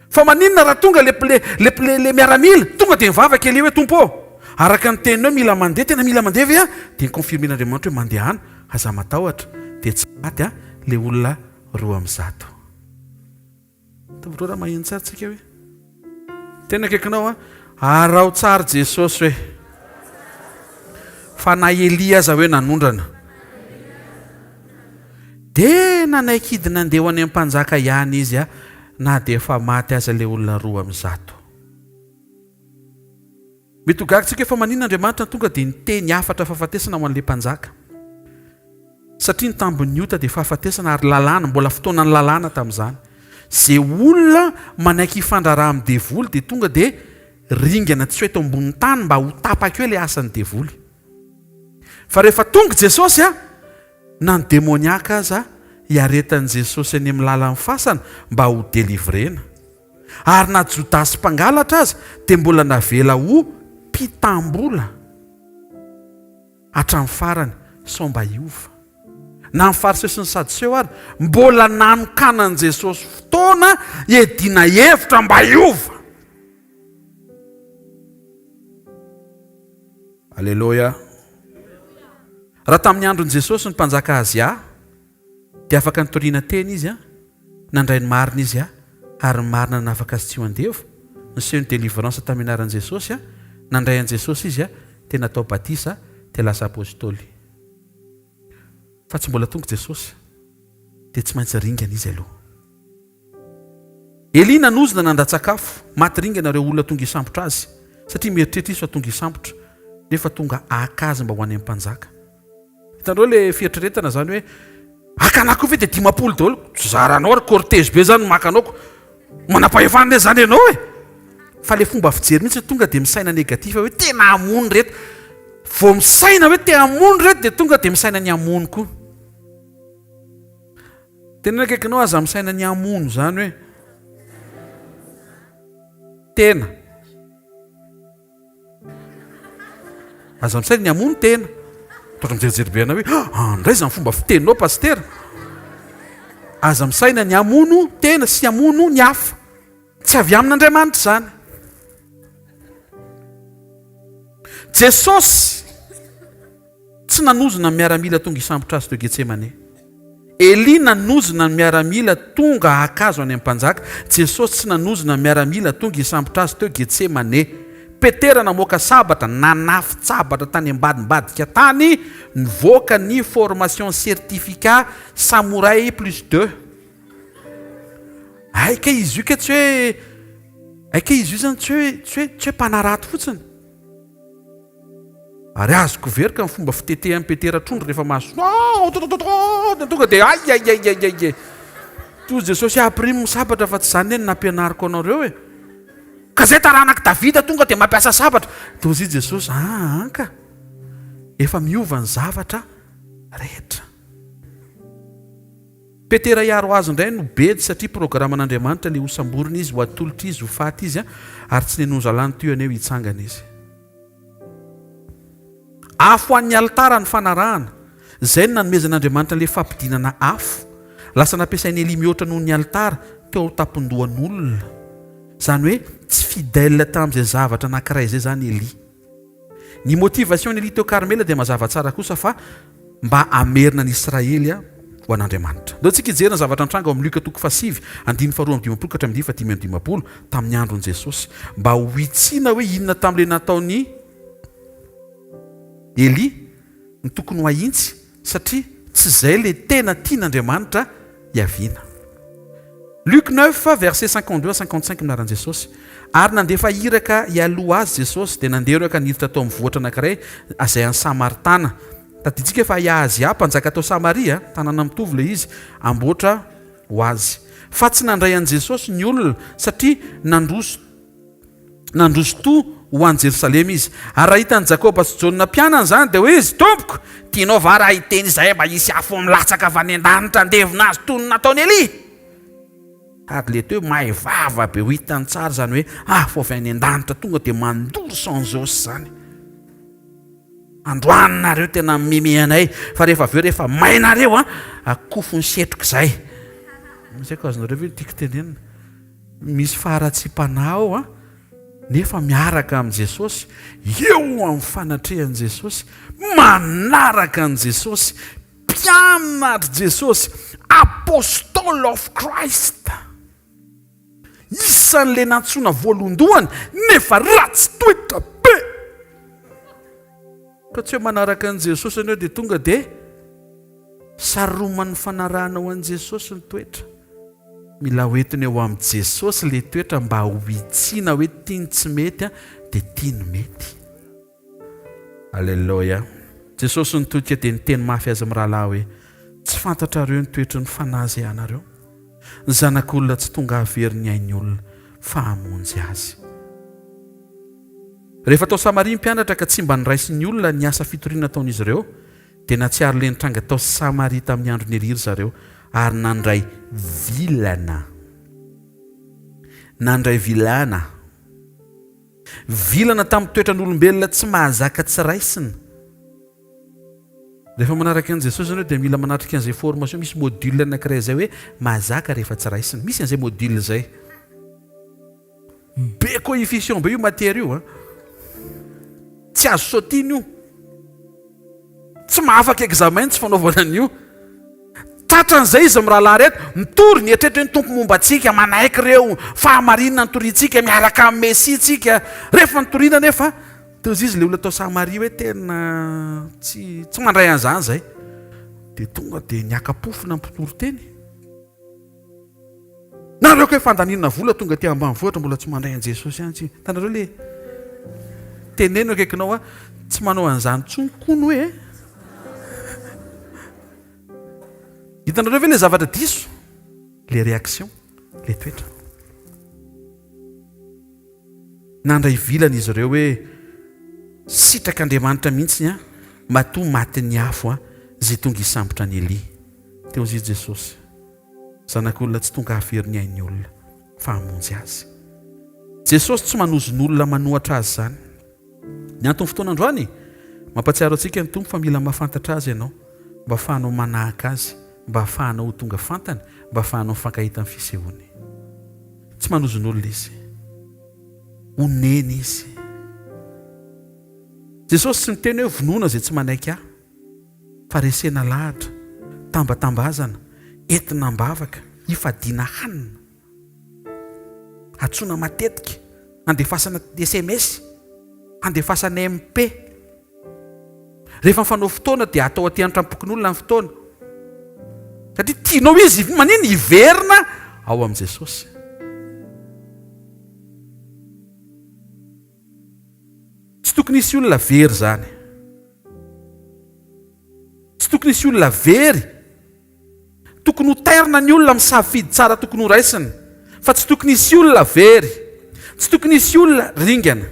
Fa maninona raha tonga le le le le le miaramila, tonga dia nivavaka Elia hoe Tompo ô, araka ny teninao mila mandeha, tena mila mandeha ve aho? Dia ni-confirmer-n'Andriamanitra hoe mandehana, aza matahotra. Dia tsy maty an, ilay olona 102. Tovotro raha maheno tsara tsika hoe. Tena akaikinao an. Araho tsara Jesosy hoe. Fa na Elia aza hoe nanondrana. Dia nanaiky hidina andeha ho any amin'ny mpanjaka ihany izy a, na dia efa maty aza ilay olona 102. Mety ho gaga tsika hoe fa maninona Andriamanitra no tonga dia niteny hafatra fahafatesana ho an'ilay mpanjaka? Satria ny tambin'ny ota dia fahafatesana ary lalàna, mbola fotoanan'ny lalàna tamin'izany. Izay olona manaiky hifandraharaha amin'ny devoly dia tonga dia ringana tsy ho eto ambonin'ny tany mba ho tapaka eo ilay asan'ny devoly. Fa rehefa tonga Jesosy a, na ny demoniaka aza hiaretan'i Jesosy eny amin'ny lalan'ny fasana mba ho delivrena. Ary na Jodasy mpangalatra aza dia mbola navela ho mpitam-bola hatramin'ny farany sao mba hiova. Na ny Fariseo sy ny Sadoseo ary mbola nanokanan'i Jesosy fotoana hiadiana hevitra mba hiova. Aleloia. Raha tamin'ny andron'i Jesosy ny mpanjaka Azia dia afaka nitoriana teny izy, nandray ny marina izy ary ny marina nanafaka azy tsy ho andevo, niseho ny délivrance tamin'ny anaran'i Jesosy, nandray an'i Jesosy izy dia natao batisa dia lasa apostoly. Fa tsy mbola tonga Jesosy dia tsy maintsy ringana izy aloha. Elia nanozona nandatsa-kafo, maty ringana ireo olona tonga hisambotra azy, satria mieritreritra izy fa tonga hisambotra, nefa tonga haka azy mba ho any amin'ny mpanjaka. Hitanareo le fieritreretana zany hoe haka anah koa ve dia 50 daholo, tsy zaranao ary cortège be zany no maka anao ko, manam-pahefana anie zany ianao e! Fa le fomba fijery mihitsy tonga dia misaina négatif hoe tena hamono ireto, vao misaina hoe te hamono ireto dia tonga dia misaina ny hamono koa. Teneno akaikinao aza misaina ny hamono izany hoe tena. Aza misaina ny hamono tena. Toa mijerijery be anao hoe ah, ndray izany fomba fiteninao pasitera. Aza misaina ny hamono tena sy hamono ny hafa. Tsy avy amin'Andriamanitra izany. Jesosy tsy nanozona ny miaramila tonga hisambotra azy teo Getsemane. Elia nanozona ny miaramila tonga haka azy ho any amin'ny mpanjaka. Jesosy tsy nanozona ny miaramila tonga hisambotra azy teo Getsemane. Petera namoaka sabatra, nanafin-tsabatra tany ambadimbadika tany, nivoaka ny formation certificat samouraï plus deux. Hay kay izy io kay tsy hoe, hay kay izy io zany tsy hoe, tsy hoe, tsy hoe mpanarato fotsiny. Ary azoko very ka ny fomba fitetehan'i Petera trondro rehefa mahazo dia tonga dia ay ay ay ay ay. Toy Jesosy ampirimo ny sabatra fa tsy izany anie no nampianariko anareo e. Ka zay taranak'i Davida tonga dia mampiasa sabatra. Dia hoy Jesosy, aa ka. Efa miova ny zavatra rehetra. Petera hiaro azy indray no bedy satria programan'Andriamanitra le hosamborina izy, ho atolotra izy, ho faty izy ary tsy nenonzalany toy aneo hitsangana izy. Afo an'ny alitara ny fanarahana. Izay no nanomezan'Andriamanitra an'ilay fampidinana afo. Lasa nampiasain'i Elia mihoatra noho ny alitara, teo an-tampon-dohan'olona. Izany hoe tsy fidèle tamin'izay zavatra anankiray izay izany Elia. Ny motivation-n'i Elia teo Karmela dia mazava tsara kosa fa mba hamerina ny Israely ho an'Andriamanitra. Ndao tsika hijery ny zavatra nitranga ao amin'ny Lioka toko fahasivy, andininy faharoa amby 50 ka hatramin'ny andininy fahadimy amby 50, tamin'ny andron'i Jesosy, mba ho hitsiana hoe inona tamin'ilay nataon'i Elia no tokony ho ahintsy, satria tsy izay ilay tena tian'Andriamanitra hiaviana. Luc neuf, versets 52 à 55 Amin'ny anaran'i Jesosy. Ary nandefa iraka hialoha azy Jesosy, dia nandeha ireo ka niditra tao amin'ny vohitra anankiray izay any Samaritana. Tadidintsika fa i Ahazia, mpanjaka tao Samaria, tanàna mitovy ilay izy, amboatra ho azy. Fa tsy nandray an'i Jesosy ny olona, satria nandroso nandroso toa ho any Jerosalema izy. Ary raha hitan'i Jakoba sy Jaona mpianany izany, dia hoy izy, Tompoko, tianao va raha hiteny izahay mba hisy afo milatsaka avy any an-danitra handevona azy toy ny nataon'i Elia? Ary ilay teo mahay vava be ho hitany tsara izany hoe afo avy any an-danitra tonga dia mandoro sans os izany. Androany nareo tena mime anay fa rehefa avy eo rehefa may nareo an, akofo ny setroka izay. Tsy haiko azonareo ve ny tiako tenenina. Misy faharatsiam-panahy ao an, nefa miaraka amin'i Jesosy, eo amin'ny fanatrehan'i Jesosy, manaraka an'i Jesosy, mpianatr'i Jesosy, apostle of Christ. Isan'ilay nantsoina voalondohany, nefa ratsy toetra be. Ka tsy hoe manaraka an'i Jesosy ianao dia tonga dia saroman'ny fanarahanao an'i Jesosy ny toetra. Mila hoentina eo amin'i Jesosy ilay toetra mba ho hitsiana hoe tia ny tsy mety dia tia ny mety. Aleloia. Jesosy nitodika dia niteny mafy azy mirahalahy hoe, Tsy fantatrareo ny toetry ny fanahy izay anareo. Ny Zanak'olona tsy tonga hahavery ny ain'ny olona fa hamonjy azy. Rehefa tao Samaria ny mpianatra ka tsy mba noraisin'ny olona ny asa fitoriana nataon'izy ireo, dia nahatsiaro ilay nitranga tao Samaria tamin'ny andron'i Elia ry zareo, ary nandray vilana. Nandray vilana. Vilana tamin'ny toetran'olombelona tsy mahazaka tsy raisina. Rehefa manaraka an'i Jesosy ianao dia mila manatrika an'izay formation, misy module anankiray izay hoe mahazaka rehefa tsy raisina. Misy an'izay module izay. Be coefficient be io matière io an. Tsy azo sautine io. Tsy mahafaka examen tsy fanaovana an'io. Tratran'izay izy mirahalahy reto, mitory ny eritreritry ny Tompo momba antsika, manaiky ireo fahamarinana nitoriantsika, miaraka amin'ny Mesia tsika. Rehefa nitoriana anefa, teo izy ilay olona tao Samaria hoe tena tsy tsy mandray an'izany izay. Dia tonga dia niaka-pofona ny mpitory teny. Nareo kay fandaniana vola tonga aty ambanivohitra mbola tsy mandray an'i Jesosy ihany tsy hitanareo le teneno akaikinao a tsy manao an'izany tsony kono e hitanareo ve le zavatra diso le réaction le toetra nandray vilana izy ireo hoe sitrak'Andriamanitra mihitsy a matoa matin'ny afo a zay tonga hisambotra an'i Elia teo izy Jesosy Zanak'olona tsy tonga hahavery ny ain'ny olona fa hamonjy azy. Jesosy tsy manozon'olona manohatra azy izany. Ny anton'ny fotoana androany, mampatsiaro antsika ny Tompo fa mila mahafantatra Azy ianao mba hahafahanao manahaka Azy, mba hahafahanao ho tonga fantany, mba hahafahanao mifankahita amin'ny fisehoany. Tsy manozon'olona Izy. Onena Izy. Jesosy tsy miteny hoe vonoina izay tsy manaiky Ahy. fa resena lahatra, tambatambazana, entina am-bavaka, ifadiana hanina, antsoina matetika, andefasana sms, andefasana MP. Rehefa mifanao fotoana dia atao aty an-tranom-pokonolona ny fotoana. Satria tianao izy manino hiverina ao amin'i Jesosy. Tsy tokony hisy olona very izany. Tsy tokony hisy olona very. Tokony ho tairina ny olona amin'ny safidy tsara tokony ho raisina. Fa tsy tokony hisy olona very. Tsy tokony hisy olona ringana.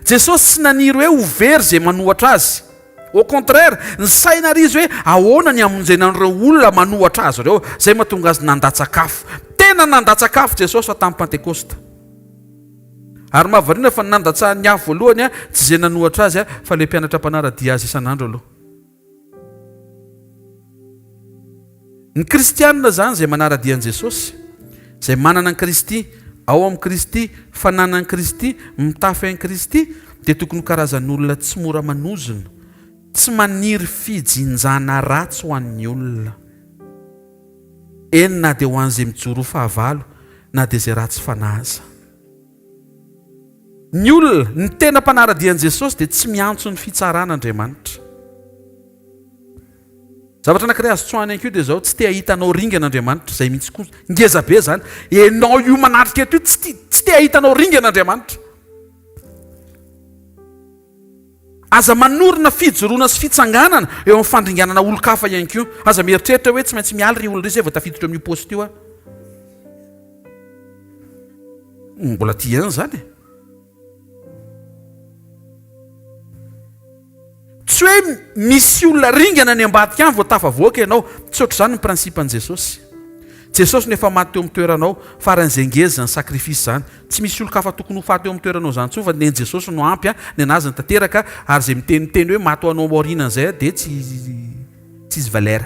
Jesosy tsy naniry hoe ho very izay manohatra azy. Au contraire, nisaina àry izy hoe ahoana ny hamonjena an'ireo olona manohatra azy ireo. Izay mahatonga azy nandatsaka afo. Tena nandatsaka afo Jesosy fa tamin'ny Pantekosta. Ary mahavariana fa ny nandatsahan'ny afo voalohany tsy izay nanohatra azy fa ilay mpianatra mpanara-dia azy isan'andro aloha. Ny kristianina izany izay manara-dia an'i Jesosy, izay manana an'i Kristy, ao amin'i Kristy, fananan'i Kristy, mitafy an'i Kristy, dia tokony ho karazan'olona tsy mora manozona, tsy maniry fijinjana ratsy ho an'ny olona. Eny na dia ho an'izay mijoro ho fahavalo na dia izay ratsy fanahy aza. Ny olona, ny tena mpanara-dia an'i Jesosy dia tsy miantso ny fitsarana Andriamanitra. Zavatra anankiray azo tsoahina ihany koa dia izao, tsy te hahita anao ringana Andriamanitra, izay mihitsy koa, ngeza be izany. Ianao io manatrika eto io tsy tsy te hahita anao ringana Andriamanitra. Aza manorina fijoroana sy fitsanganana eo amin'ny fandringanana olon-kafa ihany koa. Aza mieritreritra hoe tsy maintsy miala ry olona ry izay vao tafiditra eo amin'io poste io aho. Mbola tia ihany izany e. Tsy hoe misy olona ringana any ambadika any vao tafavoaka ianao. Tsy ohatr'izany ny principe an'i Jesosy. Jesosy no efa maty teo amin'ny toeranao, faran'izay ngeza izany sacrifice izany. Tsy misy olon-kafa tokony ho faty eo amin'ny toeranao izany intsony fa ny an'i Jesosy no ampy, ny an'azy no tanteraka, ary izay miteniteny hoe maty ho anao aorianan'izay dia tsy tsisy valeur.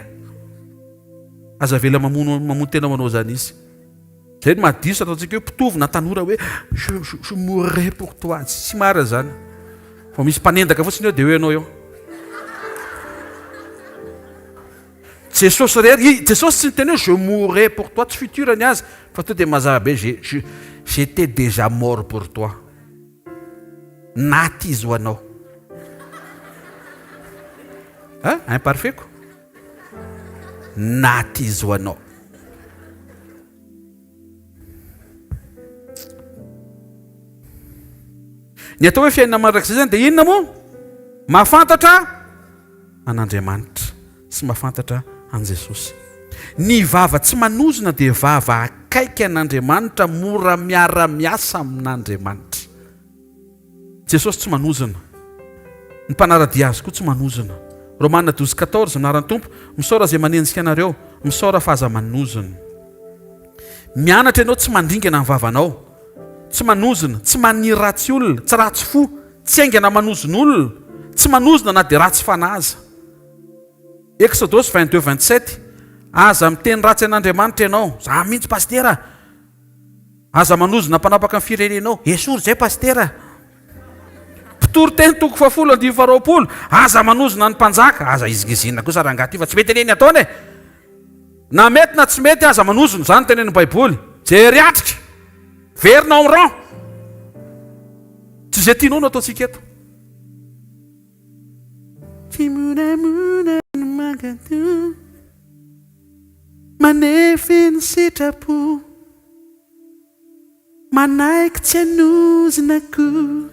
Aza avela mamono mamono tena ho anao izany izy. Izay no mahadiso ataontsika hoe mpitovo na tanora hoe je je je mourrai pour toi. Tsy marina izany. Vao misy mpanendaka fotsiny eo dia eo ianao eo. Jesosy irery, i Jesosy tsy niteny hoe je mourrai pour toi, tsy futur ny azy, fa to dia mazava be je je j'étais déjà mort pour toi. Naty izy ho anao. Hein? Imparfait ko. Naty izy ho anao. Ny atao hoe fiainana mandrakizay izany dia inona moa? Mahafantatra an'Andriamanitra sy mahafantatra an'i Jesosy. Ny vava tsy manozona dia vava akaiky an'Andriamanitra, mora miara-miasa amin'Andriamanitra. Jesosy tsy manozona. Ny mpanara-dia Azy koa tsy manozona. Romana 12 14, Anaran'ny Tompo, Misaora izay manenjika anareo, misaora fa aza manozona. Mianatra ianao tsy mandringana ny vavanao, tsy manozona, tsy maniry ratsy olona, tsy ratsy fo, tsy haingana manozon'olona, tsy manozona na dia ratsy fanahy aza. Eksodosy 22 27, Aza miteny ratsy an'Andriamanitra ianao. Za mihitsy pasitera. Aza manozona mpanapaka ny firenenao. Esory izay pasitera. Mpitory teny toko fahafolo andininy faharoapolo, Aza manozona ny mpanjaka. Aza hizingizinina kosa rangahy ty fa tsy mety anie ny ataony e. Na mety na tsy mety aza manozona, izany no tenenin'ny Baiboly. Jery atrika. Verina en rang. Tsy izay tianao no ataontsika eto. Tsy moramora ny mankatò, manefy ny sitrapo, manaiky tsy hanozona koa.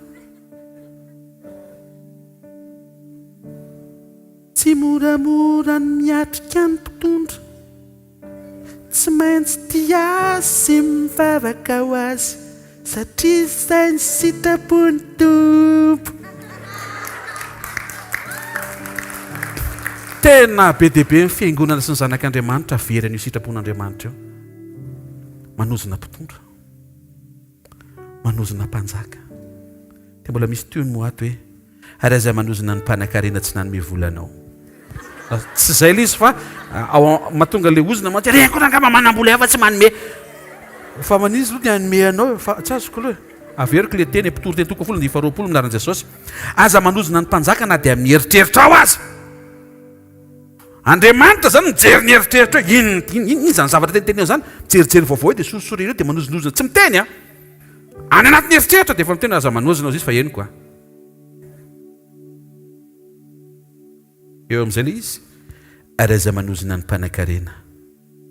Tsy moramora ny miatrika ny mpitondra. Tsy maintsy tia azy sy mivavaka ho azy satria izay ny sitrapon'ny Tompo. Tena be dia be ny fiangonana sy ny zanak'Andriamanitra very an'io sitrapon'Andriamanitra io. Manozona mpitondra. Manozona mpanjaka. Dia mbola misy tohiny moa ato hoe Ary aza manozona ny mpanakarena tsy nanome vola anao. Tsy izay ilay izy fa ao mahatonga ilay ozona mantsy reny koa angamba manam-bola ihany fa tsy manome. Fa maninona izy aloha dia hanome anao fa tsy azoko aloha e. Averiko ilay teny e, mpitory teny toko folo andinin'ny faharoapolo amin'ny anaran'i Jesosy. Aza manozona ny mpanjaka na dia amin'ny eritreritrao aza. Andriamanitra izany mijery ny eritreritra hoe inona inona izany zavatra teniteniny izany, mijerijery vaovao eo dia sorisorena eo dia manozonozona tsy miteny an. Any anatin'ny eritreritra dia efa miteny aza manozona izy fa henoko an. Eo amin'izay ilay izy, ary aza manozona ny mpanankarena,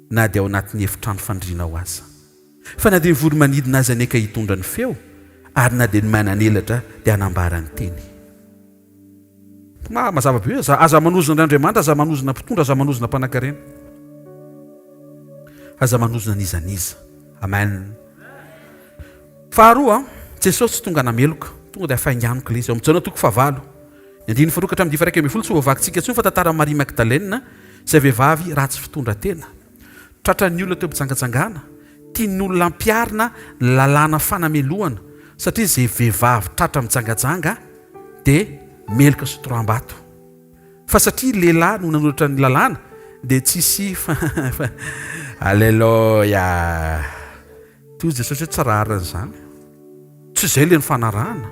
na dia ao anatin'ny efitrano fandrianao aza. Fa na dia ny voro-manidina aza anie ka hitondra ny feo, ary na dia ny manan'elatra dia hanambara ny teny. Ma, mazava be hoe aza, aza manozona an'Andriamanitra, aza manozona mpitondra, aza manozona mpanankarena. Aza manozona n'iza n'iza. Amen. Faharoa, Jesosy tsy tonga nameloka. Tonga dia afainganiko ilay izy. Ao amin'ny Jaona toko fahavalo, ny andininy faharoa ka hatramin'ny faha-11, tsy ho voavakintsika intsony fa tantaran'i Maria Magdalena, izay vehivavy ratsy fitondran-tena. Tratran'ny olona teo am-pijangajangana, tian'ny olona ampiharina ny lalàna fanamelohana, satria izay vehivavy tratra mijangajanga dia meloka sy toraham-bato. Fa satria lehilahy no nanoratra ny lalàna dia tsisy Aleloia! Toy Jesosy hoe tsy rariny izany. Tsy izay ilay nifanarahana.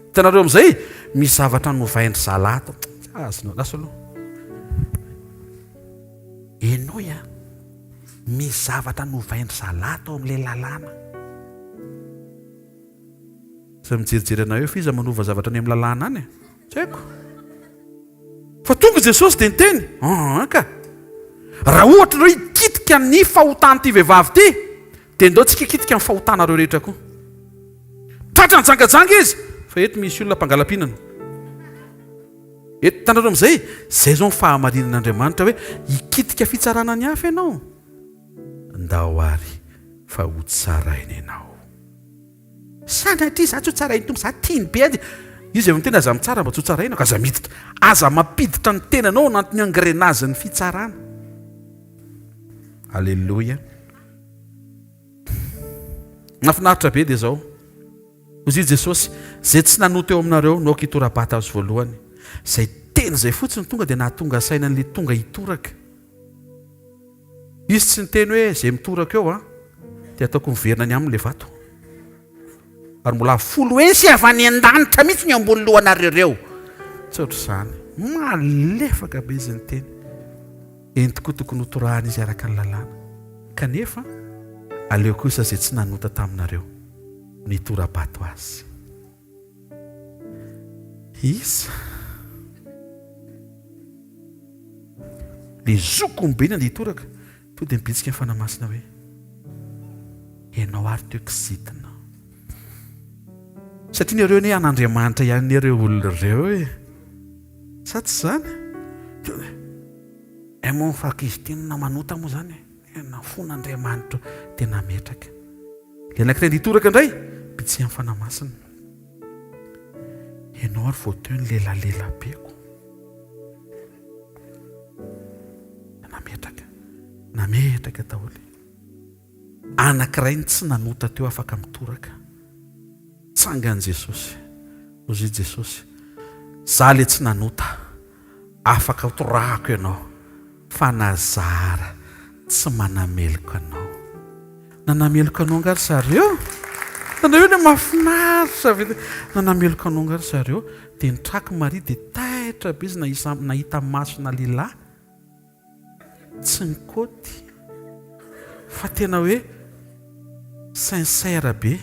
Hitanareo amin'izay? Misy zavatra novain-dry zalahy tao. Tsy azonao. Lasa aloha. Henoy a. Misy zavatra novain-dry zalahy tao amin'ilay lalàna. Izay mijerijery anao eo fa iza manova zavatra any amin'ny lalàna any e? Tsy haiko. Fa tonga i Jesosy dia niteny, Aa ka! Raha ohatra nareo hikitika ny fahotan'ity vehivavy ity, dia ndao tsika hikitika ny fahotanareo rehetra koa. Tratra nijangajanga izy, fa eto misy olona mpangala-pihinana. Eto, hitanareo amin'izay? Izay izao ny fahamarinan'Andriamanitra hoe hikitika fitsarana ny hafa ianao. Ndao ary fa hotsaraina ianao. Sanatria za tsy ho tsarain'ny Tompo, za tiany be azy. Izy avy miteny aza mitsara mba tsy ho tsaraina, ka aza miditra, aza mampiditra ny tenanao ao anatin'ny engrenage-n'ny fitsarana. Alléluia. Mahafinaritra be dia izao. Hoy i Jesosy, izay tsy nanota eo aminareo no aoka hitora-bata azy voalohany. Izay teny izay fotsiny tonga dia nahatonga saina an'ilay tonga hitoraka. Izy tsy niteny hoe izay mitoraka eo an, dia ataoko miverina any aminy ilay vato. Ary mbola foloesy avy any an-danitra mihitsy ny eo ambony lohanareo ireo. Tsy ohatr'izany. Malefaka be izy niteny. Eny tokoa tokony hotorahana izy araka ny lalàna. Kanefa aleo kosa izay tsy nanota taminareo no hitora-bato azy. Iza? Le zokiny be nandeha hitoraka, tonga dia nibitsika ny Fanahy Masina hoe, Ianao ary teo kizitina. Satria nareo anie an'Andriamanitra ihany anie ireo olona ireo e. Sa tsy izany? Eh moa fa kizitina manota moa izany e. Tena fon'Andriamanitra dia nametraka. Ilay anankiray andeha hitoraka indray, bitsihan'ny Fanahy Masina. Ianao ary vao teo nilelalela be ko. Nametraka, nametraka daholo. Anankiray ny tsy nanota teo afaka mitoraka. Tsangan'i Jesosy. Hozy Jesosy, Za le tsy nanota, afaka hotorahako ianao, fa na zara tsy manameloka anao. Nanameloka anao nga ry zareo? Hitanareo le mahafinaritra ve? Nanameloka anao nga ry zareo? Dia nitraky Maria dia taitra be izy nahisa nahita masona lehilahy tsy nikaoty fa tena hoe sincère be,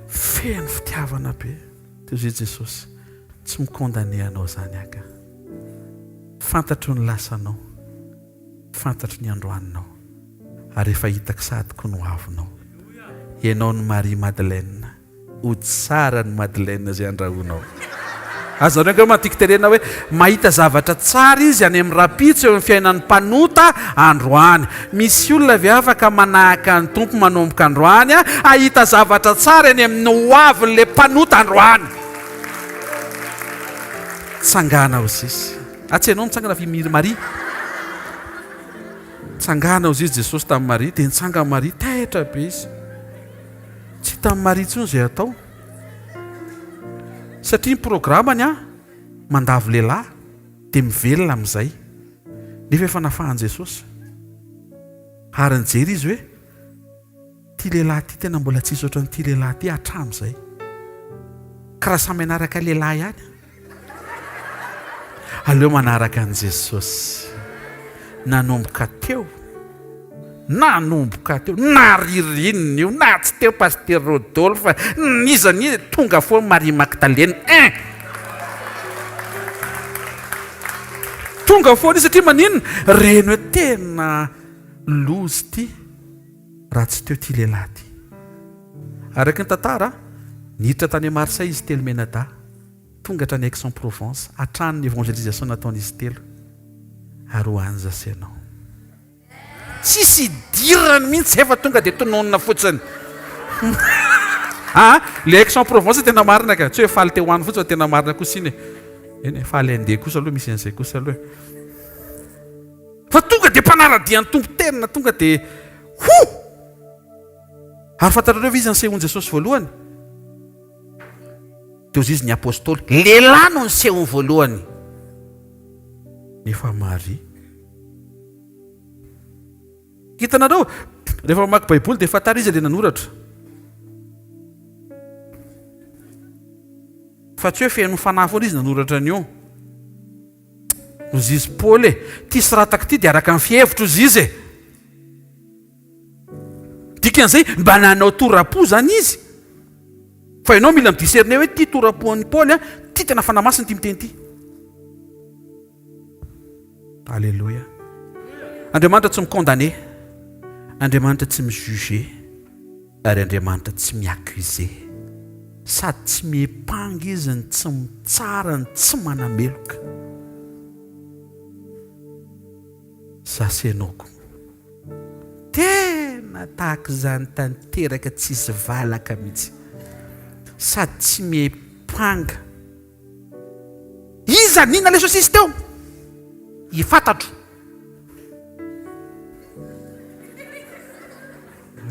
feno fitiavana be. Dia hoy Jesosy, tsy mi-condamner anao izany aho ka. Fantatro ny lasanao, fantatro ny androaninao, ary efa hitako sahady koa ny hoavinao. Ianao no Marie Madeleine. Ho tsara ny madeleine izay andrahoinao. Azonareo angamba ny tiako tenenina hoe mahita zavatra tsara izy any amin'ny rahampitso eo amin'ny fiainan'ny mpanota androany. Misy olona ve afaka manahaka ny Tompo manomboka androany hahita zavatra tsara eny amin'ny hoavin'ilay mpanota androany? Tsangana ho sisa. Ah, tsy ianao mitsangana fa i Maria. Tsangana ho izy Jesosy tamin'i Maria, dia nitsangana Maria, taitra be izy. Tsy hitan'i Maria intsony izay atao. Satria ny programany an, mandavo lehilahy dia mivelona amin'izay. Nefa efa nafahan'i Jesosy. Ary nijery izy hoe, ity lehilahy ity tena mbola tsisy ohatran'ity lehilahy ity hatramin'izay. Ka raha samy hanaraka lehilahy ihany. Aleo manaraka an'i Jesosy. Nanomboka teo, nanomboka teo, na ririnina io, na tsy teo Pasitera Rodolphe, n'iza n'iza, tonga foana Marie Magdalene, ein! Tonga foana izy satria maninona? Reny hoe tena loza ity raha tsy teo ity lehilahy ity. Araka ny tantara, niditra tany Marseille izy telo mianadahy. Tonga hatrany Aix-en-Provence, hatrany ny évangélisation nataon'izy telo. Ary ho any za sy ianao. Tsisy idirany mihitsy zay fa tonga dia tononina fotsiny. Ah, le Aix-en-Provence tena marina ka. Tsy hoe faly te ho any fotsiny fa tena marina kosa iny e. Eny e, faly handeha kosa aloha misy an'izay kosa aloha e. Fa tonga dia mpanara-dia ny Tompo tena tonga dia ho! Ary fantatrareo ve iza nisehoan'i Jesosy voalohany? Dia hozy izy ny apostoly, lehilahy no nisehony voalohany. Nefa Maria. Hitanareo, rehefa mamaky Baiboly dia fantaro iza ilay nanoratra. Fa tsy hoe feno fanahy foana izy nanoratra an'io. Hozy izy Paoly e, ity soratako ity dia araka ny fihevitro hozy izy e. Dikan'izay, mba nanao tora-po izany izy. Fa ianao mila mi-discerner hoe ity tora-po an'i Paoly an, ity tena Fanahy Masina ity miteny ity. Alléluia. Andriamanitra tsy mi-condamner, Andriamanitra tsy mi-juger, ary Andriamanitra tsy mi-accuser. Sady tsy miepanga izy ny tsy mitsara ny tsy manameloka. Za sy enao ko. Tena tahaka izany tanteraka tsisy valaka mihitsy. Sady tsy miepanga. Iza nina le sosisy teo? I fantatro.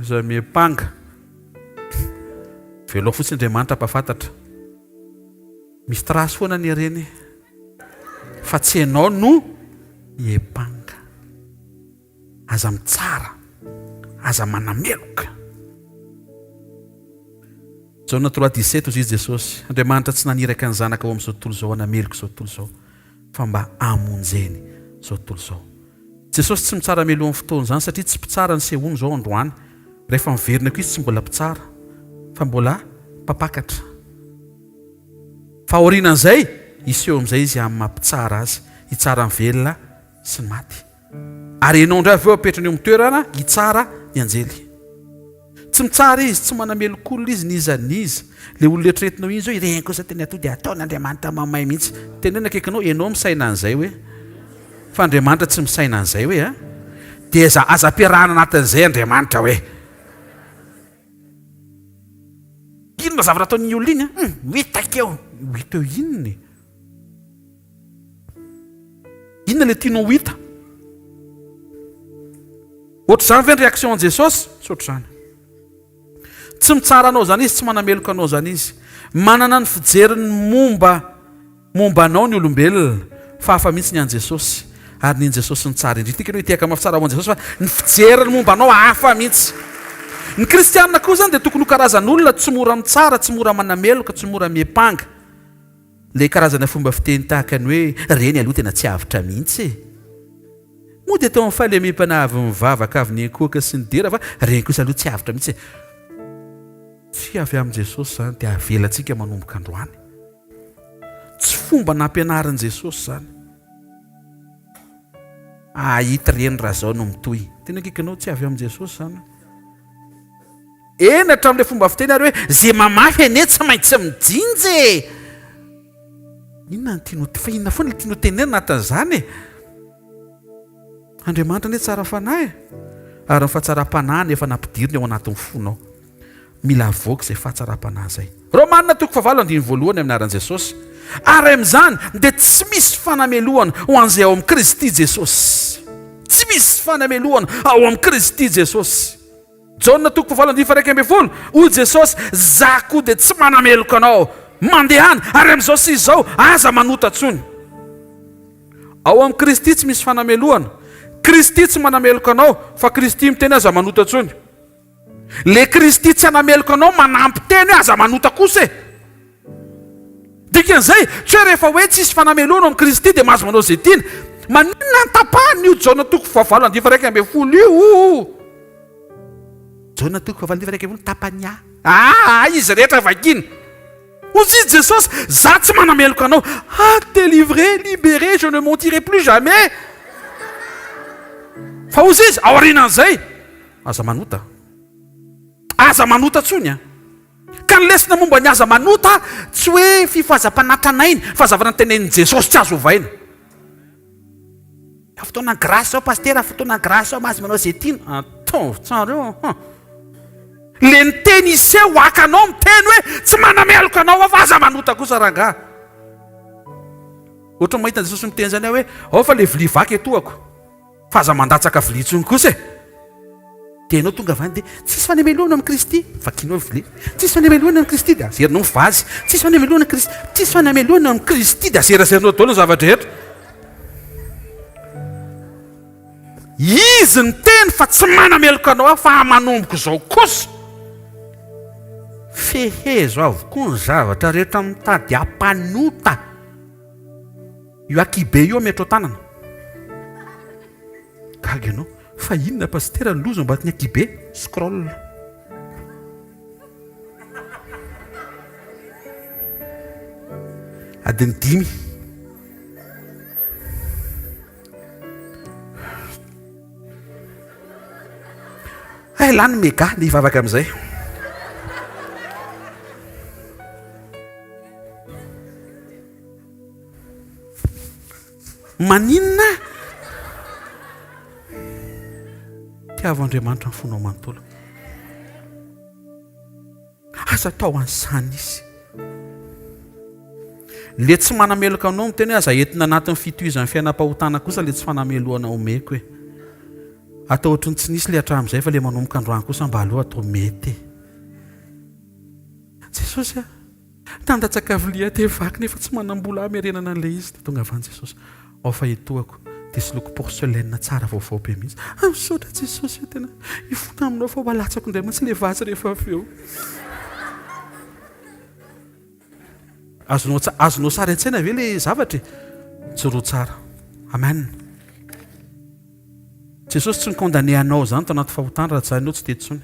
Iza miepanga. Velao fotsiny Andriamanitra mpafantatra. Misy trace foana ny ireny fa tsy ianao no hiepanga. Aza mitsara, aza manameloka. Jaona 3,17 Hoy Jesosy, Andriamanitra tsy naniraka ny Zanaka ho amin'izao tontolo izao hanameloka izao tontolo izao, fa mba hamonjeny izao tontolo izao. Jesosy tsy mitsara mialohan'ny fotoana izany satria tsy mpitsara ny sehoany izao androany. Rehefa miverina koa izy tsy mbola mpitsara fa mbola mpampakatra. Fa aorianan'izay, hiseho amin'izay izy amin'ny maha mpitsara azy, hitsara ny velona sy ny maty. Ary ianao indray avy eo apetrany eo amin'ny toerana hitsara ny anjely. Tsy mitsara izy, tsy manameloka olona izy n'iza n'iza. Ilay olona eritreretinao iny izao, ireny kosa tena tonga dia ataon'Andriamanitra mamay mihitsy. Teneno akaikinao, ianao misaina an'izay hoe, fa Andriamanitra tsy misaina an'izay hoe a. Dia aza aza ampiarahana anatin'izay Andriamanitra hoe. Inona zavatra ataon'iny olona iny an? Hum, ho hitako eo. Ho hita eo inona e? Inona ilay tianao ho hita? Ohatr'izany ve ny réaction an'i Jesosy? Tsy ohatr'izany. Tsy mitsara anao izany izy, tsy manameloka anao izany izy. Manana ny fijeriny momba momba anao ny olombelona, fa hafa mihitsy ny an'i Jesosy. Ary ny an'i Jesosy no tsara indrindra. Tiako ianao hitehaka mafy tsara ho an'i Jesosy fa ny fijeriny momba anao hafa mihitsy. Ny kristianina koa izany dia tokony ho karazan'olona tsy mora mitsara, tsy mora manameloka, tsy mora miampanga. Ilay karazana fomba fiteny tahaka ny hoe reny aloha tena tsy avotra mihitsy e! Moa dia tao amin'ny fahalemem-panahy avy nivavaka avy niankohoka sy nidera fa reny kosa aloha tsy avotra mihitsy e! Tsy avy amin'i Jesosy izany dia avelantsika manomboka androany. Tsy fomba nampianarin'i Jesosy izany. Hahita reny raha izao no mitohy. Tena akaikinao tsy avy amin'i Jesosy izany. Eny hatramin'ilay fomba fiteny ary hoe ze mamafy anie tsy maintsy mijinja e! Inona no tianao, fa inona foana ilay tianao tenenina anatin'izany e? Andriamanitra anie tsara fanahy e! Ary ny fahatsaram-panahiny efa nampidiriny ao anatin'ny fonao. Mila avoaka izay fahatsaram-panahy izay. Romana toko fahavalo andininy voalohany amin'ny anaran'i Jesosy. Ary amin'izany dia tsy misy fanamelohana ho an'izay ao amin'i Kristy Jesosy. Tsy misy fanamelohana ao amin'i Kristy Jesosy. Jaona toko fahavalo andininy faha-11, hoy Jesosy, Za koa dia tsy manameloka anao. Mandehana, ary amin'izao sy izao, aza manota intsony. Ao amin'i Kristy tsy misy fanamelohana. Kristy tsy manameloka anao, fa Kristy miteny aza manota intsony. Le Kristy tsy hanameloka anao manampy teny hoe aza manota kosa e. Dikan'izay, tsy hoe rehefa hoe tsisy fanamelohana ao amin'i Kristy dia mahazo manao izay tiana. Maninona no tapahana io Jaona toko fahavalo andininy faha-11 io? Jaona toko fahavalo andininy faha-11 tapany A. Ah, izy rehetra vakiana. Hoy izy Jesosy, za tsy manameloka anao. Ah, délivré, libéré, je ne mentirai plus jamais. Fa hoy izy, aorianan'izay, aza manota. Aza manota intsony an. Ka ny lesona momba ny aza manota tsy hoe fifohazam-panahy tranainy fa zavatra notenenin'i Jesosy tsy azo ovaina. Fotoana grâce zao pasitera, fotoana grâce zao mahazo manao izay tiana. Ataovy tsara eo an. Le niteny hiseho haka anao miteny hoe tsy manameloka anao aho fa aza manota kosa rangaha. Ohatran'ny mahita an'i Jesosy miteny izany aho hoe ao fa le vilia vaky etoako. Fa aza mandatsaka vilia intsony kosa e! Dia ianao tonga avy any dia, tsisy fanemelohana amin'i Kristy, vakianao ny vilia. Tsisy fanemelohana amin'i Kristy dia azerinao ny vazy. Tsisy fanemelohana amin'i Kristy, tsisy fanemelohana amin'i Kristy dia azerazerinao daholo ny zava-drehetra. Izy niteny fa tsy manameloka anao aho fa manomboka izao kosa. Fehezo avokoa ny zavatra rehetra mitady hampanota. Io akibe io ametrao tanana. Gaga ianao. Fa inona pasitera ny loza ambadin'ny akibe? Scroll. Adiny dimy. Hay lany mega, ndeha hivavaka amin'izay. Maninona? Tiavo Andriamanitra ny fonao manontolo. Aza atao an'izany izy. Le tsy manameloka anao miteny hoe aza entina anatin'ny fitohizan'ny fiainam-pahotana kosa le tsy fanamelohana omeko e. Atao ohatry ny tsy nisy le hatramin'izay fa le manomboka androany kosa mba aleo atao mety e. Jesosy a! Nandatsaka vilia teo vaky nefa tsy manam-bola hamerenana an'ilay izy. Dia tonga avy any Jesosy. Ao fa etoako. Dia soloiko porcelaine tsara vaovao be mihitsy. Ah, misaotra Jesosy a, tena hifona aminao fa ho alatsako indray mantsy ilay vatsy rehefa avy eo. Azonao, azonao sary an-tsaina ve ilay zavatra e? Tsaroa tsara. Amen. Jesosy tsy ni-condamner anao izany tao anaty fahotana raha tsy izany ianao tsy teto intsony.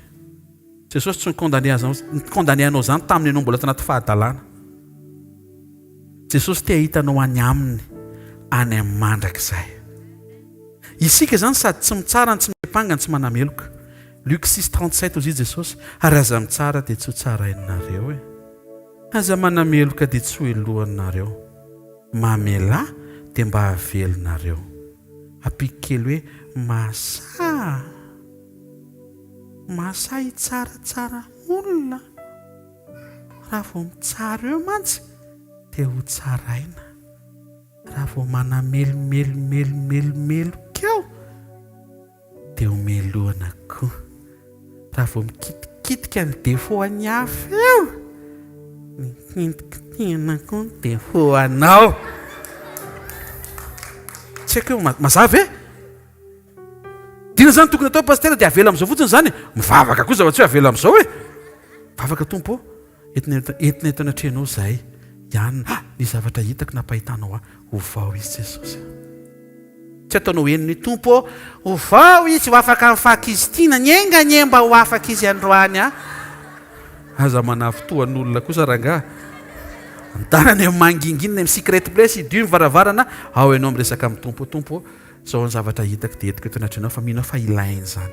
Jesosy tsy ni-condamner azy, ni-condamner anao izany tamin'ny ianao mbola tanaty fahadalana. Jesosy te hahita anao any aminy, any amin'ny mandrakizay. Isika izany sady tsy mitsara no tsy miampanga no tsy manameloka. Luc 6,37 hozy Jesosy, ary aza mitsara dia tsy ho tsarainareo e. Aza manameloka dia tsy ho helohanareo. Mamelà dia mba havelonareo. Ampiako kely hoe mahasaha. Mahasahy hitsaratsara olona? Raha vao mitsara eo mantsy dia ho tsaraina. Raha vao manamelomelomelomelomeloka eo dia ho melohina koa. Raha vao mikitikitika ny défaut an'ny hafa eo, mikitikitihana koa ny défaut anao. Tsy haiko hoe mazava e? Inona izany tokony atao Pasitera dia avela amin'izao fotsiny izany e? Mivavaka koa za fa tsy hoe avela amin'izao e! Vavaka Tompo ô, entina entina eto anatrehanao izahay ihany ny zavatra hitako nampahitanao ahy, ovao izy Jesosy a! Tsy ataonao henony hoe Tompo ô, ovao izy ho afaka amin'ny fahakizitinany, enga anie mba ho afaka izy androany a! Aza manavy-tohan'olona kosa rangaha. Andana any amin'ny mangingina amin'ny secret place, hidio ny varavarana, ao ianao miresaka amin'ny Tompo, Tompo ô, Zao ny zavatra hitako dia entiko eto anatrehanao fa mino aho fa ilaina izany.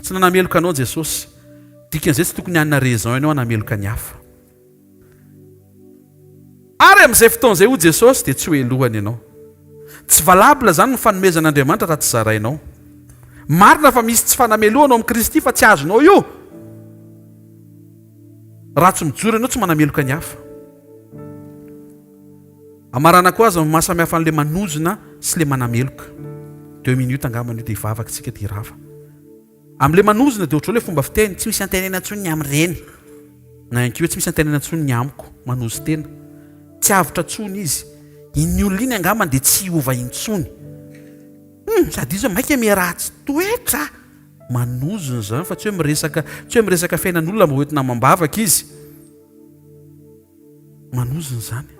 Tsy nanameloka anao Jesosy. Dikan'izay tsy tokony hanana raison ianao hanameloka ny hafa. Ary amin'izay fotoana izay hoy Jesosy dia tsy ho helohany ianao. Tsy valable izany ny fanomezan'Andriamanitra raha tsy zarainao. Marina fa misy tsy fanamelohana ao amin'i Kristy fa tsy azonao io. Raha tsy mijoro ianao tsy manameloka ny hafa. Amaranako azy ny maha samy hafa an'le manozona sy le manameloka. Deux minutes angambany io dia hivavaka isika dia hirava. Amin'le manozona dia ohatr'izao le fomba fiteny, tsy misy antenaina intsony ny amin'ireny. Na ihany koa hoe tsy misy antenaina intsony ny amiko, manozon-tena. Tsy avotra intsony izy. Iny olona iny angambany dia tsy hiova intsony. Hum, sady izy maika miharatsy toetra. Manozona izany fa tsy hoe miresaka, tsy hoe miresaka fiainan'olona mba hoentina amam-bavaka izy. Manozona izany.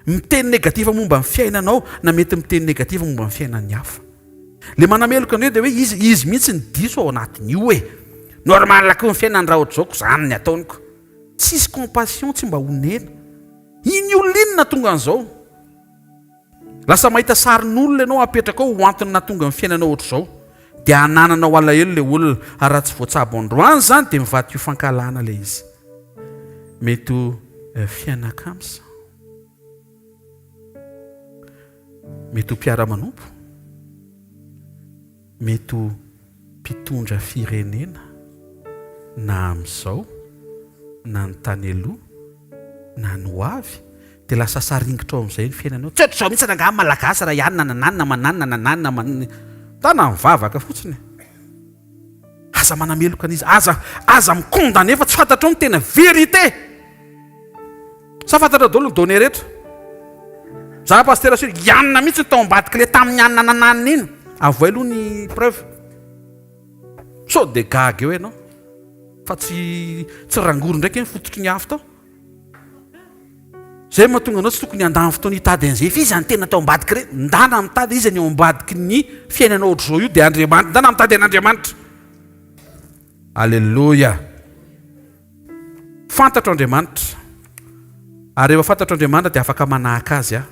Miteny négatif momba ny fiainanao na mety miteny négatif momba ny fiainan'ny hafa. Le manameloka an'io dia hoe izy izy mihitsy ny diso ao anatin'io e. Normal koa ny fiainany raha ohatr'izao ko zany ny ataony ko. Tsisy compassion tsy mba onena. Iny olona iny nahatonga an'izao. Lasa mahita sarin'olona ianao apetraka ao ho antony nahatonga ny fiainanao ohatr'izao. Dia anananao alahelo ilay olona ary raha tsy voatsabo androany izany dia mivadika ho fankahalana ilay izy. Mety ho fiainakams. Mety ho mpiara-manompo. Mety ho mpitondra firenena na amin'izao na ny tany aloha na ny ho avy dia lasa saringotra ao amin'izay ny fiainanao. Tsy ohatr'izao mihitsy rangaha ny Malagasy raha hianina nananina mananina nananina mananina. Tana mivavaka fotsiny e. Aza manameloka an'iza, aza aza mi-condamner fa tsy fantatrao ny tena vérité. Sa fantatrao daholo ny données rehetra? Za pasitera sur hianina mihitsy ny tao ambadik'ilay tamin'ny anina nananina iny. Avoay aloha ny preuve. Sao dia gaga eo ianao fa tsy tsy rangory ndraiky ny fototry ny afo tao. Zay mahatonga anao tsy tokony handany fotoana hitady an'izay fa iza no tena tao ambadiky ireny? Ndana mitady iza ny ao ambadiky ny fiainanao ohatr'izao io dia Andriamanitra. Ndana mitady an'Andriamanitra. Aleloia. Fantatro Andriamanitra. Ary rehefa fantatro Andriamanitra dia afaka manahaka Azy aho.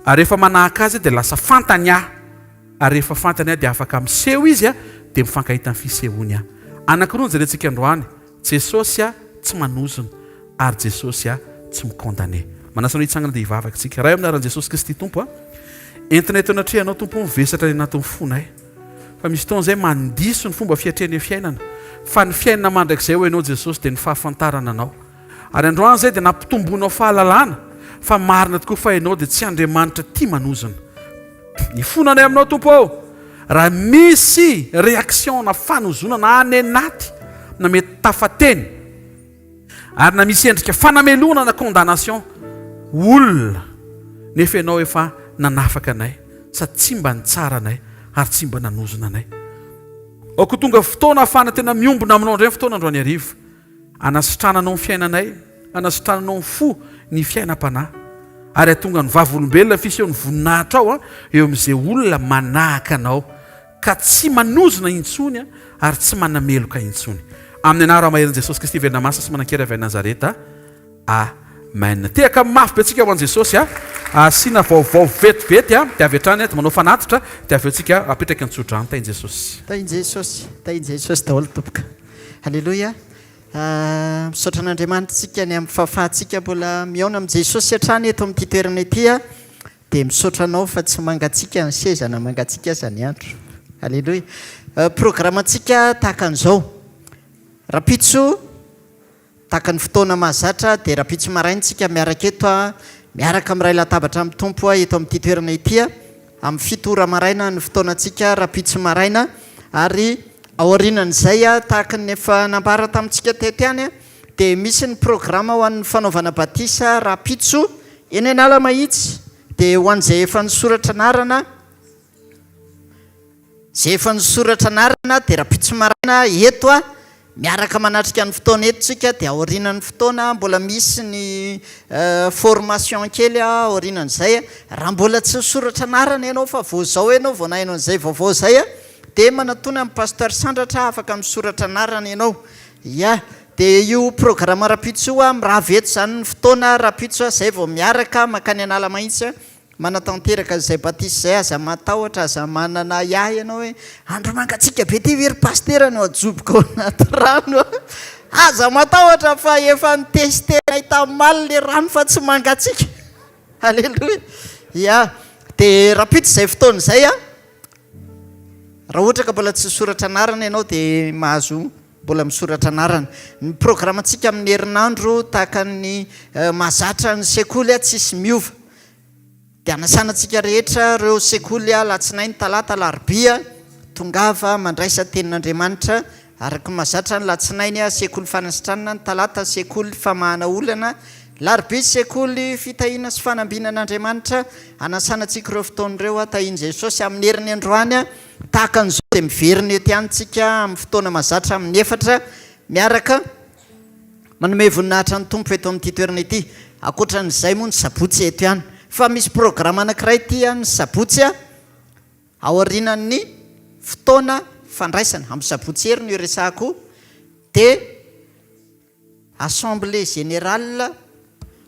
Ary rehefa manahaka Azy aho dia lasa fantany aho. Ary rehefa fantany aho dia afaka miseho Izy dia mifankahita ny fisehoany aho. Anankiroa no jerentsika androany, Jesosy tsy manozona ary Jesosy tsy mi-condamner. Manasa anao hitsangana dia hivavaka isika. Ray amin'ny anaran'i Jesosy Kristy Tompo a, entinay eto anatrehanao Tompo o, mivesatra any anatin'ny fonay. Fa misy fotoana izay mandiso ny fomba fiatrehana fiainana. Fa ny fiainana mandrakizay ho Ianao Jesosy dia ny fahafantarana Anao. Ary androany izay dia nampitomboinao fahalalana fa marina tokoa fa Ianao dia tsy Andriamanitra tia manozona. Mifona anay aminao Tompo ô, raha misy réaction na fanozonana any anaty na mety tafateny ary na misy endrika fanamelohana na condamnation olona nefa Ianao efa nanafaka anay sady tsy mba nitsara anay ary tsy mba nanozona anay. Aoka ho tonga fotoana ahafahana tena miombona aminao indray ny fotoana androany hariva. Hanasitrananao ny fiainanay, hanasitrananao ny fo, ny fiainam-panahy. Ary hahatonga ny vavolombelona ny fisehon'ny voninahitrao eo amin'izay olona manahaka anao, ka tsy manozona intsony ary tsy manameloka intsony. Amin'ny anara-maherin'i Jesosy Kristy velona masina sy manan-kery avy any Nazareta. Amen. Tehaka mafy be tsika ho an'i Jesosy a. Asiana vaovao vetivety a, dia avy hatrany dia manao fanatitra, dia avy eo tsika apetraka ny tsodrano. Tahin'i Jesosy. Tahin'i Jesosy, tahin'i Jesosy daholo tompoko. Aleloia. Misaotra an'Andriamanitra isika ny amin'ny fahafahantsika mbola mihaona amin'i Jesosy hatrany eto amin'ity toerana ity. Dia misaotra anao fa tsy mangatsiaka ny seza na mangatsiaka aza ny andro. Aleloia. Programantsika tahaka an'izao. Rahampitso. Tahaka ny fotoana mahazatra dia rahampitso maraina isika miaraka eto miaraka miray latabatra amin'ny Tompo eto amin'ity toerana ity amin'ny fito ora maraina ny fotoanantsika rahampitso maraina ary aorianan'izay tahaka ny efa nambara tamintsika teto ihany dia misy ny programa ho an'ny fanaovana batisa rahampitso eny Analamahitsy dia ho an'izay efa nisoratra anarana Izay efa nisoratra anarana dia rahampitso maraina eto a, miaraka manatrika ny fotoana eto tsika dia aorianan'ny fotoana mbola misy ny formation kely aorianan'izay, raha mbola tsy nisoratra anarana ianao fa vao izao ianao vao naheno an'izay vaovao izay dia manatona an'i Pasteur Sandratra afaka misoratra anarana ianao. Ya, dia io programa rahampitso io mirava eto izany ny fotoana rahampitso izay vao miaraka mankany Analamahitsy Manatanteraka izay batisa izay aza matahotra aza manana ahiahy ianao hoe andro mangatsiaka be ty ve ry pasitera no ajoboka ao anaty rano a! Aza matahotra fa efa nitester-nay tamaly le rano fa tsy mangatsiaka. Aleloia. Ya, dia rahampitso izay fotoana izay a, raha ohatra ka mbola tsy nisoratra anarana ianao dia mahazo mbola misoratra anarana. Ny programantsika amin'ny herinandro tahaka ny mahazatra ny sekoly tsisy miova. Dia anasana antsika rehetra ireo sekoly alatsinainy, talata, alarobia, tongava mandraisa tenin'Andriamanitra araka ny mahazatra ny latsinainy sekoly fanasitranana, ny talata sekoly famahana olana, larobia sekoly fitahiana sy fanambinan'Andriamanitra. Anasana antsika ireo fotoana ireo tahian'i Jesosy amin'ny heriny androany. Tahaka an'izao dia miverina eto ihany tsika amin'ny fotoana mahazatra amin'ny efatra miaraka manome voninahitra ny Tompo eto amin'ity toerana ity. Ankoatra an'izay moa ny sabotsy eto ihany. Fa misy programa anankiray ity ny sabotsy aorianan'ny fotoana fandraisana, amin'ny sabotsy hery no iresahako, dia Assemblée générale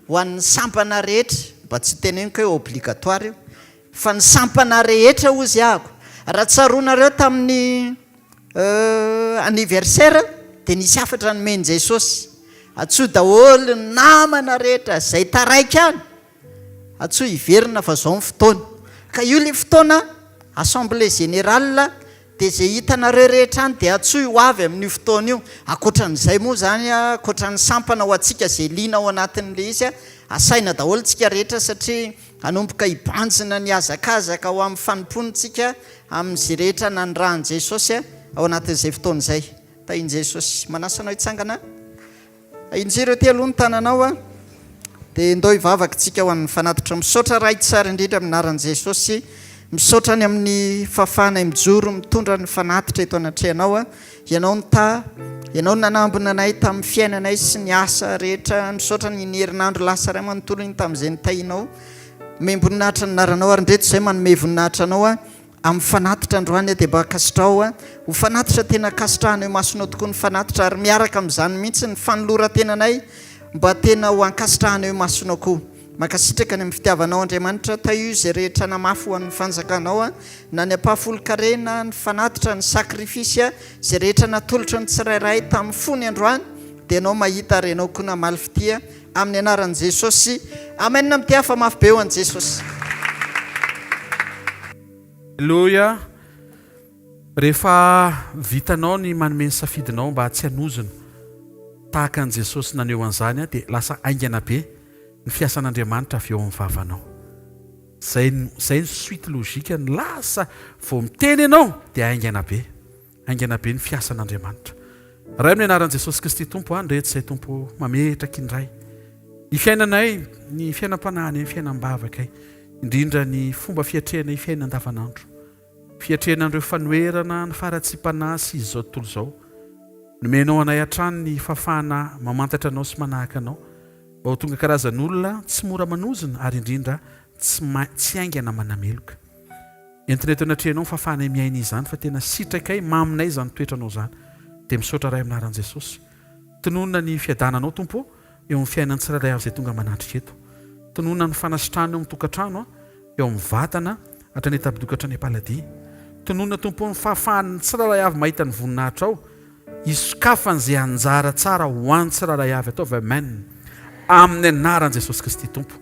ho an'ny sampana rehetra, mba tsy teneniko hoe obligatoire io, fa ny sampana rehetra hozy ahako. Raha tsaroanareo tamin'ny anniversaire dia nisy hafatra nomen'i Jesosy, antsoy daholo ny namana rehetra izay taraiky any, antsoy hiverina fa izao ny fotoana. Ka io ilay fotoana assemblée générale Dia izay hitanareo rehetra any dia antsoy ho avy amin'io fotoana io. Ankoatran'izay moa izany, ankoatran'ny sampana ho antsika izay liana ao anatin'ilay izy, asaina daholo isika rehetra satria hanomboka hibanjina ny hazakazaka ho amin'ny fanompoana isika amin'izay rehetra nanirahan'i Jesosy ao anatin'izay fotoana izay. Tahin'i Jesosy. Manasa anao hitsangana. Injiro ety aloha ny tananao a. Dia ndao hivavaka tsika ho an'ny fanatitra. Misaotra Ray tsara indrindra amin'ny anaran'i Jesosy. Misaotra ny amin'ny fahafahanay mijoro mitondra ny fanatitra eto anatrehanao a. Ianao nitaha, Ianao nanambina anay tamin'ny fiainanay sy ny asa rehetra. Misaotra ny ny herinandro lasa iray manontolo iny tamin'izay nitahianao. Omem-boninahitra ny anaranao ary indreto izay manome voninahitra anao a. Amin'ny fanatitra androany dia mba ankasitraho ho fanatitra tena ankasitrahana eo imasonao tokoa ny fanatitra ary miaraka amin'izany mihitsy ny fanoloran-tenanay mba tena ho ankasitrahana eo imasonao koa. Mankasitraka ny amin'ny fitiavanao Andriamanitra, tahio izay rehetra namafy ho an'ny fanjakanao na ny ampahafolon-karena, ny fanatitra, ny sakrifisy, izay rehetra natolotry ny tsirairay tamin'ny fony androany dia ianao mahita ary ianao koa namaly fitia Amin'ny anaran'i Jesosy. Amen mitehafa mafy be ho an'i Jesosy. Aleloia! Rehefa vitanao ny manome ny safidinao mba tsy hanozona tahaka an'i Jesosy naneho an'izany dia lasa haingana be ny fiasan'Andriamanitra avy eo amin'ny vavanao. Izay no izay no suite logique ny lasa vao miteny ianao dia haingana be. Haingana be ny fiasan'Andriamanitra. Ray amin'ny anaran'i Jesosy Kristy Tompo an, rehetra izay Tompo mametraka indray ny fiainanay, ny fiainam-panahinay, ny fiainam-bavakay, indrindra ny fomba fiatrehanay fiainana andavanandro, fiatrehana an'ireo fanoherana, ny faharatsiam-panahy sy izao tontolo izao. Nomenao anay hatrany ny fahafahana mamantatra Anao sy manahaka Anao, mba ho tonga karazan'olona tsy mora manozona ary indrindra tsy tsy haingana manameloka. Entina eto anatrehanao ny fahafahanay miaina izany fa tena sitrakay, maminay izany toetranao izany. Dia misaotra Ray amin'ny anaran'i Jesosy. Tononina ny fiadananao Tompo ô, eo amin'ny fiainan'ny tsirairay avy izay tonga manatrika eto. Tononina ny fanasitrahana eo amin'ny tokantrano, eo amin'ny vatana, hatrany an-tabidoka hatrany am-paladia. Tononina Tompo ô ny fahafahan'ny tsirairay avy mahita ny voninahitrao. Hisokafany izay anjara tsara ho an'ny tsirairay avy. Ataovy Amen. Amin'ny anaran'i Jesosy Kristy Tompo.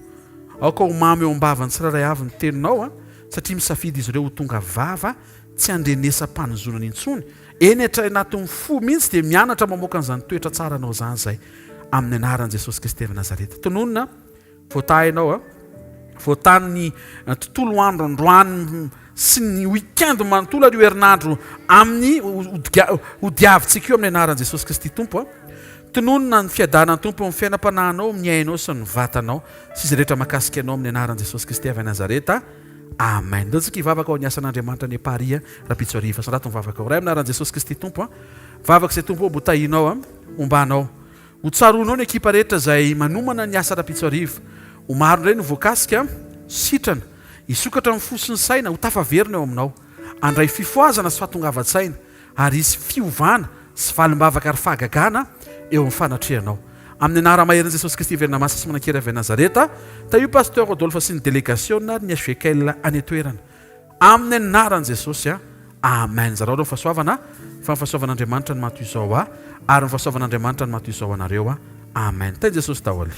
Aoka ho mamy eo am-bavan'ny tsirairay avy ny teninao, satria misafidy izy ireo ho tonga vava tsy handrenesam-panozonana intsony. Eny hatrany anatin'ny fo mihitsy dia mianatra mamoaka an'izany toetra tsaranao izany izay. Amin'ny anaran'i Jesosy Kristy avy Nazareta. Tononina, voatahy ianao a. Voatahy ny tontolo andro androany sy ny week-end manontolo ary io herinandro amin'ny hodiavintsika io amin'ny anaran'i Jesosy Kristy Tompo a. Tononina ny fiadanan'ny Tompo amin'ny fiainam-panahinao, amin'ny ainao sy ny vatanao sy izay rehetra mahakasika anao amin'ny anaran'i Jesosy Kristy avy Nazareta. Amen. Ndao tsika hivavaka ho an'ny asan'Andriamanitra any Paris rahampitso hariva. Sorato ny vavaka ao. Ray amin'ny anaran'i Jesosy Kristy Tompo a. Vavaka izay Tompo ô mbo tahinao a. Homba anao. Ho tsaroanao ny ekipa rehetra izay manomana ny asa rahampitso hariva. Ho maro indray no voakasika, sitrana, hisokatra ny fo sy ny saina, ho tafaverina eo aminao. Handray fifohazana sy fahatongavan-tsaina, ary hisy fiovana sy valim-bavaka ary fahagagana eo amin'ny fanatrehanao. Amin'ny anara-maherin'i Jesosy Kristy velona masina sy manan-kery avy any Nazareta, tahio Pasteur Rodolphe sy ny delegasiona ary ny HVKL any an-toerana. Amin'ny anaran'i Jesosy a. Amen. Zarao ireo ny fahasoavana fa ny fahasoavan'Andriamanitra no maha toy izao ahy ary ny fahasoavan'Andriamanitra no maha toy izao anareo a. Amen. Tahin'i Jesosy daholo.